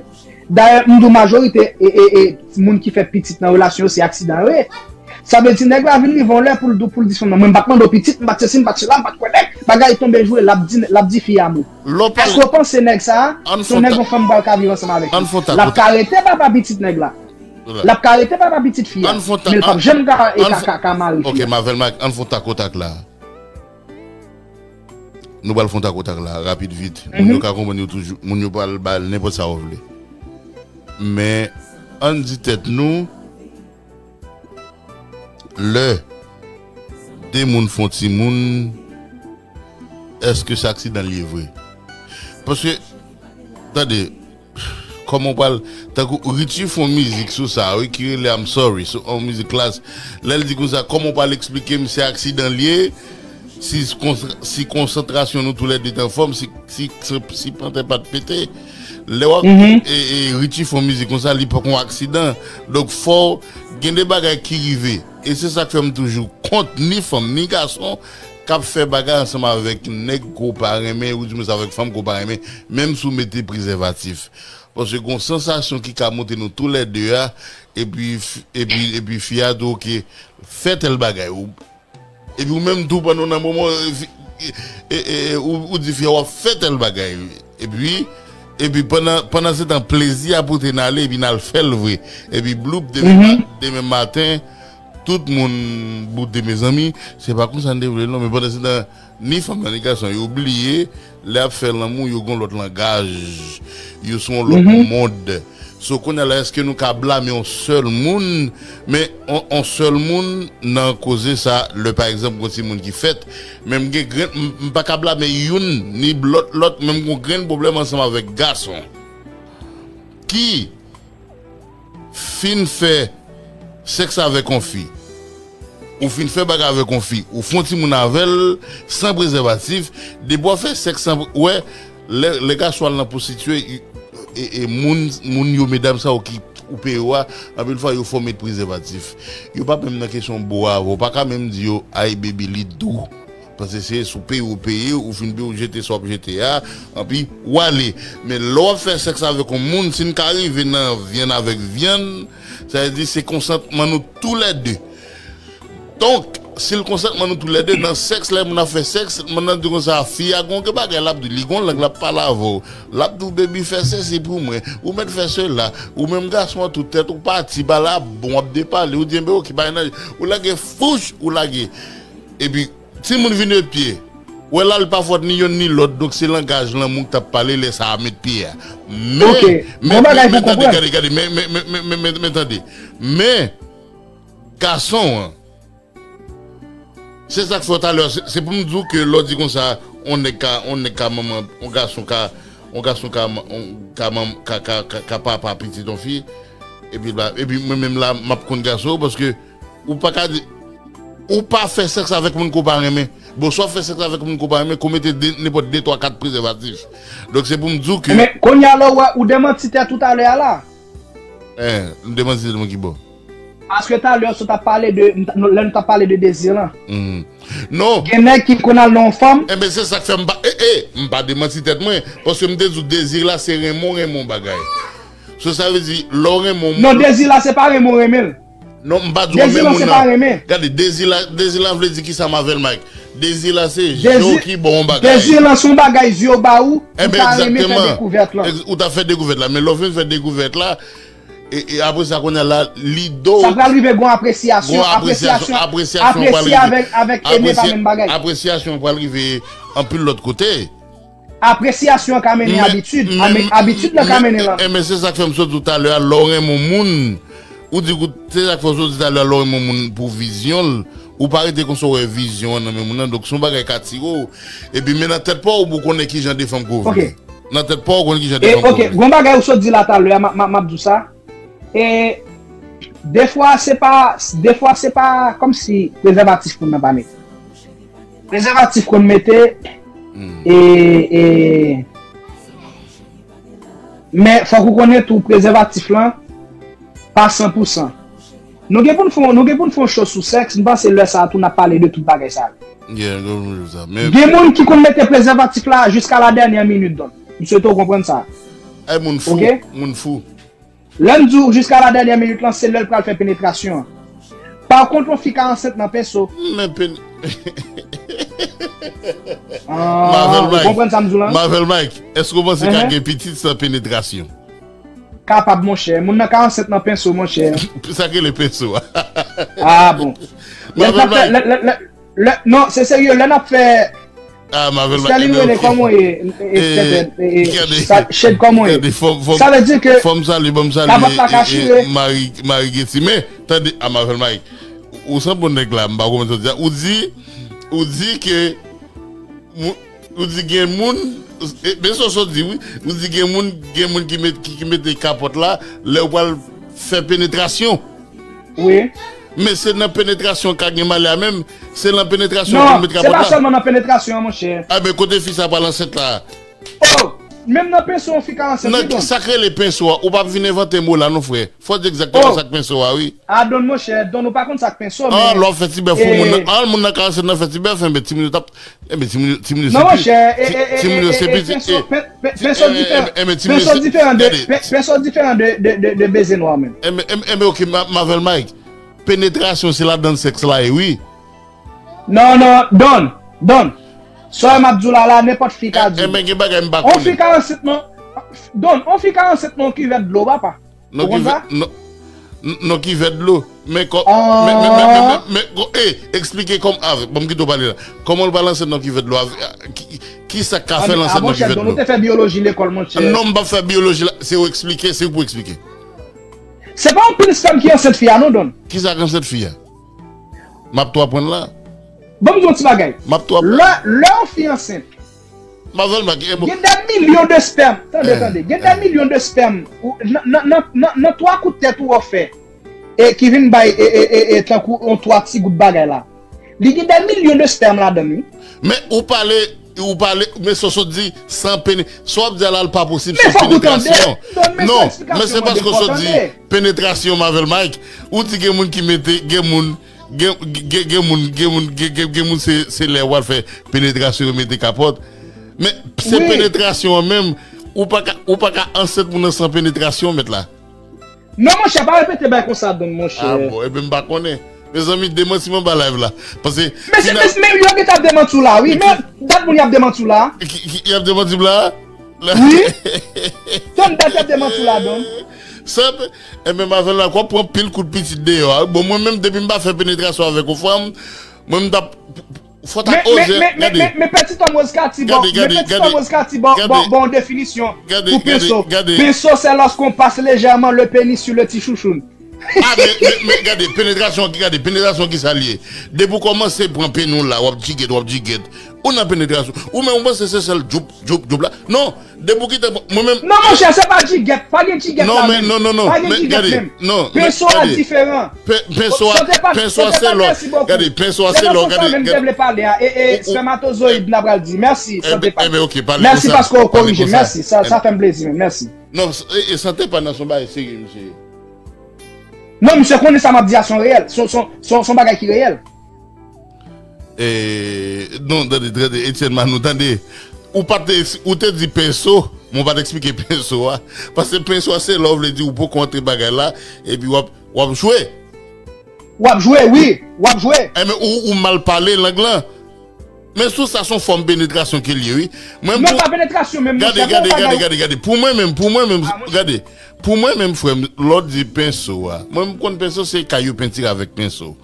Dayè, m di w majorite e, e, e, moun ki fè pitit nan relasyon yo, se aksidan yo ye. Sa vle di, nèg la vin rive yon lè pou l di, pou l di fanm nan, mwen m pa t mande w pitit, m pa t sesi, m pa t sela, m pa t kwè nèg, bagay tonbe jwe, l ap di, l ap di fi a mo. Èske w panse nèg sa a, se yon nèg yon fanm pral ka viv ansanm avèk li? L ap ka rete papa pitit nèg la. L ap ka rete papa pitit fi a. Men l p ap janm ka, e ka, ka, ka mari fi a. Ok, Mavel Mike, ann fè yon takotak la. Nou pral fè yon takotak la, rapid, vit. Moun yo ka konprann yo toujou, moun yo pral ba l nenpòt sa w vle. Men, ann di tèt nou, lè de moun fè yon timoun, èske se aksidan l ye vre? Paske, tande, Kòman w pral, tankou Richie fè yon mizik sou sa, wi, ki rele I'm Sorry, sou yon mizik klass. Lè l di konsa, kòman w pral eksplike m se aksidan l ye, si, si konsantrasyon nou toulède t anfòm, si, si, si, si pantè pa t pete, Lè w ap e, e, Richie fè yon mizik konsa, li pa yon aksidan. Donk, fò w gen de bagay ki rive. E se sa k fè m toujou kont ni fanm, ni gason k ap fè bagay ansanm avèk nèg ke w pa renmen, oudimwens avèk fanm ke w pa renmen, menm si w mete prezèvatif. Paske gen yon sansasyon ki ka monte nou toulède a, epi, epi, epi fi a di w, "Oke, fè tèl bagay." Ou, epi ou menm tou, pandan w nan moman, e, fi- e, e, e, ou, ou di fi a w ap fè tèl bagay. Epi, epi pandan, pandan se tan, plezi a pote n ale, epi n al fè l vre. Epi bloup, demen, ma- demen maten, tout moun boute, mezanmi, se pa konsa n te vle l non, men pandan se tan, ni fanm nan, ni gason, yo bliye, lè y ap fè lanmou, yo gen yon lòt langaj, yo sou yon lòt mond. So, kounye a la, èske nou ka blame yon sèl moun? Men, yon, yon sèl moun nan koze sa, lè, pa egzanp, gon timoun ki fèt, men m gen grenn, m, m pa ka blame youn, ni lòt, lòt, men m gon grenn pwoblèm ansanm avèk gason ki fin fè sèks avèk yon fi, ou fin fè bagay avèk yon fi, ou fè yon timoun avè l san prezèvatif, depi w ap fè sèks san, ou wè, lè, lè gason al nan pwostitiye, e, e, e moun, moun yo, medam sa yo ki ou peye yo a, anpil fwa yo fè w met prezèvatif. Yo pa menm nan kesyon bo avè w, ou pa ka menm di yo, "Ay, baby, li dou." Paske se sou peye ou peye, ou fin peye, ou jete sa w ap jete a, anpi w ale. Men lè w ap fè sèks avèk yon moun, si n ka rive nan vyann avèk vyann, sa vle di se konsantman nou toulède. Donk, si l konsantman nou toulède, nan sèks, lè moun ap fè sèks, moun nan di konsa, fi a gon gen bagay l ap di, li gon lang l ap pale avè w. L ap di w, "Baby, fè sesi pou mwen, ou mèt fè sela, ou menm gason an tou tèt ou pati, pa la bon, w ap depale, ou di, enben, oke, pa gen anyen, ou lage fouch, ou lage." Epi, timoun vin met pye. Wè la, li pa fòt ni yonn ni lòt, donk se langaj lanmou k t ap pale lè sa a met pye a. Men, Ok, men, bon bagay men, pou men, tande, konprann. Gade, gade, men, men, men, men, men, men, tande. Men, gason an, se sa k fè talè, se, se pou m di w ke lè w di konsa, on nèg ka, on nèg ka manman, on gason ka, on gason ka, on, ka, manm- ka, ka, ka, ka papa pitit on fi, epi, la, epi mwen menm la, m ap konn gason, paske ou pa ka di, ou pa fè sèks avèk moun ke w pa renmen. Bon, swa w fè sèks avèk moun ke w pa renmen, ke w mete de, nenpòt de, twa, kat prezèvatif. Donk, se pou m di w ke Men, kounye a la, ou wè, ou demanti tèt ou talè a la. Eh, m demanti tèt mwen ki bò? Paske talè, sou t ap pale de, lè nou t ap pale de dezi lan. Mhm. Non. Gen nèg ki konn al nan yon fanm. Enben, se sa k fè m pa, e, e, m pa demanti tèt mwen. Paske m te di w dezi la, se renmen w renmen yon bagay. So, sa vle di, lè w renmen yon Non, moun dezi la, se pa renmen w renmen l. Non, m pa di w renmen Dezi lan, moun se pa nan. Renmen. Gade, dezi la, dezi la vle di ki sa, Mavel Mike? Dezi la, se je w Dezi, ki ba w yon bagay. Dezi lan, se yon bagay je w ba ou, ou Enben, ta renmen fè egzakteman. Dekouvèt lan. Ex- Ou ta fè dekouvèt la, men lè w fin fè dekouvèt la, e, e apre sa, kounye a la, li do Sa pral rive gon apresyasyon, gon apresyasyon, apresyasyon, apresyasyon pral apresye rive. Avèk, avèk eme pa Apresya- menm bagay. Apresyasyon pral rive anpil lòt kote. Apresyasyon ka mennen Men- abitid, men- abe- abitid lan ka men- mennen lan. Enben, se sa k fè m sot di w talè a, lè w renmen yon moun, ou di kout, se sa k fè m sot di w talè a, lè w renmen yon moun pou vizyon l, ou pa rete konsa w wè vizyon an nan men moun nan, donk se yon bagay k atire w, epi men nan tèt pa w, ou konnen ki jan de fanm ke w vle. Ok. Nan tèt pa w, ou konnen ki jan de E, fanm ke w ok, vle. Gon bagay ou sot di la talè a, m ap, m ap, m ap di w sa. E, defwa, se pa, defwa, se pa kòmsi prezèvatif moun nan pa mete. Prezèvatif konn mete, Hmm. e, e, men fòk ou konnen tou prezèvatif lan pa san pou san. Nou gen pou n fè, nou gen pou n fè yon show sou sèks, m panse lè sa a tou n ap pale de tout bagay sa yo. Yeah, gen moun ki sa. Men Gen moun ki konn mete prezèvatif la jiska la dènyè minit, donk. M swete w konprann sa. Ay, moun fou, Ok? Moun fou. Lè m di w jiska la dènyè minit lan, se lè l pral fè penetrasyon an. Pa kont, yon fi ka ansent nan penso. Men pen- Ah, Mavel ou Mike. Konprann sa m di w lan? Mavel Mike, èske w panse ka Ehe. Gen pitit san penetrasyon? Kapab, monchè. Moun nan ka ansent nan penso, monchè. Sa k rele penso a? Ah, bon. Lè n Mavel ap fè, Mike. Lè, lè, lè, lè, non, se serye, lè n ap fè Ah, Mavel Mike, Sterling ebyen, Rene, ok. Kòman w ye? E, e, Eh, tenten, e, e, gade, sa, Shade, kòman w ye? Gade, fò m, fò m, Sa vle di ke fò m salye, ban m salye, kabòt la e, ka e, chire. Mari, Mari Getty. Men, tande, a Mavel Mike, ou, ou sanble yon nèg la, m pa konprann sa w di a. Ou di, ou di ke, mou- ou di gen moun, e, men sa w sot di, wi. Ou di gen moun, gen moun ki met, ki, ki mete kapòt la, lè w pral fè penetrasyon. Wi. Men se nan penetrasyon ka gen malè a menm. Se nan penetrasyon pou l met kapòt la. Non, se pa sèlman nan penetrasyon an, monchè. A ben, kote fi sa pral ansent la? Oh! Menm nan penso, yon fi ka ansent, wi, Don. Sa k rele penso a, ou p ap vin envante mo la, non, frè. Fò w di egzakteman sa k penso a, wi. A, Don, monchè, Don, ou pa konn sa k penso, men. Ah, lè w ap fè ti bèf pou moun nan. Ah, moun nan ka ansent nan fè ti bèf, enben, timoun yo t ap, enben, timoun yo, timoun yo se pi. Non, monchè, e, e, e, timoun yo se pi, penso, pen-, pen-, penso diferan. Enben, timoun yo se, penso diferan de, gade. Pen-, penso diferan de, de, de, de beze nwa, menm. Enben, enben, enben, ok, ma, Mavel Mike. Penetrasyon, se ladan sèks la ye, wi. Non, non, Don, Don. Sa m ap di w la, la, nenpòt fi ka di. Enben, gen bagay m pa konnen. On fi ka ansent, non. Don, on fi ka ansent nan kivèt dlo, papa. Ou konn sa? Non, non, kivèt dlo. Men kò, men, men, men, men, men, men, kò, eh, eksplike kòm, avè, bon, m kite w pale la. Kòman l pral ansent nan kivèt dlo? Avè, ki, ki sa k ka fè l ansent nan kivèt dlo? Don, ou te fè biyoloji lekòl, monchè. Non, m p ap fè biyoloji la. Se ou eksplike, se ou pou eksplike. Se pa anpil spèm ki ansent fi a, non, Don. Ki sa k ansent fi a? M ap tou aprann la. Ban m di yon ti bagay. M ap tou aprann. Lè, lè yon fi ansent, Mavel Mike, e bon. Gen dè milyon de spèm. Tande, tande. Gen dè milyon de spèm. Ou, nan, nan, nan, nan, nan twa kout tèt ou fè. E ki vin bay, e, e, e, e, tankou yon twa ti gout bagay la. Li gen dè milyon de spèm ladan l, wi. Men ou pale, ou pale, men sa w sot di san pene-, sa w ap di a la, l pa posib san penetrasyon. Non, men se paske w sot di penetrasyon, Mavel Mike. Ou di gen moun ki mete, gen moun, gen, gen, gen moun, gen moun, gen, gen, gen moun se, se lè w al fè penetrasyon, yo mete kapòt. Men se penetrasyon an menm, ou pa ka, ou pa ka ansent moun nan san penetrasyon, mèt la. Non, monchè, pa repete bagay konsa, Don, monchè. Ah bon, ebyen, m pa konnen. Mezanmi, demanti m anba live la. Paske men, men, men, yo gentan ap demanti w la, wi. Men dat moun y ap demanti w la. Ki, ki, y ap demanti m la? Wi. Tann dat y ap demanti w la, Don. Sa, enben, Mavel la, w ap pran pil kout pitit deyò a. Bon, mwen menm, depi m pa fè penetrasyon avèk yon fanm, mwen, m t ap Fò ta oze, gade. Men, men, men, men, men Petit Homme Rose Cathy ba w, men Petit Homme Rose Cathy ba w, ba w, ba w yon definisyon pou penso. Penso, c'est lorsqu'on passe légèrement le pénis sur le ti chouchoun. Ah, men, men, men, gade, penetrasyon, gade, penetrasyon ki sa l ye. Depi w kòmanse pran peni w la, w ap djigèt, w ap djigèt. Ou nan penetrasyon. Ou menm, ou panse se sèl djoup, djoup, djoup la. Non, Depi w kite mwen menm. Non, monchè, se pa djigèt. Pa gen djigèt la menm. Non, men, non, non, non. Pa gen didjigèt menm. Non, penso a diferan. Penso a, penso a se lò. Gade, penso a se lò. Gade, gade. Se nan sans sa menm m te vle pale a. E, e, spèmatozoyid, n a pral di. Mèsi, Sante Pat. Mèsi paske w korije. Mèsi, sa, sa fè m plezi menm. Mèsi. Non, e, e Sante Pat nan son bagay serye, misye. Non, misye konnen sa m ap di a, se yon reyèl. Se, se, se, se yon bagay ki reyèl. E, non, tande, tande, Etienne Manou, tande. Ou pa te, ou te di penso, men w pa t eksplike penso a. Paske penso a se lè w vle di ou poko antre bagay la, epi w ap, w ap jwe. W ap jwe, wi, w ap jwe. Enben, ou, ou mal pale lang lan. Men sou sa, se yon fòm penetrasyon ke l ye, wi. Mwen, non, pa penetrasyon menm, gade, gade, gade, gade. Pou mwen menm, pou mwen menm, gade. Pou mwen menm, frè m, lè w di penso a, mwen, m konn penso, se kay yo pentire avèk penso.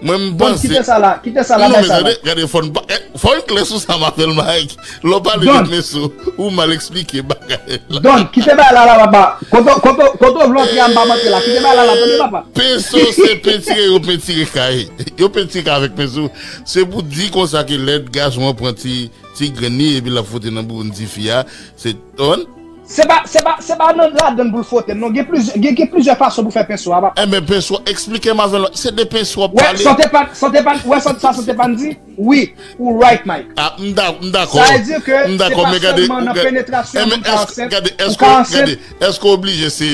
Mwen, m panse. Kite sa la, kite sa la, bay sa la. Gade, fò n pa, eh, fò n klè sou sa, m ap fè l, Mike. Lè w pale de penso, ou mal eksplike bagay la. Don, kite bagay la, la, papa. Kote, kote, kote w vle antre a, m p ap antre la. Kite bagay la, la, tande, papa. Penso, se pentire yo pentire kay. Yo pentire kay avèk penso. Se pou di konsa ke lè gason an pran ti, ti grenn li, epi l ap fwote nan bouboun tifi a, se, konprann? Se pa, se pa, se pa nan ladann pou l fwote l, non. Gen plizyè, gen, gen plizyè fason pou fè penso a, papa. Enben, penso, eksplike m avè l. Se de penso w ap pale. Wè, Sante Pat, Sante Pat, wè, sa, sa Sante Pat di? Wi, ou right, Mike. Ah, m da-, m dakò. Sa vle di ke se pa sèlman nan penetrasyon moun ka ansent, ou ka ansent. Enben, èske, gade, èske, gade, èske w oblije se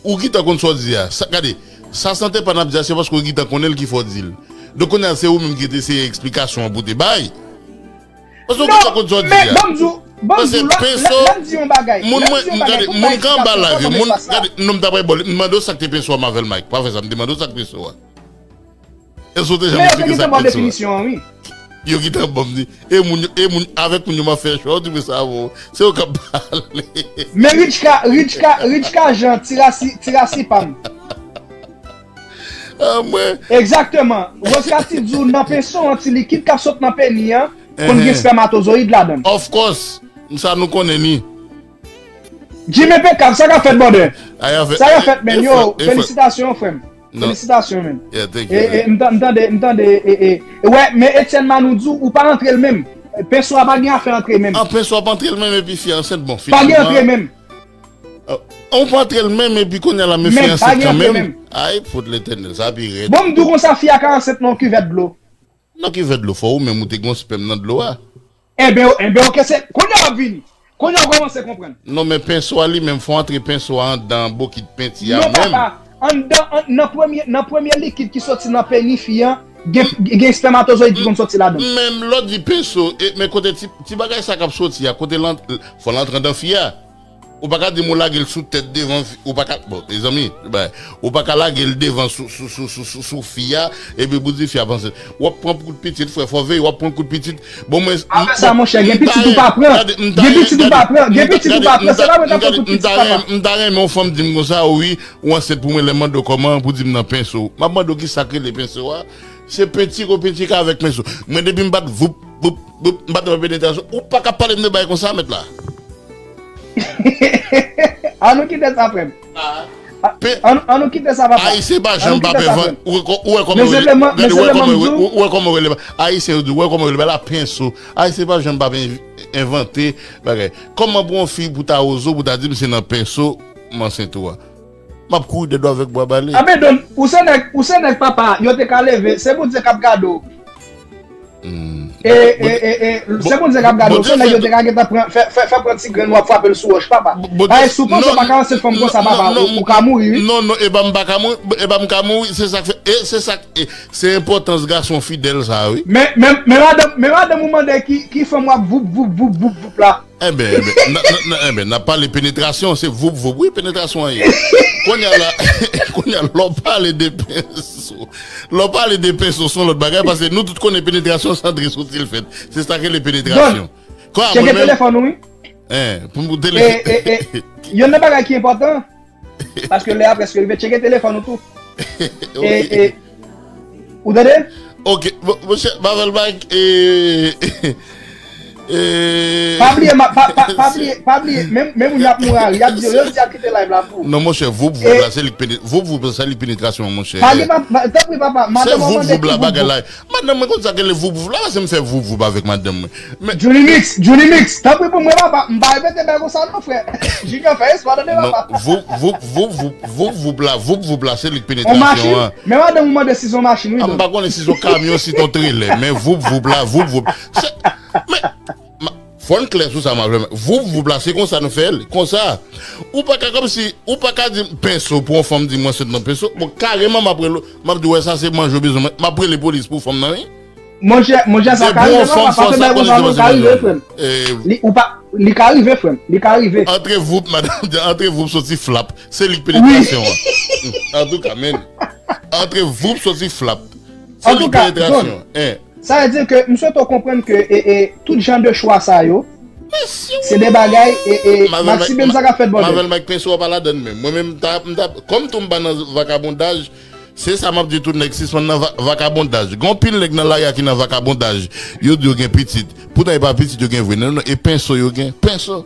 ou ki ta konn sa w di a? Sa, gade, sa Sante Pat ap di a, se paske w ki ta konnen l ki fè w di l. Donk, kounye a, se ou menm ki te se eksplikasyon an pou te bay. Paske w gentan konn sa w di a. Non, men ban m di w, ban m di w, lè, lè, lè m di yon bagay, lè m di yon bagay, fò m bay eksplikasyon, fò m ban m eksplikasyon. Gade, moun mwen, gade, non, m ta bay bòl. M mande w sa k te penso a, Mavel Mike. Pa fè sa, m te mande w sa k penso a. Èske w te janm eksplike sa k penso a? Men yo te gentan ban definisyon an, wi. Yo gentan ban m di, e moun yo, e moun, avèk moun yo m ap fè chwa, ou twouve sa bon. Se yo k ap pale. Men Richka, Richka, Richka Jean, ti rasi, ti rasi pa m. Ah, mwen. Egzakteman. Rose Cathy di w nan penso an, ti likid k ap sot nan peni an, konn gen spèmatozoyid ladan l. Of course. Sa nou konnen li. Jim Enpekab, sa k ap fèt, brother? Sa k ap fèt, men, yo, felisitasyon, frè m. Felisitasyon, men. Yeah, thank you, man. E, e, m tan-, m tande, m tande, e, e, e, wè, men Etienne Manou di w, ou pa antre l menm. Penso a pa gen afè antre menm. An penso a pa antre l menm, epi fi ansent, bon, finalman. Pa gen antre menm. Ou pa antre l menm, epi kounye a la, men fi ansent kanmenm. Men pa gen antre menm. Ay, fout Letènèl, sa pi rèd. Bon, m di w konsa, fi a ka ansent nan yon kivèt dlo. Nan kivèt dlo, fò ou menm ou te gen yon spèm nan dlo a. Enben, enben, oke, se, kounye a w ap vini. Kounye a w kòmanse konprann. Non, men penso a li menm, fò antre penso a anndan bokit penti a menm. Non, papa, anndan, an, nan premye, nan premye likid ki soti nan peni fi an, gen, gen espèmatozoyid ki konn soti ladan. Menm lè w di penso, e, men kote ti, ti bagay sa k ap soti a, kote l ant-, fò l antre anndan fi a. Ou pa ka di m ou lage l sou tèt devan fi, ou pa ka, bon, mezanmi, ou pa ka lage l devan sou, sou, sou, sou, sou, sou fi a, epi pou di fi a pa ansent. W ap pran kout pitit, frè, fò veye, w ap pran kout pitit. Bon, mwen. Apre sa, monchè, gen pitit ou pa pran. Gen pitit ou pa pran. Gen pitit ou pa pran. Se pa mwen k ap pran kout pitit, papa. M ta renmen yon fanm di m konsa, wi, ou ansent pou mwen, lè m mande w kòman, pou di m nan penso. M ap mande w ki sa k rele penso a. Se penti ko penti ka avèk penso. Mwen, depi m bat voup, voup, voup, m bat nan penetrasyon, ou pa ka pale m de bagay konsa, mèt la. An nou kite sa, frè m. An nou kite sa, papa. Ayisyen pa janm pa pè van. Ou wè kòman ou rele. Gade, ou wè kòman ou rele. Ayisyen yo di, ou wè kòman ou rele. Bagay la penso. Ayisyen pa janm pa envante bagay. Kòman pou yon fi pou ta oze w, pou ta di m se nan penso m ansent ou a? M ap kouri dèdò avèk bwa bale. Anben Don, ou se nèg, ou se nèg papa, yo te ka leve, se Bondye k ap gade w. E, e, e, e, se Bondye k ap gade w, se nèg yo te ka gentan pran, fè, fè, fè pran ti grenn w ap frape l sou wòch, papa. Ay, si w panse w pa ka ansent fanm konsa, papa, ou, ou ka mouri, wi. Non, non, e pa m pa ka mouri, e pa m ka mouri, se sa k fè, e se sa k, e, se enpòtans gason fidèl sa, wi. Men, men, men madanm, men madanm ou mande ki, ki fanm w ap voup, voup, voup, voup, voup la. Enben, enben, n, n, n, enben, n ap pale penetrasyon, se voup voup, wi, penetrasyon an ye. Kounye a la, kounye a, lè w pale de penso, lè w pale de penso, se yon lòt bagay, paske nou tout konnen penetrasyon se antre soti l fèt. Se sa k rele penetrasyon. Kwa, mwen menm. Tcheke telefòn ou, wi. Hein, pou m tele. E, e, e, youn nan bagay ki enpòtan, Paske lè a prèske rive, tcheke telefòn ou tou. E, e, ou tande? Ok, monchè, Mavel Mike, e, e. Pa bliye, pa, pa, pa bliye, pa bliye, men, men moun y ap mouri a ri, y ap di yo, yo di y ap kite live la pou. Non, monchè, voup voup la, se li k pene-, voup voup la, se li k penetrasyon, monchè. Pa gen, pa, pa, tanpri, papa, madanm an mande ki voup voup. Madanm mwen konn sa k rele voup voup la, paske m fè voup voup avèk madanm mwen. Juni Mix, Juni Mix, tanpri pou mwen papa, m pa repete bèl konsa non frè. Junior fè espwa tande papa. Non, voup, voup, voup, voup, voup, voup la, voup, voup la, se li k penetrasyon an. On machin? Men madanm ou mande si se on machin wi Don. A m pa konnen si se on kamyon, si se on trelè, men voup, voup la, voup, voup. Se, men, fò n klè sou sa, madanm. Voup, voup la, se konsa nou fè l, konsa. Ou pa ka kòmsi, ou pa ka di m penso pou on fanm di m ansent nan penso. Bon, kareman m ap rele, m ap di w wè sa se manje w bezwen, m ap rele polis pou fanm nan wi. Monchè, monchè, sa ka rive papa, pa fè bèl konsa non, li ka rive frè m. Li, ou pa, li ka rive frè m, li ka rive. Antre voup, madanm, antre voup soti flap, se li k penetrasyon an. Antouka, men, antre voup soti flap, se li k penetrasyon an. Sa vle di ke m swete w konprann ke e, e, tout jan de chwa sa yo, se de bagay, e, e, Maxime, sa k ap fèt bòdèl. Mavel Mike Penso a pa ladann menm. Mwen menm, m ta, m ta, kòm tou m pa nan vakabondaj, Se sa m ap di tout nèg sispann nan va-, vakabondaj. Gen anpil nèg nan lari a ki nan vakabondaj. Yo di yo gen pitit. Poutan e pa pitit yo gen vre. Non, non, e penso yo gen. Penso.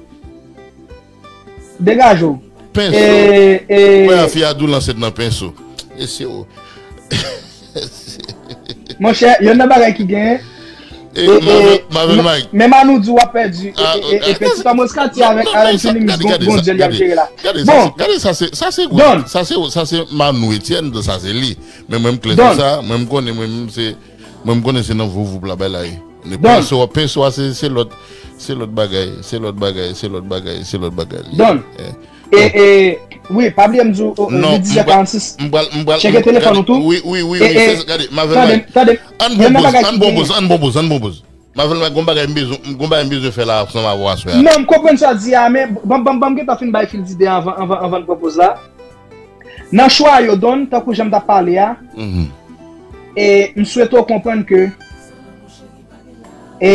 Degaje w. Penso. E, e... Mwen a fi a di w l ansent nan penso. Mesye o. Monchè, youn nan bagay ki genyen, E, e, Mavel, Mavel Mike. Men Manou di w ap pèdi. E, e, e, Petit Amos Kati avèk Allen Philippe gon, gon dyèl y ap jere la. Bon. Gade sa, se, sa se gwo. Sa se, sa se Manou Etienne, sa se li. Men mwen m klè sou sa, mwen m konnen, mwen menm se, mwen m konnen se nan voup voup la bay la ye. Penso, penso a se, se lòt, se lòt bagay, se lòt bagay, se lòt bagay, se lòt bagay li ye. Don. E, e, wi, pa bliye m di w, li diz è karannsis. Tcheke telefòn ou tou. Wi, wi, wi, wi. Gade, Mavel Mike. Tande, tande. Ann pran poz, ann pran poz, ann pran poz, ann pran poz. Mavel Mike, gon bagay m bezwen, gon bagay m bezwen fè la ansanm avè w aswè a. Non, m konprann sa w di a, men ban, ban, ban m gentan fin bay fil dide anvan, anvan, anvan n pran poz la. Nan chwa yo, Don, tankou jan m t ap pale a, e, m swete w konprann ke, e,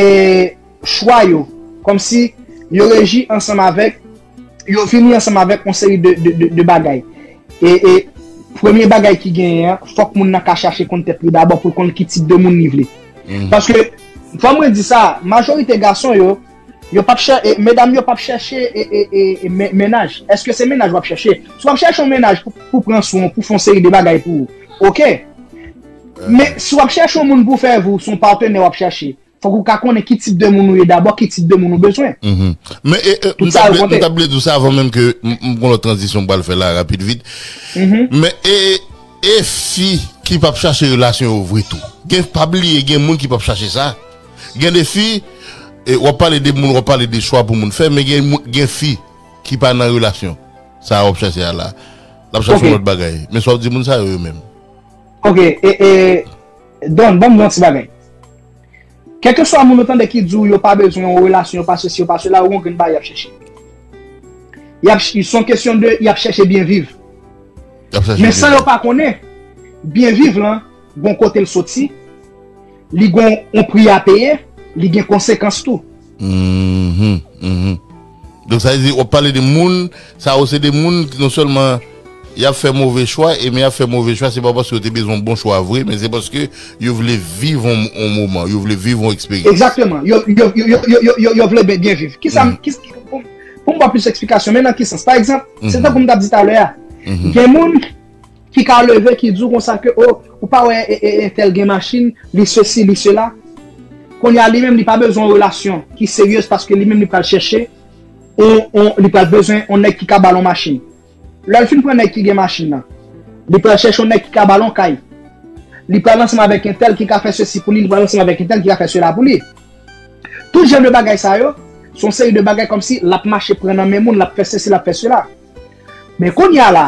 chwa yo, kòmsi yo reji ansanm avèk, yo vini ansanm avèk yon seri de, de, de, de bagay. E, e premye bagay ki genyen an, fòk moun nan ka chache konn tèt li dabò pou l konn ki tip de moun li vle. Paske, fò mwen di sa, majorite gason yo, yo p ap chè-, e, medam yo p ap chèche e, e, e, e, men-, mennaj. Èske se mennaj w ap chèche? Si w ap chèche yon mennaj pou, pou pran swen w, pou fè yon seri de bagay pou ou, oke. Men, si w ap chèche yon moun pou fè vi w, se yon patenè w ap chèche. Fòk ou ka konnen ki tip de moun ou ye dabò, ki tip de moun ou bezwen. Men, e, e, m t ap vle, m t ap vle di w sa avan menm ke m, m gon lòt tranzisyon m pral fè la, rapid, vit. Men, e, e fi ki p ap chache relasyon yo vre tou. Gen, pa bliye, gen moun ki p ap chache sa. Gen de fi, E w ap pale de moun, w ap pale de chwa pou moun fè, men gen moun, gen fi ki pa nan relasyon. Sa a w ap chache a la. L ap chache yon lòt bagay. Men sa w ap di moun sa yo, yo menm. Ok, e, e, Don, ban m yon ti bagay. Kèlkeswa moun ou tande ki di w yo pa bezwen yon relasyon, yo pa sesi, yo pa sela, ou gon grenn bagay y ap chache. Y ap, se yon kesyon de, y ap chache byen viv. Men sa yo pa konnen, byen viv lan, gon kote l soti, li gon yon pri a peye, li gen konsekans tou. Mhm, mhm. Donk sa vle di, w ap pale de moun, sa yo se de moun ki non sèlman y ap fè move chwa, e men y ap fè move chwa, se pa paske yo te bezwen yon bon chwa vre, men se paske yo vle viv yon, yon moman, yo vle viv yon eksperyans. Egzakteman. Yo, yo, yo, yo, yo, yo, yo, yo vle byen, byen viv. Kisa, ki, ki, pou, pou m ba plis eksplikasyon, men nan ki sans? Pa egzanp, se tankou m t ap di talè a. Gen moun ki ka leve, ki di w konsa ke, o, ou pa wè e, e, entèl gen machin, li sesi, li sela. Kounye a, li menm, li pa bezwen yon relasyon ki seryez paske li menm, li pral chèche, on, on, li pral bezwen yon nèg ki ka ba l yon machin. Lè l fin pran nèg ki gen machin nan, li pral chèche yon nèg ki ka ba l yon kay. Li pral ansanm avèk entèl ki ka fè sesi pou li, li pral ansanm avèk entèl ki ka fè sela pou li. Tout jan de bagay sa yo, se yon seri de bagay kòmsi l ap mache pran nan men moun, l ap fè sesi, l ap fè sela. Men kounye a la,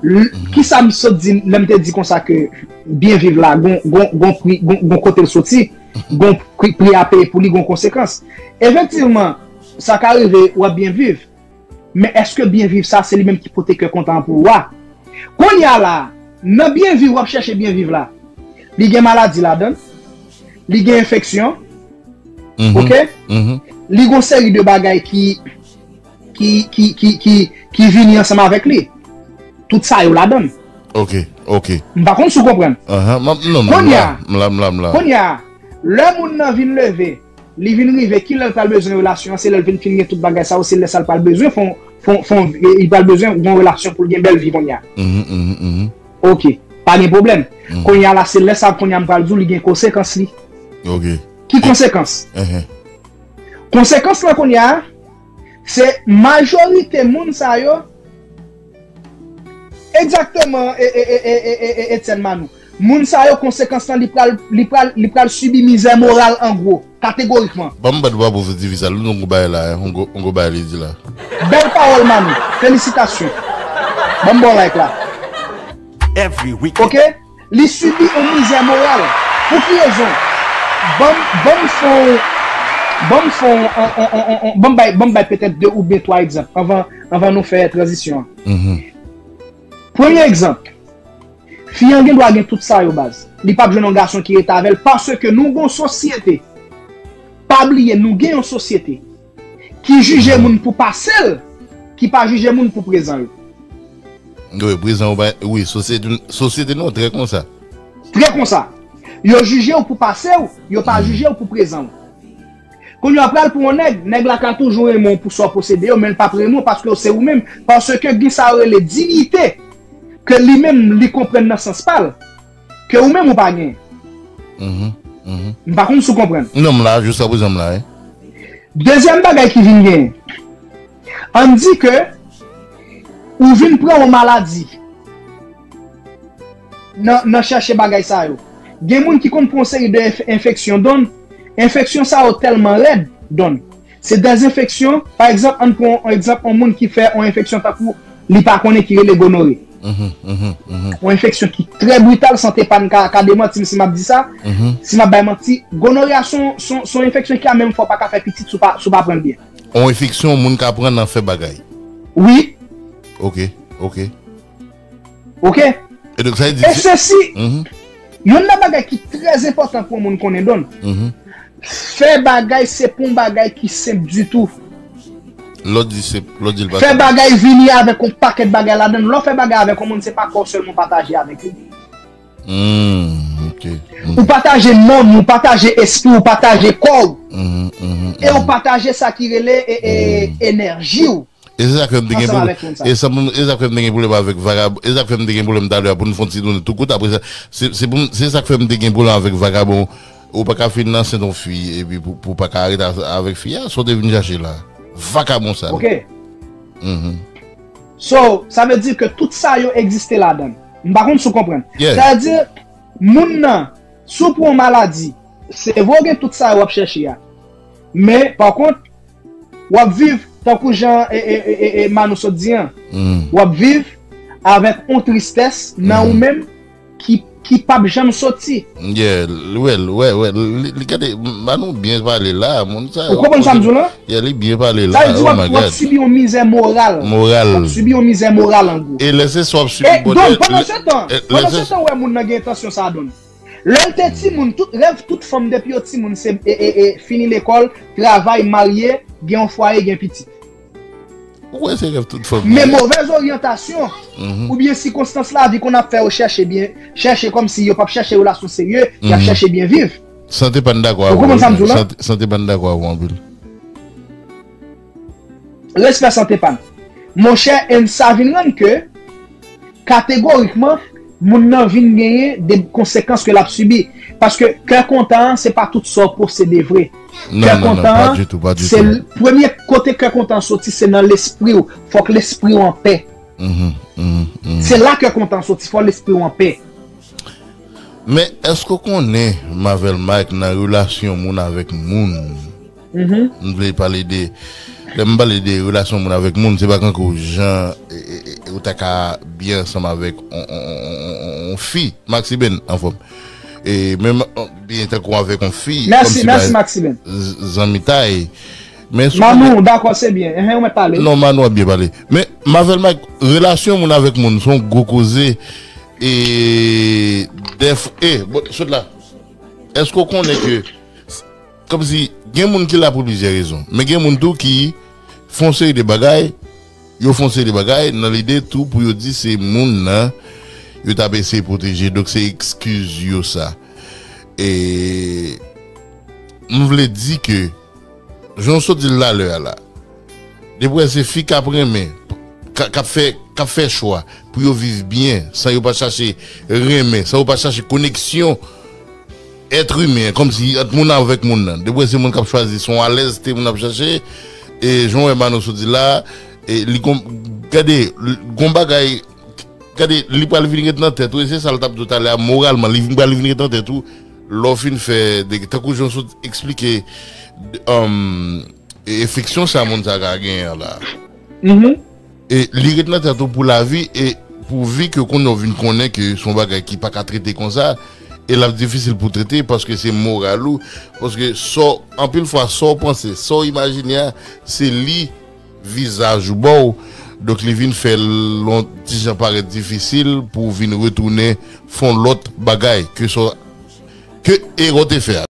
l- kisa m sot di lè m te di konsa ke byen viv la, gon, gon, gon pri, gon, gon kote l soti, gon pri, pri a peye pou li, gon konsekans. Efektivman, sa ka rive, w ap byen viv. Men èske byen viv sa, se li menm ki pote kè kontan an pou ou a? Kounye a la, nan byen viv, w ap chèche byen viv la. Li gen maladi ladan l. Li gen enfeksyon. Ok? Li gon seri de bagay ki, ki, ki, ki, ki, ki vini ansanm avèk li. Tout sa yo ladan l. Ok, ok. M pa konn si w konprann. Ahan, m ap, non, non, m Kounye la, a, m la, m la, m la. Kounye a, lè moun nan vin leve, li vin rive, ki lè l pral bezwen relasyon an, se lè l vin fin gen tout bagay sa yo, se lè sa l pral bezwen fon, fon, fon, li pral bezwen yon relasyon pou l gen bèl vi kounye a. Mhm, mhm, mhm. Ok, pa gen pwoblèm. Kounye a la, se lè sa kounye a m pral di w, li gen konsekans li. Ok. Ki konsekans? Ehe. Konsekans lan kounye a, se majorite moun sa yo, egzakteman, e, e, e, e, e, e, Etienne Manou. Moun sa yo, konsekans lan, li pral, li pral, li pral sibi mizè moral an gwo, kategorikman. Ban m bat bwa pou Fouti Fisal, nou gon bagay la, hein, yon gwo, yon gwo bagay li di la. Bèl pawòl, Manou. Felisitasyon. Ban m ba w like la. Every week. Ok? Li sibi yon mizè moral. Pou ki rezon? Ban m, ban m fè w, ban m fè w, on, on, on, on, on, ban m bay, ban m bay petèt de oubyen twa egzanp anvan, anvan nou fè tranzisyon an. Mhm. Premye egzanp, fi an gen dwa gen tout sa yo baz. Li p ap jwenn yon gason ki rete avè l paske nou gon sosyete. Pa bliye, nou gen yon sosyete ki jije moun pou pase l, ki pa jije moun pou prezan yo. Wi, prezan ou pa, wi, sosyete, sosyete nou trè konsa. Trè konsa. Yo jije w pou pase w, yo pa jije w pou prezan w. Kounye a pral pou yon nèg, nèg la ka toujou renmen w pou sa w posede yo, men l p ap renmen w paske se ou menm, paske gen sa yo rele diyite, ke li menm li konprann nan sans pa l, ke ou menm ou pa gen. Mhm, mhm. M pa konn si w konprann. Non, m la, jiska prezan m la, wi. Dezyèm bagay ki vin genyen, ann di ke ou vin pran yon maladi nan, nan chèche bagay sa yo. Gen moun ki konn pran yon seri de enf- enfeksyon, donn, enfeksyon sa yo tèlman rèd, donn. Se dèzenfeksyon, pa egzanp, ann pran yon egzanp, yon moun ki fè yon enfeksyon tankou li pa konnen ki rele gonore. Mhm, mhm, mhm, Yon enfeksyon ki trè brital, sante pa n ka, ka demanti m si m ap di sa, mhm. Si m ap bay manti, gonore a se yon, se yon, se yon enfeksyon ki a menm fwa pa ka fè pitit si w pa, si w pa pran l byen. Yon enfeksyon, yon moun ka pran nan fè bagay. Wi, Ok, ok. ok? E donk sa vle di. E sesi, Mhm, youn nan bagay ki trè enpòtan pou yon moun konnen, donn, mhm. Fè bagay se pa yon bagay ki senp ditou. Lòt di se, lòt di l pa Fè senp. Bagay vini avèk yon pakèt bagay ladan l. Lè w fè bagay avèk yon moun, se pa kò w sèlman w pataje avèk li. Hmm, ok. Ou pataje nanm, ou pataje espri, ou pataje kò w. Mhm, mhm, E ou mhm. Pataje sa ki rele e, e, enèji w. E se sa k fè m te gen Ansanm pwoblèm. Avèk moun sa. E sa m- e sa k fè m te gen pwoblèm avèk vagab. E sa k fè m te gen pwoblèm talè a pou n fè yon ti tounen tou kout. Apre sa, se se pou m- se sa k fè m te gen pwoblèm avèk vagabon. Ou pa ka fin nan sent yon fi epi pou, pou pa ka rete a- avèk fi a, sa w te vin chache la. Vagabon sa. Ok. Mhm. So, sa vle di ke tout sa yo egziste ladan. M pa konn si w konprann. Yeah. Sa vle di, moun nan, si w pran yon maladi, se vre w gen tout sa yo w ap chèche a. Men, pa kont, w ap viv tankou jan e, e, e, e, e Manou sot di an. W ap viv avèk yon tristès nan ou menm ki, ki p ap janm soti. Yeah, l- wè, l- wè, wè, li, li gade, Manou byen pale la, moun sa Ou yo konprann sa m di w la? Yeah, li byen pale Sa la, vle di w oh ap, my w ap God. Sibi yon mizè moral. Moral. W ap sibi yon mizè moral an gwo. E lè se sa w ap sibi, E Bondye, Don, pandan lè- se tan, e, lè pandan se se tan, w wè moun nan gen entansyon sa, Don. Lè l te timoun, tout rèv tout fanm depi yo timoun se e, e, e, fini lekòl, travay, marye, gen yon fwaye, gen pitit. Ou wè se rèv tout fanm Men ye. Movèz oryantasyon oubyen sikonstans lavi konn ap fè yo chèche byen, chèche kòmsi yo p ap chèche relasyon serye, y ap chèche byen viv. Sante pa n dakò Ou avè w konprann sa m di w la? Sante, sante pa n dakò avè w anpil. Respè Sante pa n. Monchè, and sa vin rann ke kategorikman, moun nan vin genyen de konsekans ke l ap sibi. Paske kè kontan an, se pa tout sa w posede vre. Kè Non, non, non, kontan pa an, ditou, pa se ditou. l- premye kote kè kontan an soti, se nan lespri w. Fòk lespri w anpè. Mhm, mhm, mhm. Se la kè kontan an soti, fòk lespri w anpè. Men èske w konnen, Mavel Mike, nan relasyon moun avèk moun, Mhm. M vle pale de, lè m pale de relasyon moun avèk moun, se pa kankou jan e, e, e, ou ta ka byen ansanm avèk on, on, on, on, on, on fi, Maxiben, anfòm. E menm on- byen tankou avèk on fi, Mèsi, kòmsi mèsi, ba Maxiben. z- zanmitay. Men sou Manou, dakò, se byen. Enhen, ou mèt pale. Non, Manou ap byen pale. Men, Mavel Mike, relasyon moun avèk moun, se yon gwo koze. E dèf, e, bon, sot la. Èske w konnen ke Kòmsi, gen moun ki la pou plizyè rezon. Men gen moun tou ki fè yon seri de bagay, yo fè yon seri de bagay nan lide tou pou yo di se moun nan yo t ap eseye pwoteje. Donk, se ekskiz yo sa. E m vle di ke, jan w sot di l talè a la, depi w wè se fi k ap renmen, k ap, k ap fè, k ap fè chwa pou yo viv byen, san yo pa chache renmen, san yo pa chache koneksyon èt imen, kòmsi ant moun avèk moun nan. Depi w wè se moun k ap chwazi, se yon alèzte moun ap chache, e jan w wè Manou sot di la, e li gon, gade, l- gon bagay, gade, li pral vin ret nan tèt ou, e se sa l t ap di w talè a, moralman, li vin, pral vin ret nan tèt ou, lè w fin fè, de, tankou jan w sot eksplike, um, e, e fiksyon sa moun sa ka genyen an la. Mhm. E li ret nan tèt ou pou lavi, e pou vi ke kounye a w vin konnen ke se yon bagay ki pa ka trete konsa, e l ap difisil pou trete paske se moral ou, paske sa w- anpil fwa sa w panse, sa w imajine a, se li vizaj ou ba w, donk li vin fè l yon ti jan parèt difisil pou w vin retounen fè yon lòt bagay ke sa w- ke erè w te fè a.